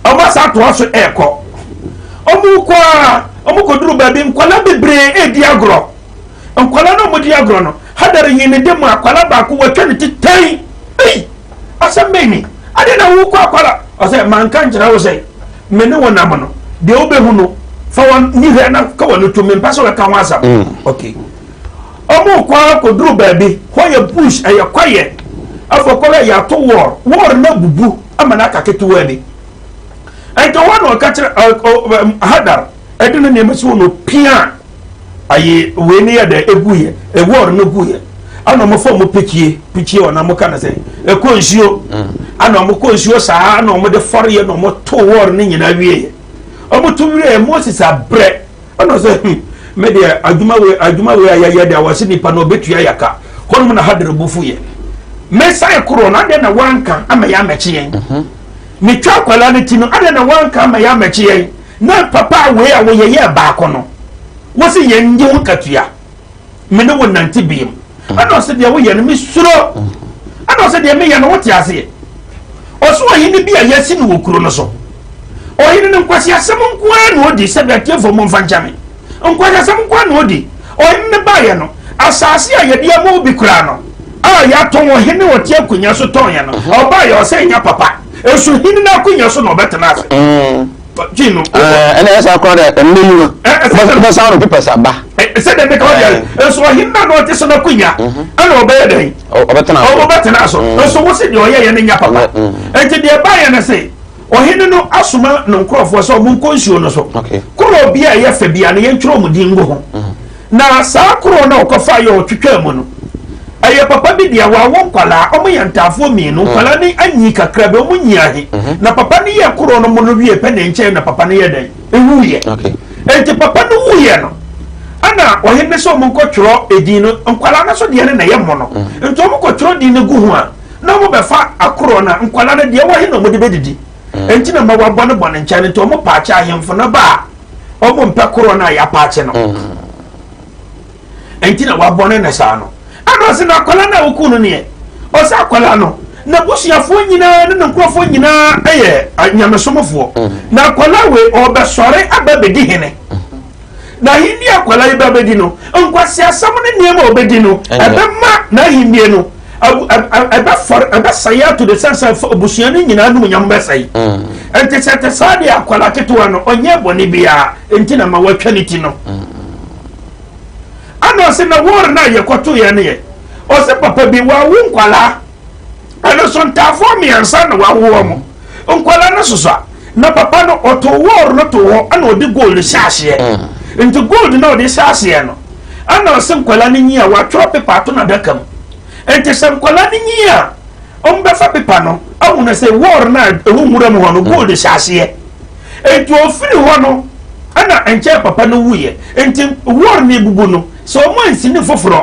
ɔmo asa atoa so ɛɛkɔ ɔmo kɔ a ɔmo kɔduru baabi nkwadaa bebree ɛredi agorɔ nkwadaa no ɔmo di agorɔ no Hadar yi ne de mu akwadaa baako wɔatwa ne ti tɛn ei asɛm bɛn ni ade na wokɔ akwadaa ɔsɛ manka nkyerɛ wo sɛ me ne wo nam no deɛ wobɛhu no fa wɔn ni hwɛ na ka wɔn to mempɛ sɛ wɔka ho asɛm okay ɔmo kɔ ara kɔduru baabi hɔ yɛ bush ɛyɛ kwaeɛ afɔ kɔhwɛ yɛato wɔɔr wɔɔr no abubu ama no aka ketewa bi ɛnti hɔ na ɔka kyerɛ Hadar ɛde no nneɛma si hɔ na ɔpia ayi wei ne yɛ dɛ egu yɛ wɔɔr no gu yɛ ɛna ɔmo fa ɔmo pikyie pikyie ɔna ɔmo ka no sɛ ɛkɔ nsuo ɛna ɔmo kɔ nsuo saa ɛna ɔmo de fɔre yɛ na ɔmo to wɔɔr no nyinaa wie yɛ ɔmo to wie yɛ Moses abrɛ ɛna ɔsɛ hmm me deɛ adwuma wei adwuma wei a yɛyɛ deɛ wɔsi nipa na ɔbɛtua yɛ ka hɔnom na Hadar bu fu yɛ mesan koro no adeɛ na wanka ama yɛ amɛkye yɛn metwa akwadaa no ti no adeɛ na wanka ama yɛ amɛkye yɛn na papa wei a wɔyɛ yɛ baako no wɔsi yɛn nye wo nkatua me ne wo nante biem ɛna ɔsɛ deɛ woyɛ no mesuro ɛna ɔsɛ deɛ meyɛ no wote aseɛ ɔso ɔhene bi a yɛasi no wɔ kuro no so ɔhene no nkwasiasɛm nko ara na ɔdi sɛ bɛtiefo mo mfa nkyɛ me nkwasiasɛm nko ara na ɔdi ɔhene no baeɛ no asase a yɛde ama obi koraa no a yɛatɔn ɔhene ɔte akonnwa so tɔn yɛ no ɔbaeɛ ɔsɛ nya papa nso hene no akonnwa so na ɔbɛtena ase. Twi no. Ɛna ɛsɛ akora dɛ ɛnna yi no. Ɛbɛsan no papers aba. Sɛ dɛ meka ɔyɛ nso ɔhene na ɔte so n'akonya ɛna ɔbɛyɛ dɛn. Ɔbɛtena so. Ɔbɛtena so. Nso wosi deɛ ɔyɛ yɛ no nya papa. Nti deɛ ɛbaayɛ no se ɔhene no asoma ne nkurɔfoɔ sɛ ɔmo nkɔ nsuo no so. Koro bi a ɛyɛ fɛ bia no yɛntwerɛ ɔmo din ngu ho. Na saa korow no a ɔkɔfaa yɛ ɔtwitwaa mu no, ɛyɛ papa bi dea, wawo nkwadaa, wɔyɛ ntaafoɔ mmienu, mm. nkwadaa no anyi kakra bi, wɔn nyi ahe. Mhm. Na papa no yɛ korow no mu no wie pɛ ne nkyɛn na papa no yɛ dɛn? Ewuiɛ. Enti papa no wuiɛ no, ɛna ɔhene no sɛ wɔn nkɔtwerɛ edin no, nkwadaa no so deɛ no na ɛyɛ mmɔ no. Mm. Nti wɔn kɔtwerɛ din no gu ho a, na wɔn bɛfa akorow no a, nkwadaa no deɛ wɔhe na wɔn de bɛdidi. Mm. Enti na ma wabɔ no bɔ ne nkyɛn nti wɔn paakyɛ ahemfo no ba a, ɔmo mpɛ korɔ no a yɛapaakye no mm. nti na wabɔne no saa no ɛna ɔse na akwala no a woku no neɛ ɔsɛ akwala no n'abusuafoɔ nyinaa ne ne nkurɔfoɔ nyinaa yɛ nyamesomfoɔ mm. na akwala wei ɔbɛsɔre aba bɛdi hene na ahenni akwala yi ba bɛdi no nkwasiasɛm ne nneɛma a ɔbɛdi no ɛbɛma n'ahenni no ɛbɛfɔre ɛbɛsɛe ato de sɛ sɛ abusua no nyinaa nom nyam bɛsɛe mm. nti sɛ te saa deɛ akwala ketewa no ɔnyɛ bɔne biara nti na ma watwa ne ti no mm. ana ɔsɛ na wɔre no a yɛkɔto yɛ no yɛ ɔsɛ papa bi wawo nkwalaa ɛno so ntaafoɔ mmiɛnsa na wawo wɔn nkwalaa no soso a na papa no ɔto wɔɔre no to hɔ ɛna ɔde gold hyɛ aseɛ mm. nti gold na ɔde hyɛ aseɛ no ɛna ɔsɛ nkwalaa no nyi a watwerɛ pepa ato n'adaka mu Enti sɛ nkwadaa no nyin a, wɔbɛfa pepa no ahunu sɛ wɔɔl no a ɛwɔ nwura mu hɔ no gold hyɛ aseɛ. Enti ɔfiri hɔ no ɛna nkyɛn papa no wuiɛ. Enti wɔɔl no ebubu no, sɛ wɔn ansi ne foforɔ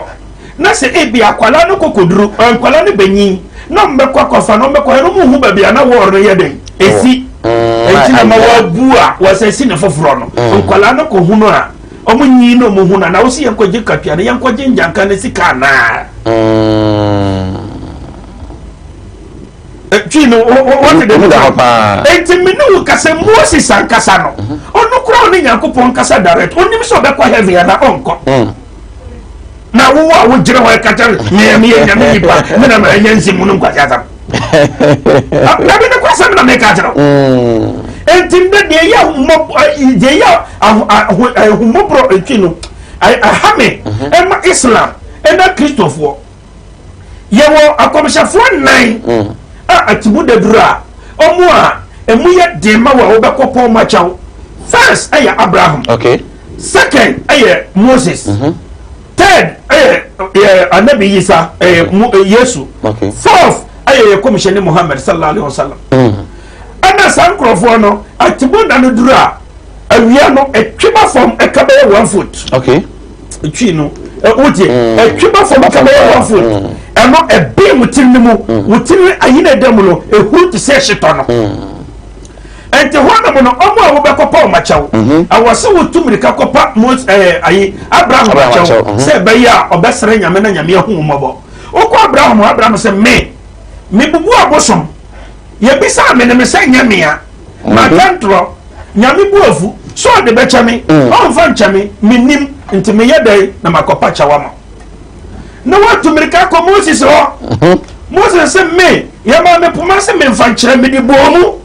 na sɛ ebi akwadaa no kɔkɔduru, nkwadaa no bɛnyin na wɔbɛkɔ akɔfa no, wɔbɛkɔ ɛno wɔn hu baabi a na wɔɔl no yɛ dɛn esi. Enti na ma wɔabu a wɔsɛ si ne foforɔ no, nkwadaa no kɔhunu a Ɔmo nyi na ɔmo hu no anaa? Wosi yɛnkɔgye katua no, yɛnkɔgye ngyanka no sika anaa? Twi no wɔte de da hɔ paa. Enti me ne wo kasa Moses ankasa no, mhm. ɔno koraa ɔne Nyankopɔn kasa direct, onim sɛ ɔbɛkɔ heaven anaa ɔnkɔ. Mm. Na wowɔ a wogyina hɔ ɛka kyerɛ me meyɛ nyame nipa, me na manya nsɛm no nkwasi asɛm. Dabi ne kwasɛm na meka kyerɛ wo. Mm. Enti ndɛ deɛ ɛyɛ deɛ ɛyɛ ahummɔborɔ ntwi no ɛha me mhm. ɛma Islam ɛna Kristofoɔ yɛwɔ akɔmhyɛfoɔ nnan mm. a atimu daduru a ɔmo a ɛmu yɛ den ma wɔ a wobɛkɔ pɔn mu akyɛw first ɛyɛ Abraham okay. second ɛyɛ Moses mm -hmm. Third ɛyɛ yɛ anabi Isa ɛyɛ mu Yesu. Okay. Fourth ɛyɛ yɛ kɔmhyɛni Muhammad sallallahu alaihi wasallam. Mm. Ɛna saa nkurɔfoɔ no atibu na no duru a awia no ɛtwe ba fam ɛka bɛyɛ one foot. Okay. Etwi no wotie ɛtwe ba fam ɛka bɛyɛ one foot. Mm. Ɛno ɛbɛn mu tiri no mu mm. wo tiri ayi na ɛda mu no ehuru te sɛ ɛhyetɔ no. Mm. Enti hɔnom no, wɔn a wobɛkɔpa wɔn akyɛw, mhm. ɛwɔ sɛ wotu mmirika kɔpa Mose ɛɛ ayi Abraham akyɛw mhm. sɛ ɛbɛyɛ a ɔbɛsrɛ Nyame na Nyame ahu wɔn mmɔbɔ. Wokɔ Abraham hɔ, Abraham sɛ me, mebubu abosom, yɛbisaa me no me sɛ nyɛ mea, mhm. maka ntorɔ, Nyame bu afu, sɛ ɔde bɛkyɛ me, mm. ɔmfa nkyɛ me, mennim, nti meyɛ dɛn na makɔpa kyɛw ama. Na watu mmirika kɔ Moses hɔ. Moses sɛ me, yɛmaa me poma sɛ memfa nkyerɛ, mede bɔɔ mu.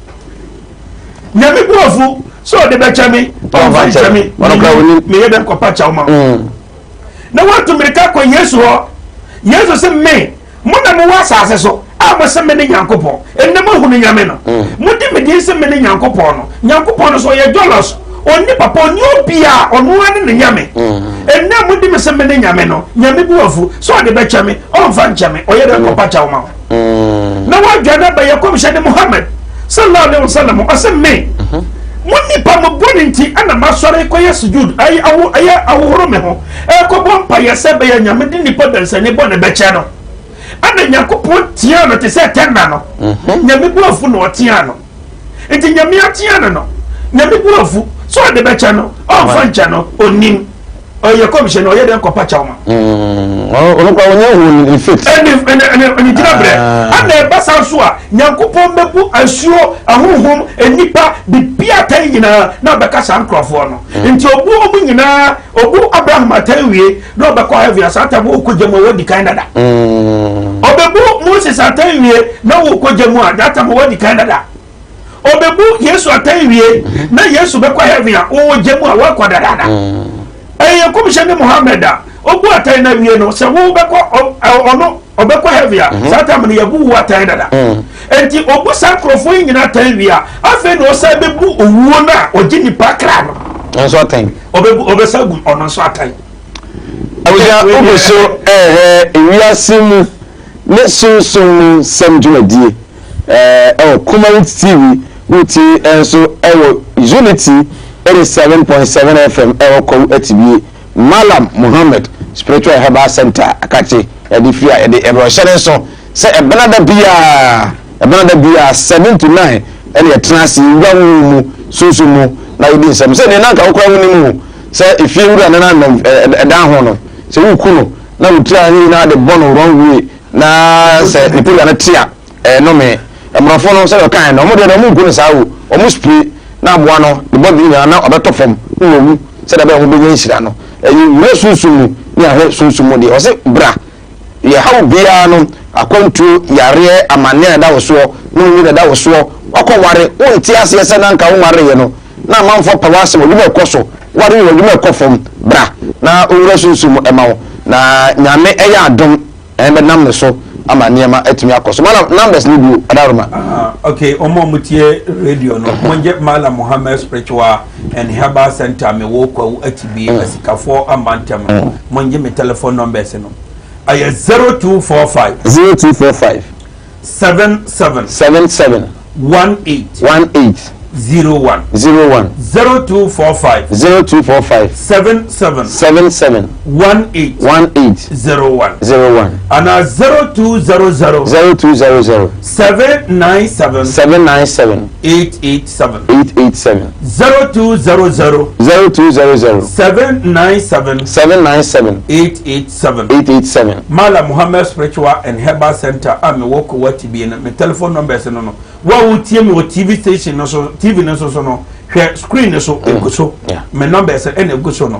Nyame bu afu sɛ ɔde bɛkyɛ me, ɔmfa nkyɛ me, meyɛ dɛn kɔpa kyɛw ma. Mm. Na watu mmirika kɔ Yesu hɔ. Yesu sɛ me, mo na mowɔ asase so a mo sɛ me ne Nyankopɔn. Ɛnnɛ moahunu Nyame no. Mm. Mode me din sɛ me ne Nyankopɔn no. Nyankopɔn no so ɔyɛ jealous. Ɔnni papa, ɔnni obiara, ɔno ara ne ne Nyame. Mm. Ɛnnɛ mode me sɛ me ne Nyame no, Nyame bu afu sɛ ɔde bɛkyɛ me, ɔmfa nkyɛ me, ɔyɛ dɛn kɔpa kyɛw ma wo. Mm. Na wadwane aba yɛ kɔmhyɛne Muhammad sallallahu alaihi wasallam ɔsɛ me mhm. mo nipa mo bɔ ne nti ɛna masɔre kɔyɛ sujud ɛyɛ awo ɛyɛ ahohoro me ho ɛkɔbɔ mpayɛ sɛ bɛyɛ nyame de nipa dansani bɔ ne bɛkyɛ no ɛna nyankopɔn tia no te sɛ tɛnna no mhm. nyame bu afu na ɔtea no nti nyame atea no no nyame bu afu sɛ ɔde bɛkyɛ no ɔmfa nkyɛ no onim ɔyɛ kɔmhyɛ no ɔyɛ dɛ nkɔpa kyɛw ma. Mm, ɔno kora ɔnyɛ hu ne fit. Ɛne ɛne ɛne ɛne gyina brɛ. Ah. Ɛna ɛba saa nso a nyankopɔn bɛbu asuo ahohom nnipa bibi atɛn nyinaa na ɔbɛka saa nkurɔfoɔ no. Mm. Nti obu wɔn nyinaa obu Abraham atɛn wie na ɔbɛkɔ heaven asa atɛn wɔkɔ gya mu a wɔadi kan dada. Mm. Ɔbɛbu Moses atɛn wie na wɔkɔ gya mu a that time wɔadi kan dada. Ɔbɛbu Yesu atɛn wie na Yesu bɛkɔ heaven a wowɔ gya mu a woakɔ dadaada. Ɛyɛ kɔmhyɛni Muhammad a ɔbu atɛn no awie no sɛ wo bɛkɔ ɔno ɔbɛkɔ heaven a mm-hmm. saa tam no yɛbu wo atɛn dada. Mm. Enti ɔbu saa nkurɔfoɔ yi nyinaa atɛn wie a afei na ɔsan bɛbu owuo no a ɔgye nipa kra no. Nso atɛn. Ɔbɛbu ɔbɛsa gu ɔno nso atɛn. Abusua wogu so ɛrehwɛ ewiase mu ne sunsum mu nsɛm dwumadie ɛwɔ Kumawood TV, wotie nso ɛwɔ Unity 87.7 FM ɛwɔ Kwawu Atibie, Mallam Mohammed Spiritual Herbal Center Akakye yɛde firi a yɛde ɛbrɛ ɔhyɛ ne nso sɛ ɛbena da biara ɛbena da biara 7 to 9 ɛna yɛtena ase yɛwura honhom mu sunsum mu na yɛdi nsɛm sɛ deɛ na anka wokora wonim o sɛ efie wura no na ɛdan ho no sɛ woku no na wo tiri a ne nyinaa de bɔ no wrong way na sɛ ne pagya no te a ɛyɛ nnome. Mmorɔfo no sɛdeɛ ɔkaeɛ no wɔn deɛ deɛ wɔn nku no saa o, wɔn spray na aboa no ne body no nyinaa na ɔbɛtɔ fam na wawu sɛdeɛ ɛbɛyɛ wɔn bɛnya nhyira no. Ɛyɛ wura sunsum mu ne ahwɛ sunsum mu deɛ. Ɔse bra yɛ haw biara no akwantuo, yareɛ, amaneɛ a ɛda wo soɔ, ne wo yere ɛda wo soɔ, wakɔ ware, wonte aseɛ sɛ na anka wonwareeɛ no na amanfoɔ pɛ w'asɛm, w'adwuma ɛkɔ so, ware wie w'adwuma ɛkɔ fam, bra na owura sunsum mu ɛma wo na Nyame ɛyɛ adom ɛbɛnam ne so ama nneɛma atumi akɔ so. Malam, numbers no bio, Adaworoma. Ah, okay, ɔmo a ɔmo tie radio no, mo ngye Malam Muhammad Spiritual and Herbal Center me wɔ Kwawu Atibie, Asikafoɔ Amantam no, mo ngye me telephone numbers no. Ɛyɛ 0245. 0245. 77. 77. 18. 18. 01. 01. 0245. 0245. 77. 77. 18. 18. 01. 01. Ana 0200. 0200. 797. 797. 887. 887. 0200. 0200. 797. 797. 887. 887. Malam Muhammad Spiritual and Herbal Center a mewɔ Kowa Tibie no, me telephone numbers no no. Wo a wotie me wɔ TV station no so, TV no so so no, hwɛ screen no so, egu so. Me numbers ɛna egu so no.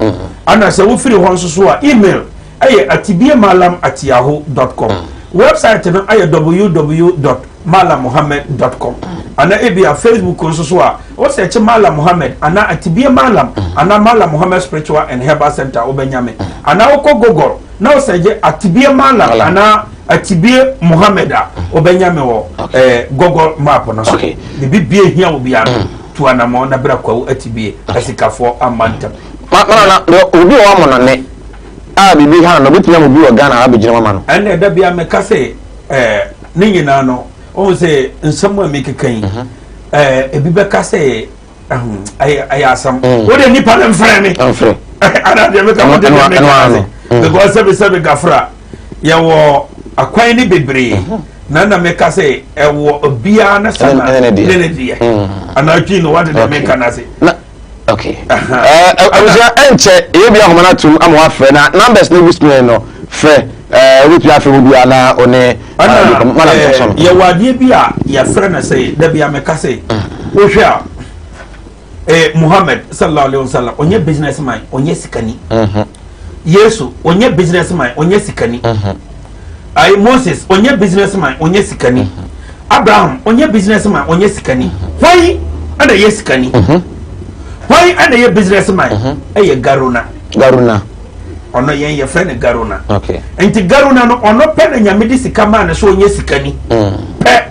Ana sɛ wofiri hɔ nso so a, email ɛyɛ atibiemalam at yahoo dot com. Website no ayɛ www dot malammuhammad dot com. Ana ebi a Facebook nso so a, wosɛkye Malam Muhammad ana Atibie Malam ana Malam Muhammad Spiritual and Herbal Center wobɛnya me. Ana wokɔ Google na wosɛgye Atibie Malam ana Atibie Muhammad a wobɛnya me wɔ eh, Google map no so. Biribi bie hia wo biara no, tu anamɔ na bra Kwawu Atibie asikafoɔ amma ntam. Mana na obi wɔ amɔnɔne a biribi ha no obetumi ama obi wɔ Ghana abɛgyina mu ama no. Ɛnna ɛda bia meka sɛ eh, ne nyinaa no ɔhu sɛ nsɛm a mekeka yi mhm. eh, ebi bɛka sɛ ɛyɛ ɛyɛ asɛm mm. wo de nipa no mfrɛ me ana deɛ meka wo de deɛ meka ase mm. because sɛbi sɛbi gafra yɛwɔ akwan ne bebree mhm. na na meka sɛ ɛwɔ obiara ne sana ne ne deɛ mm. anaa twi no wade deɛ meka no ase okay abusua ɛnkyɛ ɛyɛ bi ahoma no atum ama wafrɛ na numbers no gu screen no frɛ ɛɛ wobɛtumi afrɛ mu biara na ɔne ɛna yɛwɔ adeɛ bi a yɛfrɛ no sɛ dabi a meka sɛ wohwɛ a eh, Muhammad sallallahu alaihi wasallam ɔnyɛ business man ɔnyɛ sikani mhm. Yesu ɔnyɛ business man ɔnyɛ sikani mhm. ayi Moses ɔnyɛ business man ɔnyɛ sikani mhm. Abraham ɔnyɛ business man ɔnyɛ sikani hwan ɛna yɛ sikani hwan ɛna yɛ business man ɛyɛ Garuna Garuna ɔno yɛn yɛfrɛ no Garuna okay. nti Garuna no ɔno pɛ na nyame de sika maa no so ɔnyɛ sikani mm. pɛ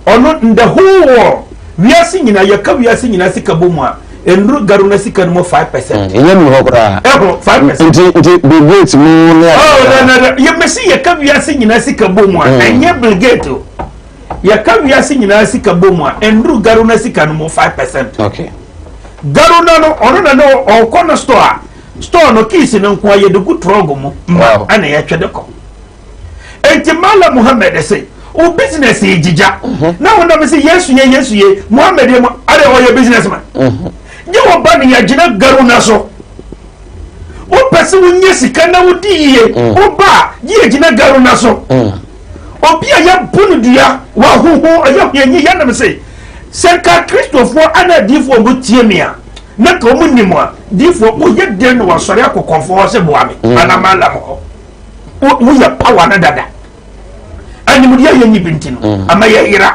ɔno in the whole world wiase nyinaa yɛka wiase nyinaa sika bɔ mu a nnuru Garuna sika no mu 5%. Ɛnyɛ nu hɔ koraa. Ɛho 5%. Nti nti Bill Gates mu ne. Oh na na na yɛmɛsi yɛka wiase nyinaa sika bɔ mu a mm. ɛnyɛ Bill Gates o yɛka wiase nyinaa sika bɔ mu a nnuru Garuna sika no mu 5%. Okay. Garuna no ɔno na no ɔkɔ no store a store no keys no nko a yɛde gu trɔg mu ma ɛna yɛtwe de kɔ enti Malam Muhammad sɛ wo business yɛ gyigya mhm. na wonam sɛ Yesu yɛ Yesu yɛ Muhammad yɛ mu ade ɔyɛ business man mhm. gye wɔ ba no yɛgyina garu na so wopɛ sɛ wonyɛ sika na wodi yie mm. woba a gye yɛgyina garu na so mm. obi a yɛbu no dua wahoho ɔyɛ hianyi yɛnam sɛ sɛ nka kristofoɔ ana adiifoɔ mo tie me a na nka wɔn nim a diifoɔ woyɛ den na wasɔre akɔ kɔnfoɔ hɔ sɛ boa me mm. anaa malam hɔ woyɛ power no dada. Animdeɛ yɛ nni bi nti no mm. ama yɛyera.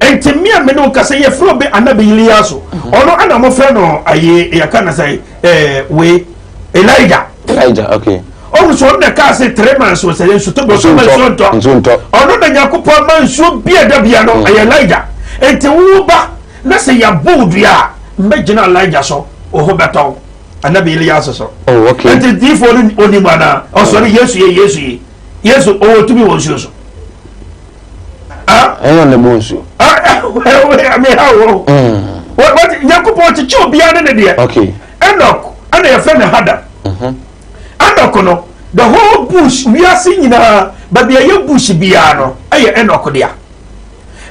Nti me a me ne wo kasa yɛfrɛ obi Anabi Iliyasu. Mm-hmm. Ɔno ana mofrɛ no ayi yɛka no sɛ eh, wei Elijah. Elijah, okay. Ɔhu sɛ ɔno na kaa sɛ 3 months wɔ sɛ nsutɔ bɔ so ma nsuo ntɔ. Ɔno na Nyankopɔn ma nsuo bia da bia no mm. ɛyɛ Elijah. Nti wo ba na sɛ yɛabɔ wo dua a mbɛgyina Elijah so wo ho bɛtɔ wo. Anabi Iliyasu so. Oh, okay. Nti diifoɔ no onim anaa ɔsɔre Yesu ye Yesu ye. Yesu ɔwɔ tumi wɔ nsuo so. Ɛyɛ ɔna bɔ nsuo. Meha wɔ. Nyankopɔn kyekye obiara ne ne deɛ. Okay. Enoch ɛna yɛfrɛ no Hadam. Mhm. Enoch no the whole bush wiase nyinaa baabi a ɛyɛ bush biara no ɛyɛ Enoch dea.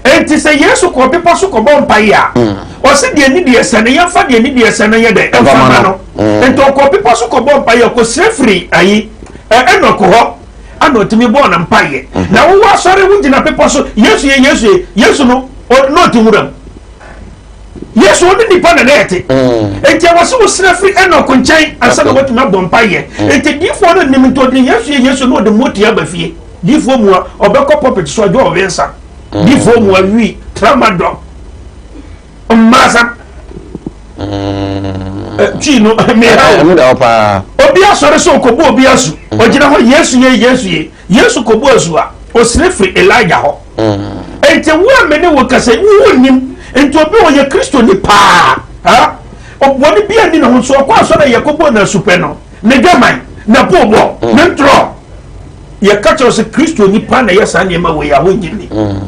Enti sɛ Yesu kɔɔ bepɔ so kɔbɔ mpaeɛ a, mm. ɔse deɛ ni deɛ sɛ no yɛmfa deɛ ni deɛ sɛ no yɛ dɛ ɛmfa ma no. Mm. Enti ɔkɔɔ bepɔ so kɔbɔ mpaeɛ ɔkɔsrɛ firi ayi Enok hɔ ana ɔtumi bɔɔ no mpaeɛ. Mm-hmm. Na wowɔ asɔre wogyina bepɔ so Yesu yɛ Yesu yɛ Yesu no na ɔte nwura mu. Yesu ɔne nipa na na ɛte. Mm. Enti ɛwɔ sɛ wosrɛ firi Enok nkyɛn ansa na watumi abɔ mpaeɛ. Enti diifoɔ no nim nti ɔde Yesu yɛ Yesu na ɔde motia aba fie. Difoɔ mua ɔbɛkɔ pulpit so adwo ɔwe nsa. Difoɔ mua wi tramadol mmaasa. Twi no meha o. Obi asɔre sɛ ɔkɔbu obi asu. Ɔgyina hɔ Yesu ye Yesu ye. Yesu kɔbu asu a ɔsere firi Elijah hɔ. Enti wo a me ne wo kasa yi wo nnim. Nti obi ɔyɛ Kristoni paa. Bɔne bi anni ne ho nso ɔkɔ asɔre a yɛkɔbɔɔ no asu pɛ no ne dwaman, n'apoobɔ, ne ntorɔ. Yɛka kyerɛ sɛ Kristoni pa na ɛyɛ saa nneɛma wei a wonnye nni. Mm.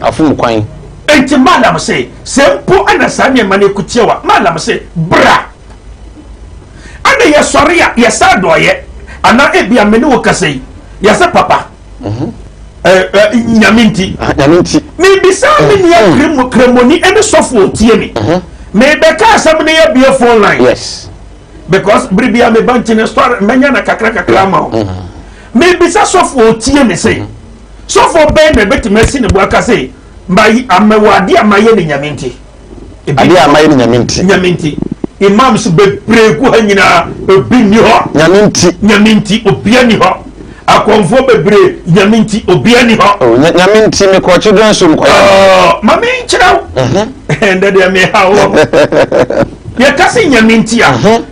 Afom kwan. Enti Malam se, sɛ mpo ɛna saa nneɛma no ɛkutia wa, Malam se, bra. Ɛna yɛsɔre a, yɛsa adɔeɛ, anaa ebia me ne wo kasa yi, yɛsɛ papa. Mhm. Nyame nti. Ah, nyame nti. Mebisa me mm. nua mm. kremoni ɛne sɔfo otie me. Mhm. Mebɛka asɛm no yɛ bie phone line. Yes. Because bere bia meba nti ne story mɛnya na kakra kakra ama wo. Mebisa sɔfo otie me se, sɔfo bɛn na ebetumi asi ne bo aka se, mayi amɛwɔ ade a mayɛ ne Nyame nti. Ade a mayɛ ne Nyame nti. Nyame nti. Imams bebree gu ha nyinaa, ebi nni hɔ. Nyame nti. Nyame nti, obia nni hɔ. Akɔmfoɔ bebree, Nyame nti, obia nni hɔ. Oh, Nyame nti, mekɔ children's home kɔyɛ. Oh, ma menkyerɛ wo. Mhm. Ɛndɛ deɛ meha wo. Yɛka sɛ Nyame nti a, mhm.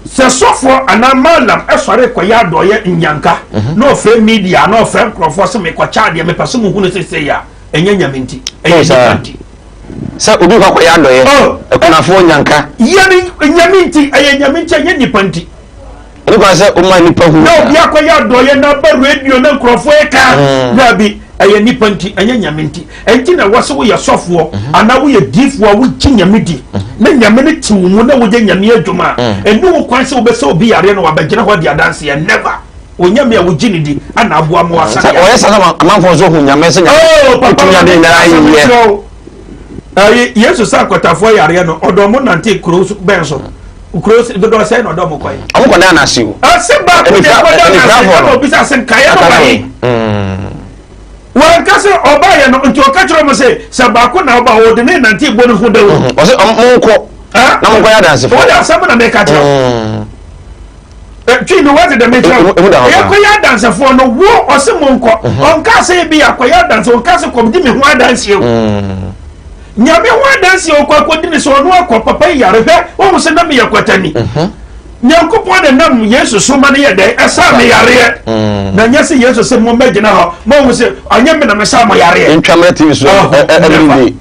sɛ sɔfoɔ anaa malam ɛsɔre kɔyɛ adɔeɛ nyanka mhm. na ɔfrɛ media na ɔfrɛ nkurɔfoɔ sɛ mekɔkyɛ adeɛ mepɛ sɛ muhunu sesei a, ɛnyɛ Nyame nti, ɛyɛ nipa nti. Sɛ obi kɔ akɔyɛ adɔeɛ, oh, akunafoɔ nyanka. Yɛne Nyame nti, ɛyɛ Nyame nti, ɛnyɛ nipa nti. Ɛne kwan sɛ woma nnipa hu. Na obi akɔyɛ adɔeɛ na aba radio na nkurɔfoɔ ɛka. Mm. Daabi, ɛyɛ nipa nti, ɛnyɛ Nyame nti. Ɛnti na ɛwɔ sɛ woyɛ sɔfoɔ mhm. anaa woyɛ diifoɔ a wogye Nyame di mhm. na Nyame no te wo mu na woyɛ Nyame adwuma a, mm. ɛne wo kwan sɛ wobɛsɛ obi yareɛ na wabɛgyina hɔ de adanseɛ. Never. Onyame a wogye ne di ana aboa ma wasa yareɛ. Ɔyɛ saa amanfoɔ nso hu Nyame sɛ Nyame oh, wotumi ade nyinaa yɛ. Yesu sa akwatafoɔ yareɛ no, ɔdɔ mo nante kuro bɛn so? Kuro dodoɔ sɛn na ɔdɔ mo kɔe? Ɔmo kɔ dan n'ase o. Ɔse baako na ɛkɔ dan n'ase ɛna obisa sɛ nkaeɛ no ba he? Wanka sɛ ɔbaeɛ no nti ɔka kyerɛ ɔmo sɛ sɛ baako na ɔba ɔde ne nante bɔ ne ho dawuro. Ɔse ɔmo nkɔ na mo nkɔ yɛ adansefoɔ. Wɔde asɛm na meka kyerɛ wo. Twi no wɔde dɛm kyerɛ wo. Yɛkɔyɛ adansefoɔ no wo ɔse mo nkɔ. Ɔnka sɛ ebi akɔyɛ adanse ɔnka sɛ kɔmdi me ho adanseɛ o. Nyame ho adanseɛ ɔkɔ akɔdi ne sɛ ɔno akɔ papa yi yare hwɛ wohu sɛ na meyɛ kwatani. Nyankopɔn na nam Yesu so ma no yɛ dɛn ɛsaa me yareɛ. Mm. Na nyɛ sɛ Yesu sɛ mo mmɛgyina hɔ mohu sɛ ɔnyɛ me na mesaa mo yareɛ. Ntwa mmerɛ TV so every day.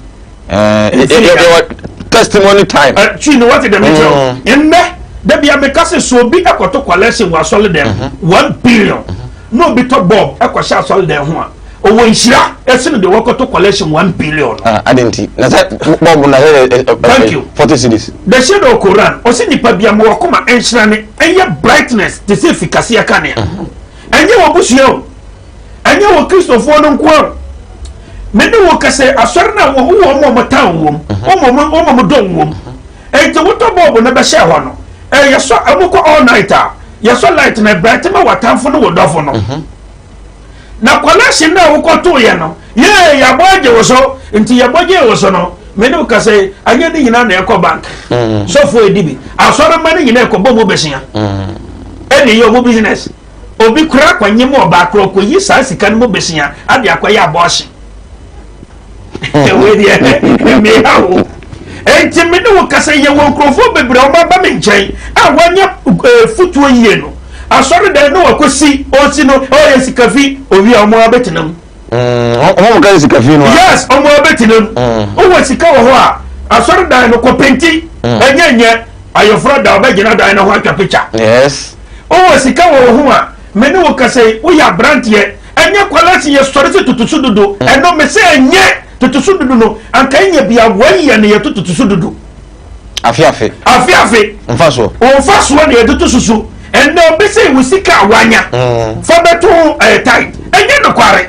Yɛwɔ testimony time. Twi no wate dɛm kyerɛ wo. Mm. Nnɛ da bia meka sɛ sɛ obi ɛkɔto collection wɔ asɔre dɛm 1 billion na obi tɔ bulb ɛkɔhyɛ asɔre dɛm ho a ɔwɔ nhyira ɛsene deɛ wɔkɔtɔ collection 1 billion. Ah, adi nti na sɛ bulb na sɛ Thank you. 40 cedis. The shade of Quran ɔsi nipa bia mo wakoma nhyira ne ɛnyɛ brightness te sɛ fikaseɛ kanea. Ɛnyɛ wɔ busua o, ɛnyɛ wɔ Kristofoɔ no nko a. Me ne wo kɛsɛ asɔre no a wɔ wɔ wɔn a wɔtan wɔm, wɔn a wɔn dɔn wɔm. Enti wotɔ bulb no bɛhyɛ hɔ no, ɛyɛ sɔ ɛmo kɔ all night a, yɛsɔ light na bright ma w'atamfo ne wo dɔfo no. Na collection na wokɔtoo yɛ no, yee yɛabɔ agye wo so, nti yɛbɔ gyee wo so no, me ne wo kasa yi, anyɛ ne nyinaa na ɛkɔ bank. Sɔfo edi bi, asɔremma no nyinaa ɛkɔbɔ mu bɛsia. Ɛne yɛ ɔmo business. Obi koraa kɔnyem ɔbaa koraa ɔkɔyi saa sika no mu besia ade akɔyɛ abɔɔhye. Wei deɛ meha wo. Enti me ne wo kasa yɛ wɔ nkurɔfoɔ bebree a wɔaba me nkyɛn a wɔanya eh, futuo yie no. Asɔredan no wakɔsi, ɔsi no, ɔyɛ sikafi, owie a wɔn abɛtena mu. Mm, wɔn ka sika fi no. Yes, wɔn abɛtena mu. Mm. Wowɔ sika wɔ hɔ a, asɔredan no kɔpenti, mm. ɛnyɛ nyɛ ayɔforɔ da ɔbɛgyina dan no ho atwa pikya. Yes. Wowɔ sika wɔ wo ho a, me ne wo kasa yi, woyɛ aberanteɛ, ɛnyɛ kwalasi yɛ sɔre sɛ tutusu dudu, ɛno me sɛ ɛnyɛ tutusu dudu no, anka ɛnyɛ bia wɔn yɛ no yɛto tutusu dudu. Afe afe. Afe afe. Nfa soɔ. Nfa soɔ na yɛde to susu. Ɛnna obi sɛ wo sika a wanya. Mm. Fa bɛto ho ɛyɛ tight. Ɛnyɛ nokware.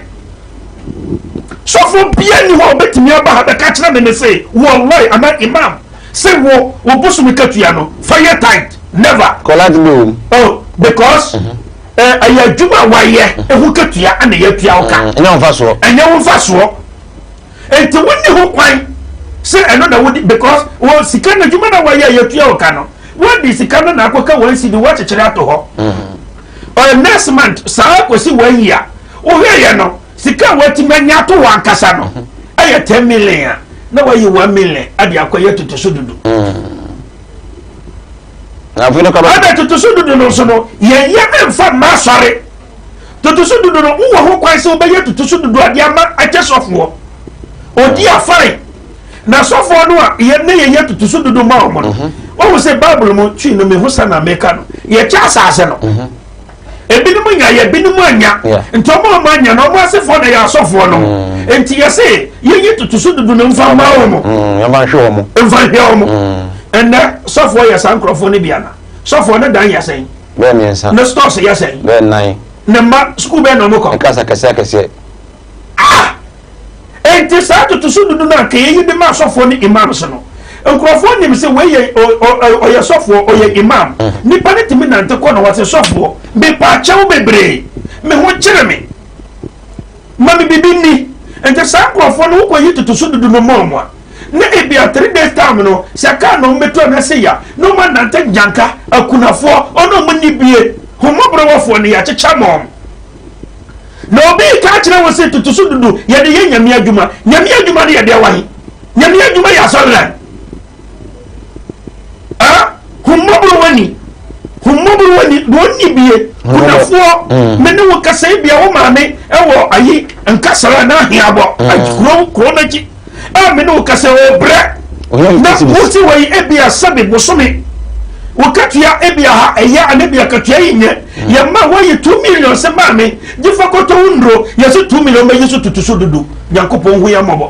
Sɔfo bia ni hɔ a obetumi aba ha bɛka kyerɛ me ne se wallahi ana imam sɛ wo wo bosom katua no fa yɛ tight. Never. Kɔla ti bɛ wom. Oh because. Mm-hmm. Ɛyɛ adwuma a wayɛ ɛho katua ɛna yɛatua wo ka. Mm, ɛnyɛ wo nfa soɔ. Ɛnyɛ wo nfa soɔ. Nti wonni ho kwan sɛ ɛno na wodi because wɔ sika no adwuma na wɔyɛ yɛtua wo ka no wɔde sika no na akɔka wɔn si de wɔakyekyere ato hɔ ɔyɛ next month saa kɔsi wɔn yi a wohwɛ yɛ no sika a wɔatumi anya ato wɔn ankasa no ɛyɛ 10 million a na wɔayi 1 million ade akɔyɛ toto so dudu ɛna toto so dudu no nso no yɛnyɛ mfa mma asɔre Totoso dudu no, wowɔ ho kwan sɛ wobɛyɛ totoso dudu ade ama akyɛ sɔfoɔ. Ɔdi afan. Na sɔfoɔ no a yɛ ne yɛyɛ totoso dudu ma wɔn no, mhm. wɔhu sɛ Bible mu twi no mehu sɛ na meka no, yɛkyɛ asase no. Mhm. Ebinom nya yɛ ebinom anya. Nti wɔn a wɔn anya no, wɔn asefoɔ na yɛ asɔfoɔ no. Mm. Nti yɛse yɛyi totoso dudu no mfa mma wɔn. Mm, mfa nhwɛ wɔn. Mfa nhwɛ wɔn. Mm. Ɛnɛ sɔfoɔ yɛ saa nkurɔfoɔ no bi ana? Sɔfoɔ no dan yɛ sɛn? Bɛyɛ mmiɛnsa. Ne stores yɛ sɛn? Bɛyɛ nnan. Ne mma sukuu bɛn na wɔn kɔ? Ne cars akɛseɛ akɛseɛ. Ah! Enti saa ntotoso dudu no a nka yɛyi de ma asɔfoɔ ne imams no, nkurɔfoɔ nim sɛ wei yɛ ɔyɛ sɔfoɔ, ɔyɛ imam. Mm. Nipa no tumi nante kɔ na wɔte sɔfoɔ, mepaakyɛw bebree, me ho kyere me, ma me biribi nni. Nti saa nkurɔfoɔ no wokɔyi ntotoso dudu no ma wɔn a, na ebia 3 days time no sɛ kaa na wɔbɛtu anaasɛ ya na wɔn anante nyanka akunafoɔ ɔne wɔn nni bie homɔborɔwɔfoɔ no yɛakyekyɛ ma wɔn na obi ka kyerɛ wo sɛ tutu so dudu yɛde yɛ nyame adwuma nyame adwuma no yɛde awa he nyame adwuma yɛ asɔredan ah homɔborɔwɔni homɔborɔwɔni na ɔnni bie kunafoɔ mm. me ne wo kasa ebia wo maame ɛwɔ ayi nkasara na aheabɔ mm. kuro kuro n'akyi a me ne wo kasa ɔbrɛ na wosi wɔ yi ebia sɛbi bosome wo katua ebia ha ɛyɛ ana ebia katua yi nyɛ mm. yɛ ma wɔyi 2 million sɛ maame gye fa kɔtɔ wo nnuro yɛsi 2 million bɛyi so tutu so dudu Nyankopɔn hu yɛ mmɔbɔ.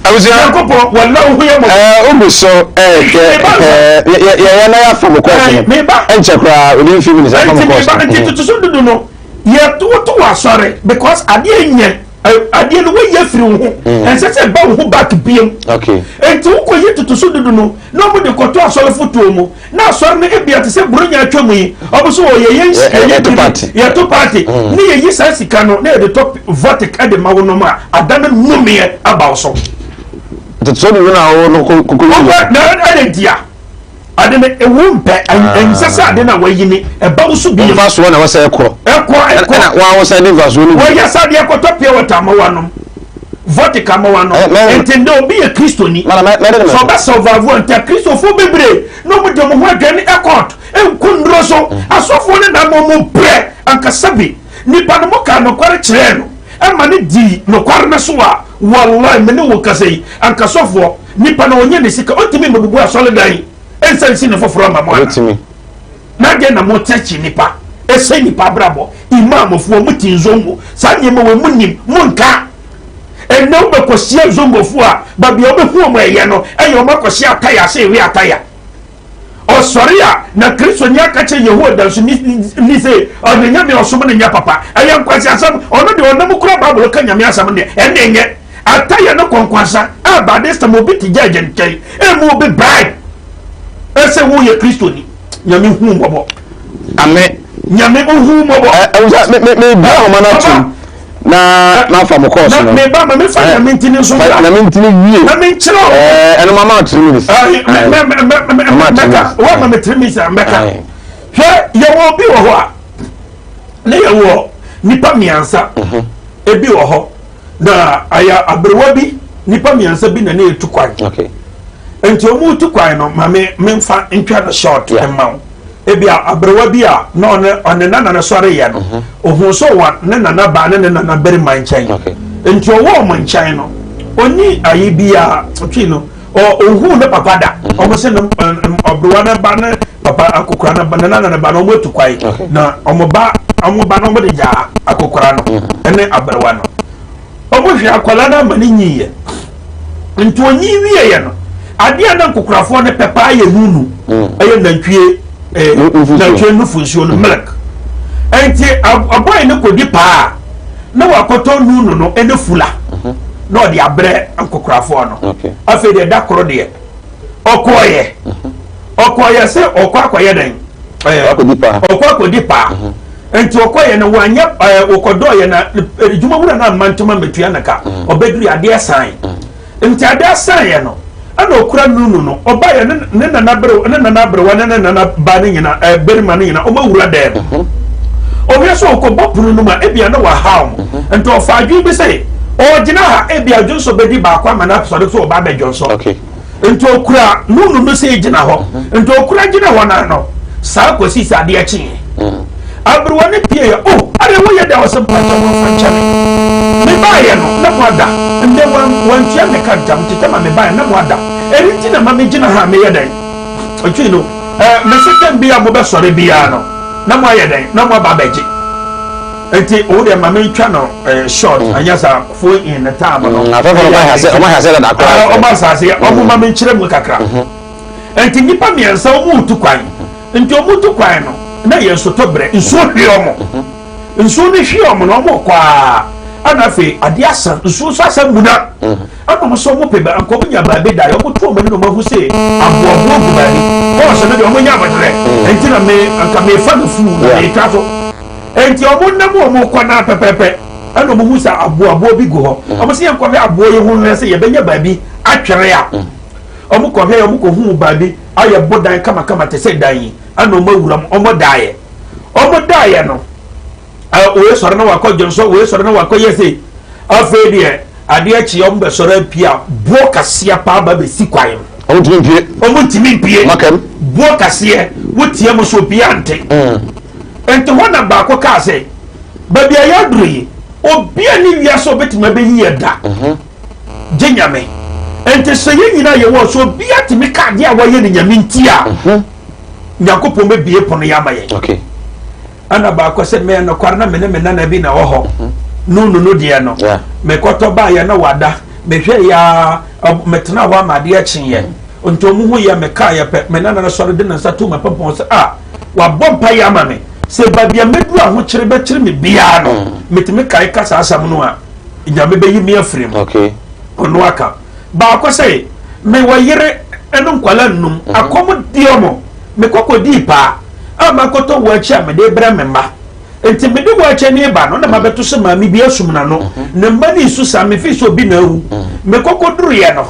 Abusua Nyankopɔn wala hu yɛ mmɔbɔ. Ɛɛ ogu so ɛɛhwɛ ɛɛ yɛ yɛ na yɛ afa mo kɔɔso no. Meba ɛnkyɛ koraa within few minutes afa mo kɔɔso. Nti meba nti tutu so dudu no yɛ to wɔ asɔre because adeɛ nyɛ. Adeɛ no woyi afiri wo ho mm. ɛnsɛ sɛ ɛba wo ho back biem nti wokɔyi totoso dudu no na ɔmo de kɔtɔ asɔre fotoɔ mu na asɔre no ebia te sɛ buronya atwa mu yi ɔmo so wɔ yɛyɛ yɛyɛ party yɛto party mm. ne yɛyi saa sika no na yɛde tɔ votic ɛde ma wo nom a ada no nnomeɛ aba wo so. Totoso dudu na wo no koko yi. Na ɛde ntia. Ade no ewu mpɛ ɛnsɛ sɛ ade no a wayi ne ɛba wo so bio. Mfasoɔ na wɔsɛ ɛkɔ. Ɛkɔ ɛkɔ. Ɛna wɔn ahosuo de mfasoɔ no bi. Wɔyɛ sɛ adeɛ kɔtɔ pure water ama wanom vodka ama wanom. Nti ndɛ obi yɛ kristoni. Sɛ ɔbɛ survive a nti akristofoɔ bebree na wɔn de wɔn ho adwane ɛkɔt nku nnuro so. Asɔfoɔ no na ama wɔn brɛ ankasa bi. Nipa no mo kaa nokware kyerɛɛ no ɛma no dii nokware no so a wallahi me ne wo kasa yi anka sɔfoɔ Nipa na ɔnyɛ ne sika ɔntumi mmabubu asɔredan nsa nsi ne foforɔ mma mo ana? Na deɛ na mo kyɛkye nipa ɛsɛ nipa abrabɔ imamfoɔ mo ti nzongo saa nneɛma wɔ mo nim mo nka ɛnɛ wobɛkɔhyia nzongofoɔ a baabi a wobɛhu wɔn ɛyɛ no ɛyɛ wɔn akɔhyia ataya ase ewe ataya Ɔsɔre a, na Kristoni aka kyerɛ Yehowa Danseni ni sɛ ɔne Nyame a ɔsom no nyɛ papa. Ɛyɛ nkwaseasɛm. Ɔno deɛ ɔnam kura Bible ka Nyame asɛm no deɛ, ɛnde ɛnyɛ. Atayɛ no kɔnkɔnsa a by this time obi te judge nkyɛn ɛmu obi bribe ɛsɛ woyɛ Kristoni. Nyame hu mmɔbɔ. Amen. Nyame ohu mmɔbɔ. Ɛ ɛ me me me bia ahoma no atum na na fa mo kɔɔso no. Me ba ma me fa nyame ntini nso bra. Nyame ntini wie. Na me nkyerɛ o. Ɛɛ ɛno ma ma 3 minutes. Ɛɛ mɛ mɛ mɛ mɛ mɛka wa ma me 3 minutes a mɛka. Hwɛ yɛ wɔ obi wɔ hɔ a. Na yɛwɔ nnipa mmiɛnsa ebi wɔ hɔ na ayɛ aberewa bi, nnipa mmiɛnsa bi na ne yɛtu kwan. Nti wɔn tu kwan no, maame memfa ntwa no short mma wo. Ebi a aberewa bi a na ɔne ɔne nana no sɔre yɛ no, ohun sɛ ɔwɔ ne nana baa ne ne nana barima nkyɛn. Nti ɔwɔ wɔn nkyɛn no, ɔni ayi biara twi no, ɔhuu ne papa da. Wɔn sɛ ne ɔberewa no ba ne papa akokora no ba ne nana no ba no, wɔn atu kwan na wɔn ba no, wɔn de gyaa akokora no ne aberewa no. Wɔn hwɛ akwadaa no ama ne nyiiɛ. Nti onyi wieɛ no, adeɛ a na nkokorafoɔ no pɛ paa yɛ nunu, ɛyɛ nantwie, nantwie nufu nsuo no, milk. Nti abɔe no kɔdi paa na wakɔtɔ nunu no ɛne fula na ɔde abrɛ nkokorafoɔ no. Afei deɛ, da koro deɛ ɔkɔɔyɛ sɛ ɔkɔ akɔyɛ dɛn, ɔkɔ akɔdi paa. Nti ɔkɔyɛ no wanyɛ ɛɛ ɔkɔdɔɔyɛ na adwumawura no amma ntoma mɛtua ne ka. Ɔbɛduru adeɛ san, nti adeɛ san yɛ no, ɛna ɔkura nunu no ɔbaeɛ ne ne nana bere ne nana aberewa ne ne nana ba ne nyina barima ne nyina ɔmo awura dɛm. Ɔhwɛ sɛ ɔkɔbɔ pono no mu a, ebia na wahaw mo. Nti ɔfa adwene bi sɛ ɔgyina ha, ebia dwonsɔ bɛdi baako ama no asɔre so ɔba abɛdwonsɔ. Nti okura nunu no sɛ gyina hɔ, nti okura gyina hɔ n'ano saa kɔsi sɛ adeɛ kyeeɛ. Aberewa no pie yɛ o ade woyɛ dɛ, ɔsɛ mpakyɛ wɔmfa nkyɛ me, mebaeɛ no na mo ada, ndɛ wantua me ka ntam tetɛ ma mebaeɛ na mo ada, ɛno nti na ma megyina ha a meyɛ dɛn ɔtwi no mese tɛm bi a mobɛsɔre biara no na mo ayɛ dɛn na mo aba abɛgye. Nti wo deɛ ma mentwa no short, anyɛ saa phone in the time no. Afɛfɛ no ɔmo ahyɛ ase dada koraa. Ɔmo asase ɔmo ma menkyerɛ mu kakra. Nti nnipa mmiɛnsa ɔmo tu kwan. Nti ɔmo tu kwan no na yɛ nsotɔ brɛ, nsuo hwie ɔmo, nsuo no hwie ɔmo na ɔmo kɔ a, ɛna afei adeɛ asa, nsuo nso asa muna. Ɛna ɔmo sɛ ɔmo pɛ ba nka ɔmo nya baabi da yɛ, ɔmo to ɔmo ani na ɔmo ahu sɛ aboaboa gu baabi kɔɔso no deɛ ɔmo nya abɔderɛ. Nti na me nka mefa no fuu na metwa so. Nti ɔmo nam, ɔmo kɔ na pɛpɛpɛ ɛna ɔmo hu sɛ aboaboa bi gu hɔ. Ɔmo sɛ yɛn kɔhwɛ aboɔ yi ho hwɛ sɛ yɛbɛnya baabi atwere a. Ɔmo kɔhwɛ, ɔmo kɔ hu baabi ayɛ bodan kamakama te sɛ dan yi, ɛna ɔmo awura mu. Ɔmo daeɛ no, wei sɔre na wakɔ dwonsɔ, wei sɔre na wakɔ yɛ se. Afei deɛ adeɛ kye, ɔmo bɛsɔre apue a, boɔ kaseɛ paa ba bɛsi kwan no. Ɔmo ntumi mpie. Ɔmo ntumi mpie. Makam. Boɔ kaseɛ wotia mu so obiara nte. Nti hɔ na baako kaa sɛ baabi a yɛaduro yi, obia ne wiase a obɛtumi abɛyi yɛ da gye Nyame. Nti sɛ yɛn nyinaa yɛwɔ so, obia tumi ka adeɛ a wɔyɛ no Nyame nti a, Nyankopɔn bɛbie pono yɛ ama yɛn. Ɛna baako sɛ mɛ nokware na me ne me nana bi na wɔ hɔ nunu no deɛ no, mekɔtɔ baayɛ na wada, mehwɛ yaa, metena hɔ ama adeɛ kyeeɛ. Nti ɔmo hu yɛ meka yɛ pɛ, me nana no sɔre de ne nsa to ma pɔmpɔn sɛ a wabɔ mpa yɛ ama me sɛ baabi a mɛduru ahokyere bɛkyere me biara no, metumi kae ka saa asɛm no a, Nyame bɛyi me afiri mu. Ɔno aka baako sɛ mewɔ yere ne nkwala nnum, akɔm di ɔmo, mekɔkɔ dii paa a makɔtɔ wɔ akyi a mede brɛ me mma. Nti mede wɔ akyi ne ba no na mabɛto sɛ maame bi asum n'ano, ne mma ne nsu saa, mefi sɛ obi na awu. Mekɔkɔ duruyɛ no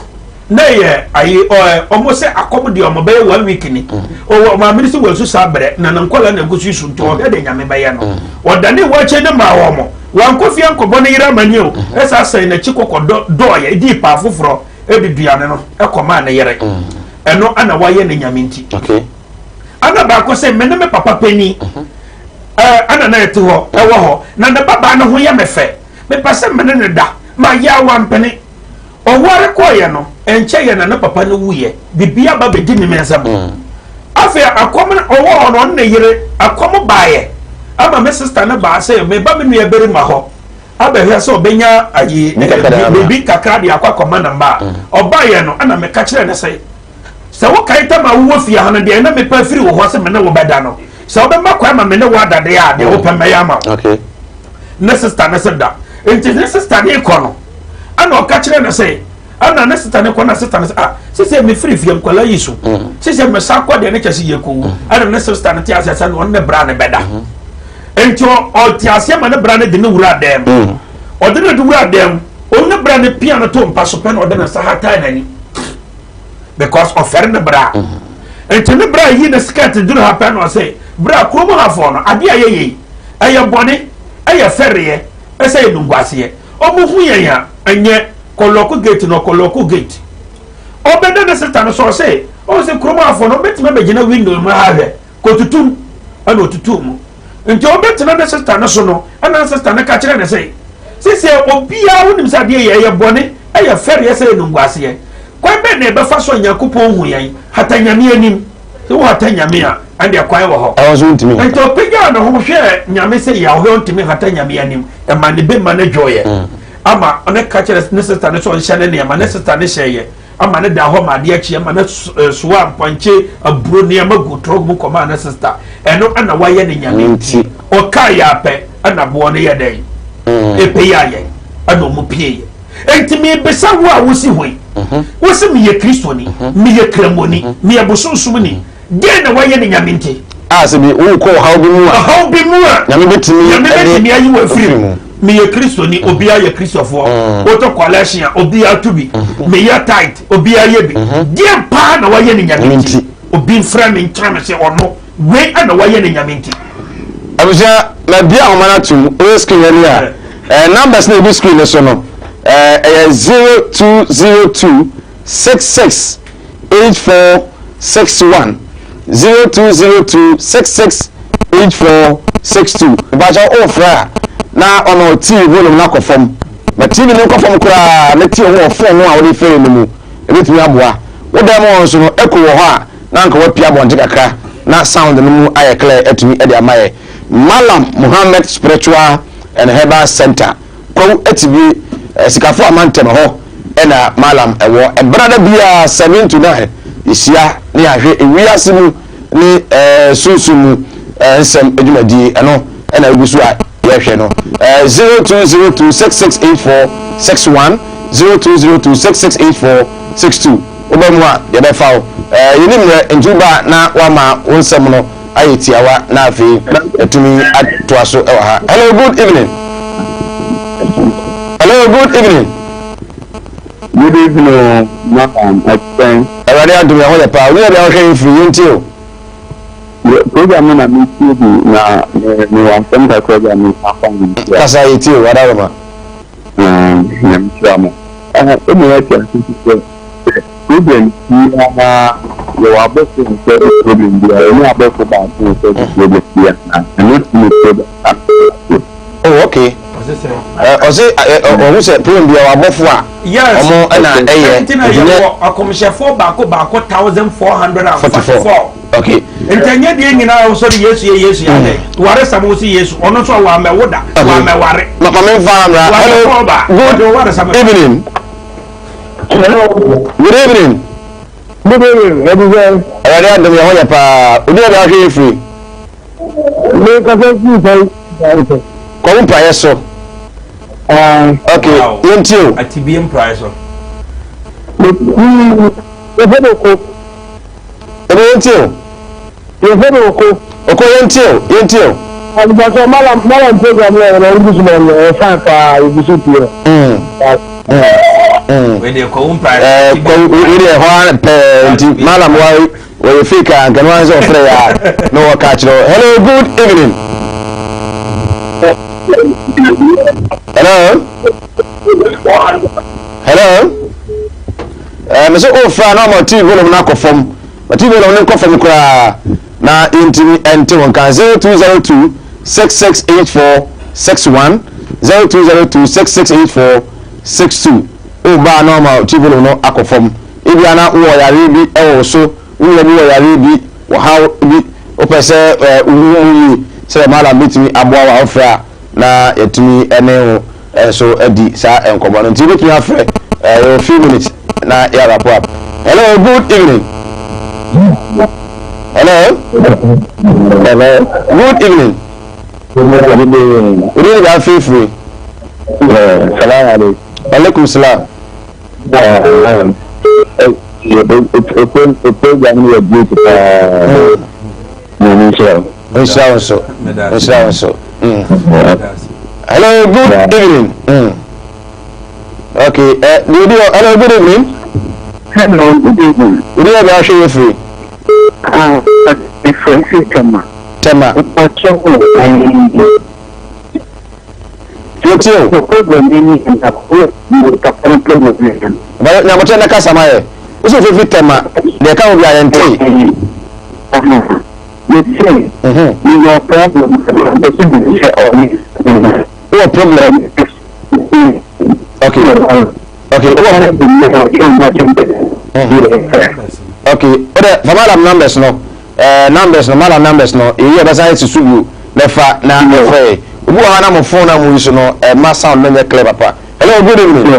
na yɛ ayi ɔɛ ɔmo sɛ akɔm deɛ ɔmo bɛyɛ one week ni. Ɔwɔ maame no sɛ wɔasu saa brɛ na ne nkɔla na egu so su, nti ɔhwɛ de Nyame bɛyɛ no. Ɔdane wɔ akyi ne maa wɔn wankɔ fie nkɔbɔ ne yere amani o, ɛsɛ asɛn n'akyi kɔkɔ dɔ dɔɔyɛ edi paa foforɔ ɛde duane no ɛkɔmaa ne yere. Ɛno ana wayɛ ne Nyame nti. Ana baako sɛ me ne me papa panyin ana na ɛte hɔ ɛwɔ hɔ na ne babaa no ho yɛ me fɛ, mepɛ sɛ me ne ne da ma yɛ awa mpene. Ɔware kɔɔyɛ no, ɛnkyɛ yɛ na ne papa no wuyɛ, biribi aba bɛdi ne me nsam. Afei akɔm no ɔwɔ hɔ no, ɔne ne yere akɔm baeɛ ama me sister no baa sɛ meba me nua barima hɔ abɛhwɛ sɛ ɔbɛnya ayi biribi kakra de akɔ akɔma ne mma. A ɔbaeɛ no, ɛna meka kyerɛ ne sɛ sɛ wokae tam a wowɔ fie ha no deɛ na mepɛ afiri wo hɔ sɛ me ne wo bɛda no, sɛ wobɛma kwan ma me ne wo adadeɛ a, deɛ wopɛ mɛyɛ ama wo. Ne sister ne sɛ da nti ne sister ne kɔ no, ɛna ɔka kyerɛ no sɛ ɛna ne sister ne kɔ na sister ne sɛ, ah, sisi mefiri fie nkwadaa yi so, sisi mesa kɔ deɛ ne kyɛ sɛ yɛ kɔ wu. Ɛna ne sister ne te aseɛ sɛ ɔne ne bra ne bɛda. Nti ɔte aseɛ ma ne bra ne de ne wura dɛm. Ɔde ne de wura dɛm, ɔne ne bra ne pia no to mpa so pɛ na ɔde ne nsa hata n'ani because ɔfɛre ne bra. Nti ne bra yi ne skirt duru ha pɛ na ɔsɛ bra kurom hafoɔ no adeɛ a yɛyɛ yi. Ɛyɛ bɔne, ɛyɛ fɛreɛ, ɛsɛ yɛ nunguaseɛ. Ɔmo hu yɛn a, ɛnyɛ kɔ lɔko gate no, ɔkɔ lɔko gate. Ɔbɛda ne sista no so, ɔse, ɔhu sɛ kurom afoɔ no, ɔbɛtumi abɛgyina window mu ha ahwɛ, kɔtutum, ɛna ɔtutuu mu. Nti ɔbɛtena ne sista no so no, ɛna ne sista no ka kyerɛ ne sɛ, sisɛ obiara wonim sɛ adeɛ yɛ, ɛyɛ bɔne, ɛyɛ fɛreɛ sɛ yɛ nunguaseɛ. Kwan bɛn na yɛbɛfa so a Nyankopɔn hu yɛn? Hata Nyame anim. Sɛ wohata Nyame a, ɛndeɛ kwan wɔ hɔ. Ɛhɔ nso wontumi nhata. Nti ɔpagyaa ne ho hwɛɛ Nyame sɛ yɛ ɔhwɛ ɔntumi nhata Nyame anim. Ɛma ne bɛma no dwoeɛ. Mm. Ama ɔne ka kyerɛ ne sista no sɛ ɔnhyɛ ne nneɛma, ne sista no hyɛeɛ. Ama ne da hɔ ma adeɛ kyeɛ ma ne eh, soa mpɔnkye aburo nneɛma gu trɔk mu kɔmaa ne sista. Ɛno ɛna wayɛ ne Nyame nti. Ɔkaa yɛ apɛ ɛna boɔ no yɛ dɛn? Mm. Ɛpɛ yɛ ɛna ɔmo pieeɛ. Enti mebisa wo a wosi hɔ yi, mhm. wose meyɛ Kristoni, mhm. meyɛ Kramoni, mhm. meyɛ bosonsomni, deɛn na wayɛ ne Nyame nti? A sɛ bi wokɔ ɔhaw bi mu a, ɔhaw bi mu a, Nyame bɛtumi Nyame bɛtumi ayi wo afiri mu. Meyɛ Kristoni, mm. obiara yɛ Kristofoɔ. Mm. Wotɔ kɔlɛhyen a, obiara to bi. Meyɛ tight, obiara yɛ bi. Deɛn paa na wayɛ ne Nyame nti? Obi mfrɛ me nkyerɛ me sɛ ɔno Wei na wayɛ ne Nyame nti. Abusua mabue ahoma no atom wohwɛ screen ani a eh, numbers na ɛgu screen no so no eh, ɛyɛ 0202 66 84 61 0202 66 84 62 mpakyɛ wofrɛ a na ɔma TV volume no akɔ fam ma TV no nkɔ fam koraa na tie ho wɔ phone no a wode frɛ no mu ɛbɛtumi aboa wo dan mu hɔ nso no echo wɔ hɔ a na anka wapue abɔnten kakra na sound no mu ayɛ clear atumi de ama yɛ. Mallam Muhammad Spiritual and Herbal Center, Kwawu Atibie, Sikafo Amantam ɛhɔ na Mallam ɛwɔ. Ɛbenada biara 7 to 9 yɛhyia na yɛahwɛ ewiase mu ne sunsum mu nsɛm dwumadie, ɛno na ɛgu so a yɛhwɛ no. 0202 668461, 0202 668462. Woba mu a, yɛbɛfa wo. Ɛɛ, yɛnni mmerɛ, nti woba a na woama wo nsɛm no ayɛ tiawa na afei yɛatumi atoa so wɔ ha. Hello, good evening. Hello, good evening. Good evening, madam. Ɛtɛn. Awurade adom yɛn ho yɛ paa. Onua bi a wohwɛ yɛn firi yɛntie o. Program no na metie bi na mewɔ asɛm kakra bi a meka fa ho. Kasa yɛtie o, Adaroma. Nyame nhyira mo. Ɛna yɛte ase nso sɛ sɛ problem biara yɛwɔ abɔfo a wɔsɔlve problem biara yɛne abɔfo baako a wɔsɔlve problem biara ɛno ne problem a mete ase. Oh okay. Ɔse ɔhu sɛ problem biara wɔ abɔfo a ɔmo ɛna ɛyɛ. Ɛnti na yɛwɔ akɔmhyɛfoɔ baako baako 1444. Okay. Nti ɛnyɛ deɛ nyinaa wo sɔre Yesu yɛ Yesu yɛ adɛ. Mm. Ware sam wo si Yesu. Ɔno nso a wɔamɛwo da. Wɔamɛware. Ma ma me nfa amra. Hello. Good evening. Hello. Good evening. Good evening. Ɛdi sɛ. Awurade adom yɛ ho yɛ paa. Obi a bɛ ahwɛ yɛ firi. Me kasa fi sɛ. Kɔmu mpaeɛ so. Okay. Yɛn ti o. Atibie mpaeɛ so. Yɛfɛ de ko. Ebe yɛn tie o. Yɛfɛ de oko. Oko yɛn tie o, yɛn tie o. Alibasɔ malam malam program yɛ yɛrɛ ɔgu so ma yɛ ɛ fine paa yɛ so tie. Wei deɛ kɔwu mpa. Ɛɛ kɔwu wei deɛ hɔ ara pɛɛ nti malam wa wɔyɛ fake a nkɛnɛ wɔn sɛ ɔfrɛ ya na wɔka akyerɛ wɔ. Hello good evening. Hello. Hello. Ɛɛ mɛ sɛ ofra na ɔma TV volume no akɔ fam. Ma TV volume no nkɔ fam koraa na yɛntumi nte wo nka. 0202 6684 61 0202 6684 62. Woba a na ɔma TV volume no akɔ fam. Ebia na wowɔ yareɛ bi wɔ wo so, wo nua bi wɔ yareɛ bi, ɔhaw bi, wopɛ sɛ wohu mu yie sɛdeɛ Mallam bɛtumi aboa wo a, wofrɛ a na yɛatumi ne wo nso adi saa nkɔmmɔ no. Nti wobɛtumi afrɛ, yɛwɔ few minutes na yɛ wrap up. Hello, good evening. Hello. Hello. Good evening. Good evening. Good evening, afei firi. Salam alaikum. Alaikum salam. Program no yɛ great paa. Nyame nhyira wo. Nhyira wo nso. Nhyira wo nso. Mm. Hello, good evening. Mm. Okay, uh, hello, good evening. Hello, good evening. Good evening, ahwɛ yɛ firi. Ah, efirɛ fi Tema. Tema. Mpakyɛ wo. Yɛtie o. Nyamotɛ na kasa ma yɛ. Wosɛ ofefi Tema, deɛ ɛka ho bi a yɛntee. Wowɔ problem? Okay. Okay, wowɔ Okay, wode fa malam numbers no. Eh, numbers no, malam numbers no. Eyi ɛbɛsan esi so bio. Na fa na ɛfrɛ yɛ. Obi wɔ ha na mo phone na mo yi so no, ɛma sound no nyɛ clear papa. Hello, good evening.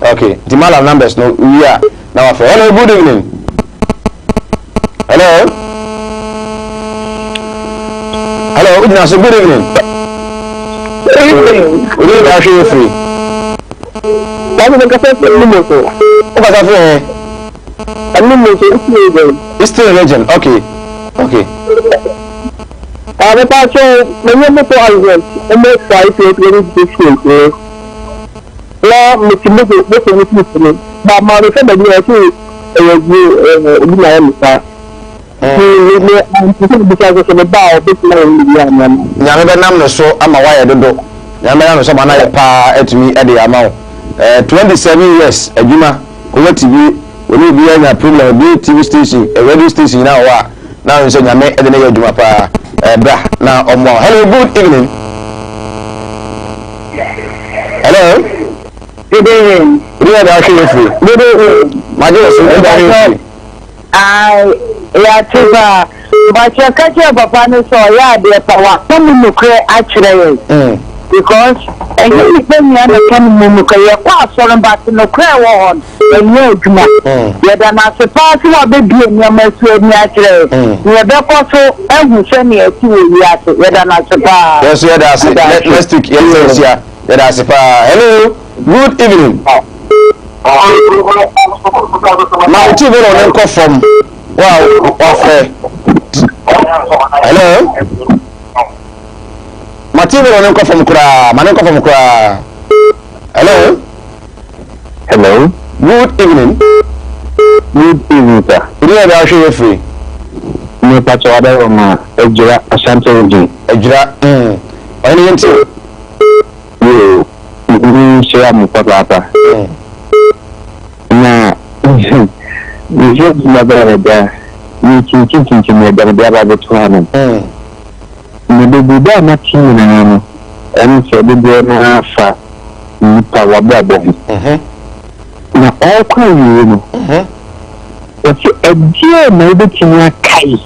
Okay, nti malam numbers no wie a na wafrɛ. Hello, good evening. Hello. Hello, wogyina so, good evening. Obi na ahwɛ yɛ firi. Wokasa firi he? Eastern region, okay. Okay. Mepa kyɛw, menye moto accident almost 5 years 2016. Na mete moto moto no mfimfini. Ba maa me sɛ baabi a ɛsɛ ɛyɛ bio ɛɛ obi na ayɛ me saa. Nti me me mpɛ sɛ mebisa sɛ sɛ meba a ɔbɛtumi ayɛ me biribi anaa. Nyame bɛnam ne so ama woayɛ dodo. Nyame bɛnam ne so ama no ayɛ paa atumi de ama wo. Eh, 27 years adwuma, kɔwɔ TV, wɔne obi anya problem, obi TV station, eh, radio station nyinaa wɔ hɔ a, na wonim sɛ Nyame de no yɛ adwuma paa. Eh, bra na ɔmmoa wo. Hello, good evening. Hello. Good evening. Obi na ahwɛ yɛ firi. Good evening. Magye wɔ so, obi na ahwɛ yɛ firi. Ae, yɛate paa. Mpakyɛ ka kyerɛ papa no sɛ ɔyɛ adeɛ pa, waka mu nokorɛ akyerɛ yɛn. Mm. Because ɛnyɛ nnipa nyinaa na ɛka no mu nokorɛ. Yɛkɔ asɔre no but nokorɛ a ɛwɔ hɔ no, ɛnyɛ adwuma. Mm. Yɛda no ase paa sɛ wabɛbue nneɛma so ani akyerɛ yɛn. Mm. Na yɛbɛkɔ so ahu sɛnea ɛte wɔ wiase. Yɛda no ase paa. Yɛn nso yɛda ase. Yɛda ase. Next week yɛn nsa nhyia. Yɛda ase paa. Hello, good evening. Ma wo TV no ne nkɔ fam. Wa wafrɛ. Hello. Ma TV no ne nkɔ fam koraa. Ma ne nkɔ fam koraa. Hello. Hello. Good evening. Good evening, sir. Ebi na ɛde ahwɛ yɛ firi. Me pakyɛ wada wɔ ma Adwira Ashanti region. Adwira. Ɔhene yɛn ti o. Yoo, me nhyira mo papaapa. Na mehwɛ adwuma bɛyɛ ne da mekyinkyinkyinkyim ne da mede aba abɛto ha nom. Na bebrebe a mate nyinaa no, ɛne sɛ dodoɔ no ara fa nnipa w'abrabɔ ho. Na ɔrekɔ awie no, wɔse ɛdeɛn na wobɛtumi akae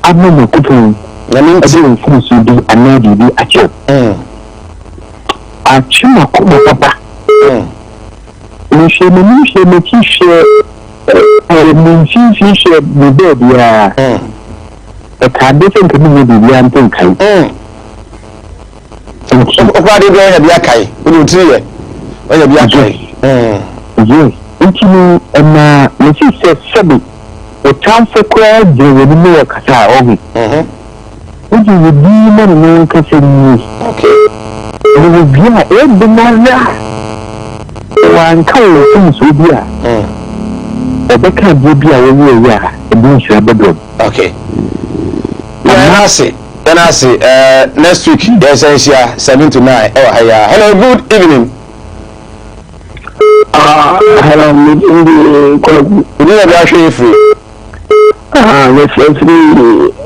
ama Nyankopɔn de wo mfomsoɔ bi anaa biribi akyɛ wo? Atwe m'akoma papa. Mehwɛ m'anim hwɛ m'akyi hwɛ me mfimfini hwɛ me baabiara. Ɛkaa de sɛ nka menyɛ biribiara mpo nkae. Nti. Wokora de deɛ ɔnya bi akae. Wode wo tiri yɛ. Ɔnya bi akae. Yes. Nti no ɛma mesi sɛ sɛbe wo tamfo koraa gyina w'anim na wɔkasa a ɔho. Wogye wo din ma no na ɔnka sɛ nie. Na wɔwie a ɛyɛ den ara sɛ wanka wo mfomsoɔ bi a ɔbɛka adeɛ bi a woyɛeɛ a ɛde nhyira bɛbrɛ wo. Okay. Yɛn ase, yɛn ase. Uh, next week yɛn sɛn hyia 7 to 9 ɛwɔ ha yi ara. Hello, good evening. Ah, hello, me din de Kwaku. Obi na bi ahwɛ yɛ firi. Ah, me fɛ firi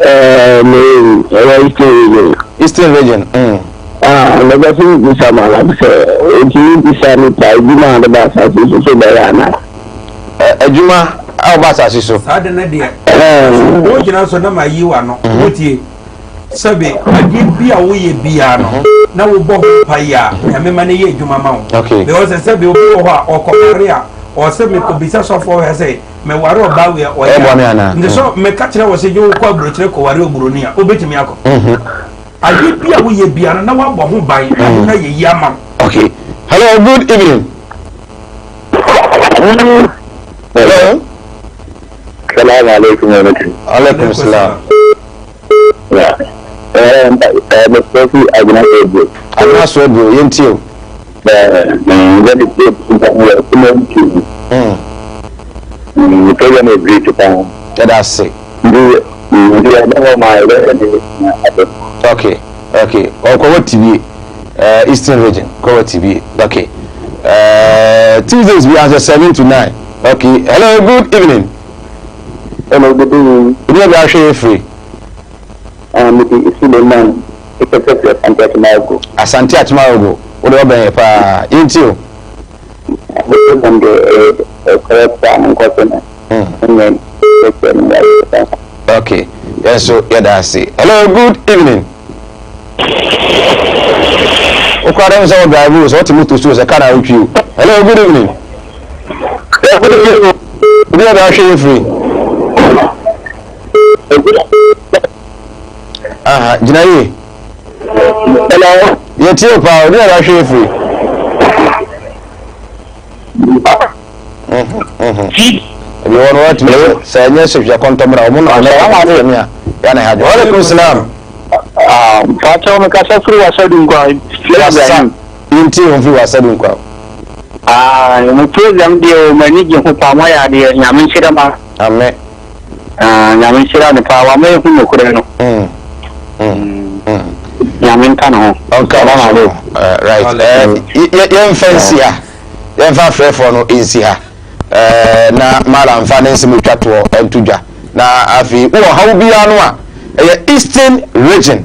ɛɛ me ɛwɔ Eastern region. Eastern region. Ah, me bɛ fi bisa ma la sɛ otumi bisa nipa edwuma a de ba asase so so bɛyɛ ana. Adwuma a ɔba asase so. Saa de no deɛ, wogyina so na ma yi wa no, wotie. Sɛbe adeɛ bi a woyɛ biara no, na wobɔ ho mpaeɛ a, Nyame ma no yɛ adwuma ma wo. Because sɛbe obi wɔ hɔ a ɔkɔware a, ɔsɛ mekɔbisa sɔfoɔ hwɛ sɛ meware ɔbaa wei a ɔyɛ a. Nti sɛ meka kyerɛ wɔ sɛ gye wokɔ aburokyerɛ kɔware oburoni a, wobɛtumi akɔ. Adeɛ bi a woyɛ biara no, na woabɔ ho ban na ade no ayɛ yie ama wo. Okay. Hello, good evening. Hello. Salaam alaikum wa rahmatullahi. Alaikum salam. Yeah. Mefrɛ fi Agona Ebro. Agona so Ebro, yɛntie o. Program yɛ great paa. Yɛda ase. Nti nti ɛbɛ hɔ ma ɛbɛ ɛde Okay, okay. Ɔkɔ wɔ TV. Eastern Region, Kwawu Atibie. Okay. Tuesdays bi ansɛ 7 to 9. Okay. Hello, good evening. Hello, good evening. Ebi a bi ahwɛ yɛ firi. Mede Suleiman ekasa firi Asante Akyemarogo. Asante Akyemarogo, wo de ɔbɛn yɛ paa. Yɛntie o. Mo program de ɛyɛ correct a mo nkɔ so na ɛnyɛ kyerɛkyerɛ no mu ayɛ. Okay, yɛn nso yɛda ase. Hello, good evening. Wokora dɛm sɛ wo drive o, sɛ wote moto so o, sɛ car na wotwi o. Hello, good evening. Obi a bɛahwɛ yɛ firi. Aha, gyina yie. Hello. Yɛtie o paa, obi a bɛahwɛ yɛ firi. Ebi wɔ no wɔatumi sɛ sɛ ɛnyɛ sɛ hwɛ kɔntɔmmra wɔn na wɔn na wɔn a yɛn na ɛha dwa. Waalaikum salam. Faakyɛw mi kasa firi wasadu nkwa. Wasa yɛntie wɔn firi wasadu nkwa. Aa mo program deɛ o m'ani gye ho paa moayɛ adeɛ nyame nhyira ma. Amen. Aa nyame nhyira no paa wama yɛhu nokorɛ no. Nyame nka ne ho. Ɔnka ne ho. Right. Yɛmfa nsi ha. Yɛmfa afrɛfoɔ no nsi ha. Na Mala mfa ne nsɛm atwa toɔ nto dwa. Na afei wowɔ haw biara no a, ɛyɛ Eastern Region,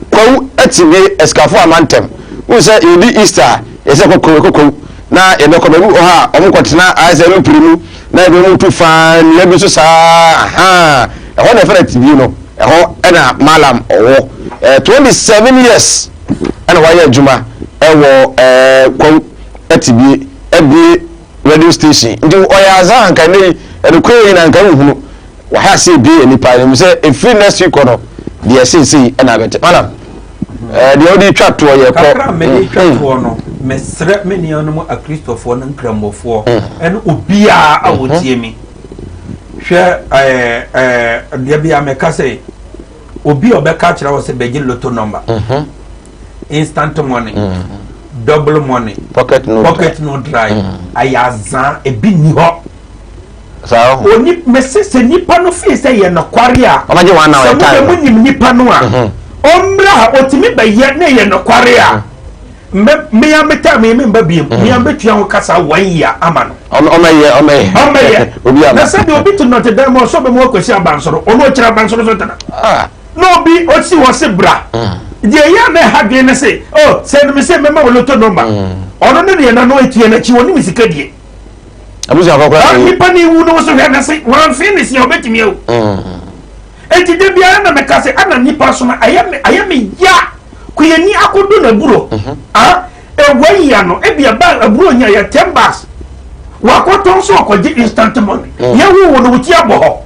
Kwawu Atibie, Asikafo Amantam. Wohu sɛ yɛdi Easter a, yɛsɛ kɔ Kwawu, yɛkɔ Kwawu. Na yɛbɛkɔ baabi wɔ hɔ a wɔkɔtena ayɛ sɛ lupiri mu, na ebi wɔn tu faa nnua bi so saa, ahaa, ɛhɔ na yɛfrɛ no Atibie no, ɛhɔ na Malam ɔwɔ. 27 years ɛna wayɛ adwuma ɛwɔ ɛɛ Kwawu Atibie, abue radio station nti ɔyɛ adze a nka ndɛ yi ɛnokorɛ yi na nka nhunu wahɛ ase ebie nipa ɛnim sɛ efiri next week kɔ no deɛ seesei ɛna abɛte madam ɛɛ deɛ ɔde twa toɔ yɛ kɔ kakra a mede twa toɔ no mesrɛ me nuanom akristofoɔ ne nkramofoɔ ɛne obiara a wɔtie mi hwɛ ɛɛ ɛɛ deɛ bi a mɛka sɛ obi a ɔbɛka akyerɛ wɔ sɛ bɛgye lotto number instant money mm. double money pocket no pocket no dry mm. ayɛ azan ebi ni hɔ saa ho oni mese sɛ nipa no fi sɛ yɛ nokware a ɔmagye wɔn na ɔyɛ time sɛ mo nim nipa no a mhm. ɔmmra ha otumi bɛyɛ ne yɛ nokware a mhm. mɛ mmea meta mi mi mba biem mhm. mmea mbɛtua ho kasa wɔn yia ama no ɔmɛyɛ ɔmɛyɛ ɔmɛyɛ obi ama na sɛdeɛ obi te nɔte dan mu ɔsɔ bɛ mu akɔsi abansoro ɔno ɔkyerɛ abansoro so tena ah. Na obi osi hɔ se bra. Deɛ ɛyɛ a na ɛha dwen ne se, oh, sɛ no me se mɛma wo lotto number. Ɔno ne deɛ n'ano atua n'akyi, ɔnim sika die. Abusuafo koraa na nipa ne wu no wo so hwɛ ne se, wɔamfee ne se a ɔbɛtumi awu. Enti da biara na meka se, ana nipa so no ayɛ me ayɛ me ya. Kuyani akodo n'aburo. Ah, ewa yi ano, ebi ba aburo nya yɛ 10 bags. Wakɔtɔn so ɔkɔgye instant money. Yɛwo wo no wo ti abɔ hɔ.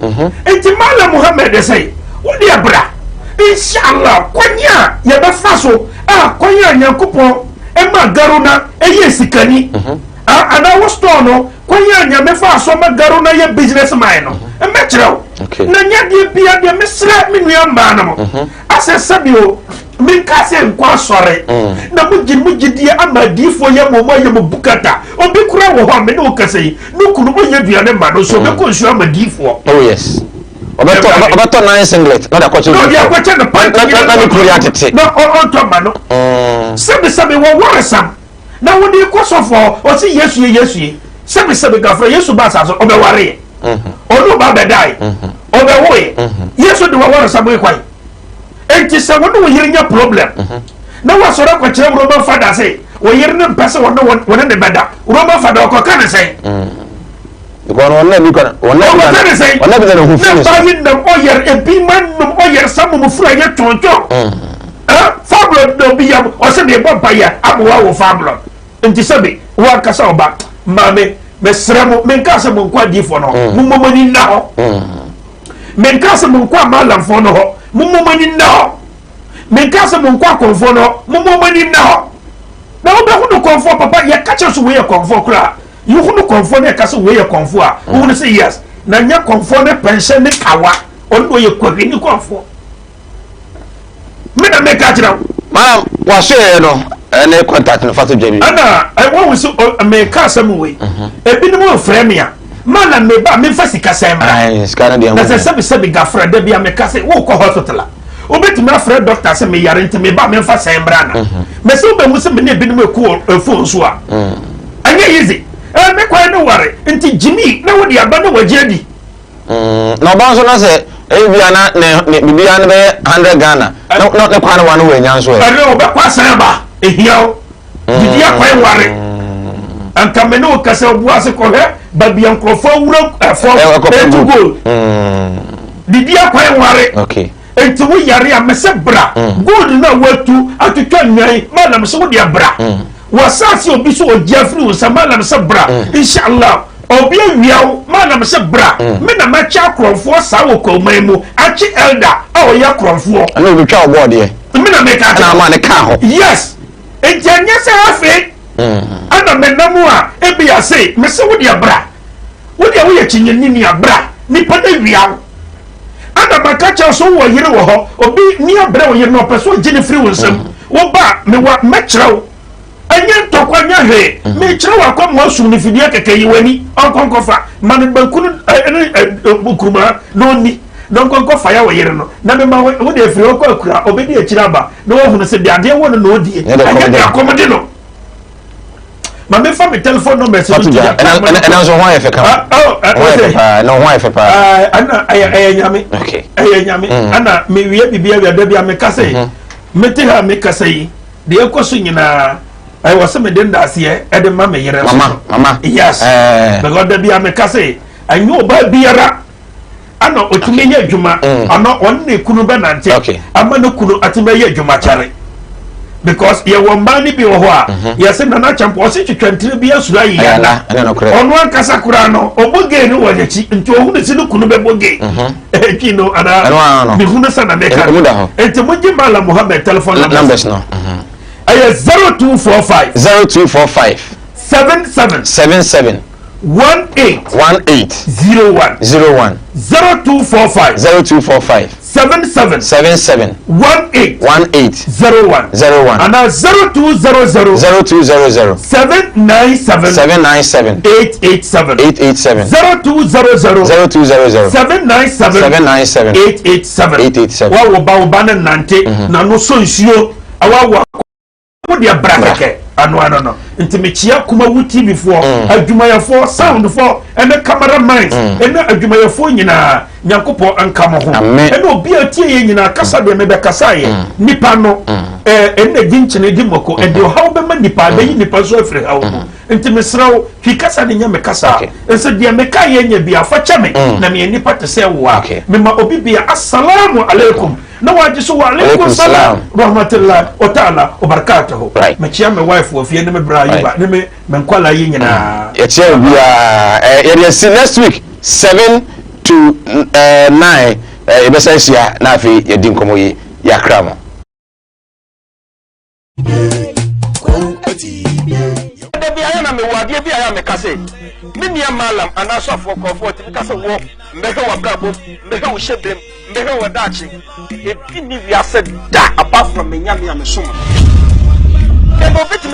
Mhm. Nti Malam Muhammad sɛ wode bra inshallah kwan a yɛbɛfa so a kwan a Nyankopɔn ɛma Garuna ɛyɛ sikani mhm. anaa wo store no kwan a Nyame fa so ma Garuna yɛ business man no mhm. mɛkyerɛ wo na nyadeɛ bia deɛ mesrɛ me nua mmaa no mo asɛ sɛbio menka sɛ nkɔ asɔre mm. na mogye mo gyidie ama adiifoɔ yɛ mo mo ayɛ mo bukata obi kura wɔ hɔ a me ne wo kasa yi ne kunu ɔnyɛ aduane ma no so mm. ɔbɛkɔ nsuo ama diifoɔ oh yes ɔbɛtɔ ɔbɛtɔ nine singlet na ɔde akɔkyɛ na ɔde akɔkyɛ no panti na ne kunu yɛ atete na ɔntɔ ma no mm. sɛbisɛbi wɔ waresam na wɔde kɔ sɔfoɔ ɔsi yesu yɛ yesu yɛ sɛbisɛbi gafra yesu ba asase ɔbɛwareɛ mm-hmm. ɔno ba bɛdae mm-hmm. ɔbɛwoeɛ mm-hmm. yesu de wɔ waresam kwan Enti sɛ wo ne wo yere nya problem na wasɔre akɔkyerɛ Roman fada sɛ wo yere no mpɛ sɛ wɔne wɔne ne bɛda, Roman fada ɔkɔka ne sɛn? Ɔkɔka ne sɛn? Na ba yi nam ɔyɛr ebi ma nom ɔyɛr sa mom fura yɛ twɔntwɔn. Fabulɔ na obi yam ɔsɛ mebɔ mpa yɛ amoa wo fabulɔ. Nti sɛbi wankasa ɔba maame mesrɛ mo menka sɛ mo nkɔ adiifoɔ no hɔ mommɔ mo ani nna hɔ. Menkaa sɛ monkɔ amaalamfoɔ no hɔ, mommɔ mo ani nna hɔ. Menkaa sɛ monkɔ akɔmfoɔ no hɔ, mommɔ mo ani nna hɔ. Na wobɛhu no kɔmfoɔ papa, yɛka kyerɛ so wei yɛ kɔmfoɔ koraa. Yɛhu no kɔmfoɔ na yɛka sɛ wei yɛ kɔmfoɔ a, wohu no sɛ yes. Na nyɛ kɔmfoɔ ne pɛnhyɛ ne kawa, ɔno na ɔyɛ kwahwini kɔmfoɔ. Me na meka kyerɛ wo. Madam, wasoɛɛ no ɛne contact no fa to dwa bi. Ɛna wɔn sɛ meka asɛm wei. Mhm. Ebinom mfrɛ me a ma na meba memfa sika sɛn mmra. Sika no deɛ. Na sɛ sɛbi sɛbi gafra da bi a meka sɛ wokɔ hospital a. Wobɛtumi afrɛ dɔkta sɛ meyare nti meba memfa sɛn mmra na mɛsɛ wobɛhu sɛ mene ebinom ɛku wɔ phone so a ɛnyɛ easy. Me kwan no ware nti gyimi na wode aba na wagye adi. Na ɔba nso na sɛ ɛyɛ bia na ne biribiara no bɛyɛ 100 Ghana na ne kwan no wa no wanya nso ɛ. Ɛno ɔbɛkɔ asan aba ehia wo didi akwan ware anka me ne wo kasa obu ase kɔhwɛ baabi a nkurɔfoɔ awura ɛfɔm ɛtu gold didi akwan ware. Nti wo yare a mese bra. Gold na watu atwitwa nnwan malam sɛ wode abra. Wɔ asase obi so ogye afiri wo nsa malam sɛ bra. Inshallah obi awia wo malam sɛ bra. Me na makyɛ akorɔmfoɔ saa wɔ kɔman mu akye elder a ɔyɛ akorɔmfoɔ. Ɛna obi twa wo bɔɔdeɛ. Me na meka kyerɛ. Ɛna ama ne kaa hɔ. Yes. Nti ɛnyɛ sɛ afei ɛna menam a ebi ase mese wode abra. Wode woyɛ kyinyɛnini abra nipa na awia wo. Ana maka kyerɛ so wɔ yere wɔ hɔ obi ni abrɛ wo yere na ɔpɛ so ɔgye ne firi wo nsam wo ba mewa mɛkyerɛ wo ɛnyɛ ntɔkwa nyɛ hwee mekyerɛ wo akɔ ma ɔsum ne fidie kɛkɛ yi w'ani ɔnkɔnkɔfa ma no banku no ne nkuruma na ɔnni na ɔnkɔnkɔfa yɛ wo yere no na mema wo de afiri hɔ kɔ akura ɔbɛdi akyire aba na wahunu sɛ deɛ adeɛ wɔ no na ɔdie ɛnyɛ deɛ akɔm de no. Ma me fa me telephone number sɛ bi tia. Ɛna nso ho ayɛ fɛ kama. Ho ayɛ fɛ paa. Ɛna ho ayɛ fɛ paa. Ɛna ɛyɛ ɛyɛ nyame. Ɛyɛ nyame. Ɛna me wie bibi awia da bi a me kasa yi. Me te ha me kasa yi. Deɛ ɛkɔ so nyinaa ɛwɔ sɛ me de ndaaseɛ ɛde ma me yere nso. Mama mama. Yes. Because da bi a me kasa yi ɛnyɛ ɔbaa biara ana otumi yɛ adwuma ana ɔne ne kunu bɛnante ama ne kunu atumi ayɛ adwuma kyɛre because yɛwɔ mmaa no bi wɔ hɔ a yɛsɛ nana kyɛmpo ɔse twitwa ntiri bi asuro ayi ana ɔno ankasa koraa no ɔbɔ gay no wɔ n'akyi nti ɔhunu si ne kunu bɛbɔ gay ɛtwi no anaa mehunu sɛ na meka no nti mogye Mala Muhammad telephone numbers no ɛyɛ 0245 0245 77 77 18 18 01 01 0245 0245 77 77 18 18 01 01 ana 0200 0200 797 797 887 887 0200 0200 797 797 887 887. Wawo ba wo ba ne nante na no so nsuo awawo wo deɛ bra kɛkɛ ano ano no nti mekyia Kumawu TV foɔ, adwumayɛfoɔ, sound foɔ ɛne camera mans ɛne adwumayɛfoɔ nyinaa. Nyankopɔn nka mo ho ɛne obi a tie yɛ nyinaa. Kasa deɛ mebɛkasa yɛ nipa no ɛne di nkyene di mmɔko ɛde ɔhaw bɛma nipa ɛbɛyi nipa nso afiri haw mu. Nti mesrɛ wo twi kasa ne nyɛ me kasa nso deɛ meka yɛ nyɛ bi afa kyɛ me na meyɛ nipa te sɛ wo a mema obi bia assalamu alaikum na wagye so wa alaikum salam rahmatullahi wa ta'ala wa barakatuhu. Mekyia me wife wɔ fie ne me bra Ayuba ne me me nkwala yi nyinaa. Yɛkyia obiara. Yɛde asi next week 7 to 9 yɛbɛsan ahyia na afei yɛdi nkɔmmɔ yi yɛakra mo. Da bi ayɛ na mewɔ adeɛ bi ayɛ a meka sɛ me nua malam anaa sɔfoɔ kɔfoɔ tumi ka sɛ wɔ mbɛhwɛ w'abrabɔ mbɛhwɛ wo hyɛbrɛm mbɛhwɛ wɔ daakye ebi ni wiase da apart from me Nyame a mesom no. Ɛna obi tumi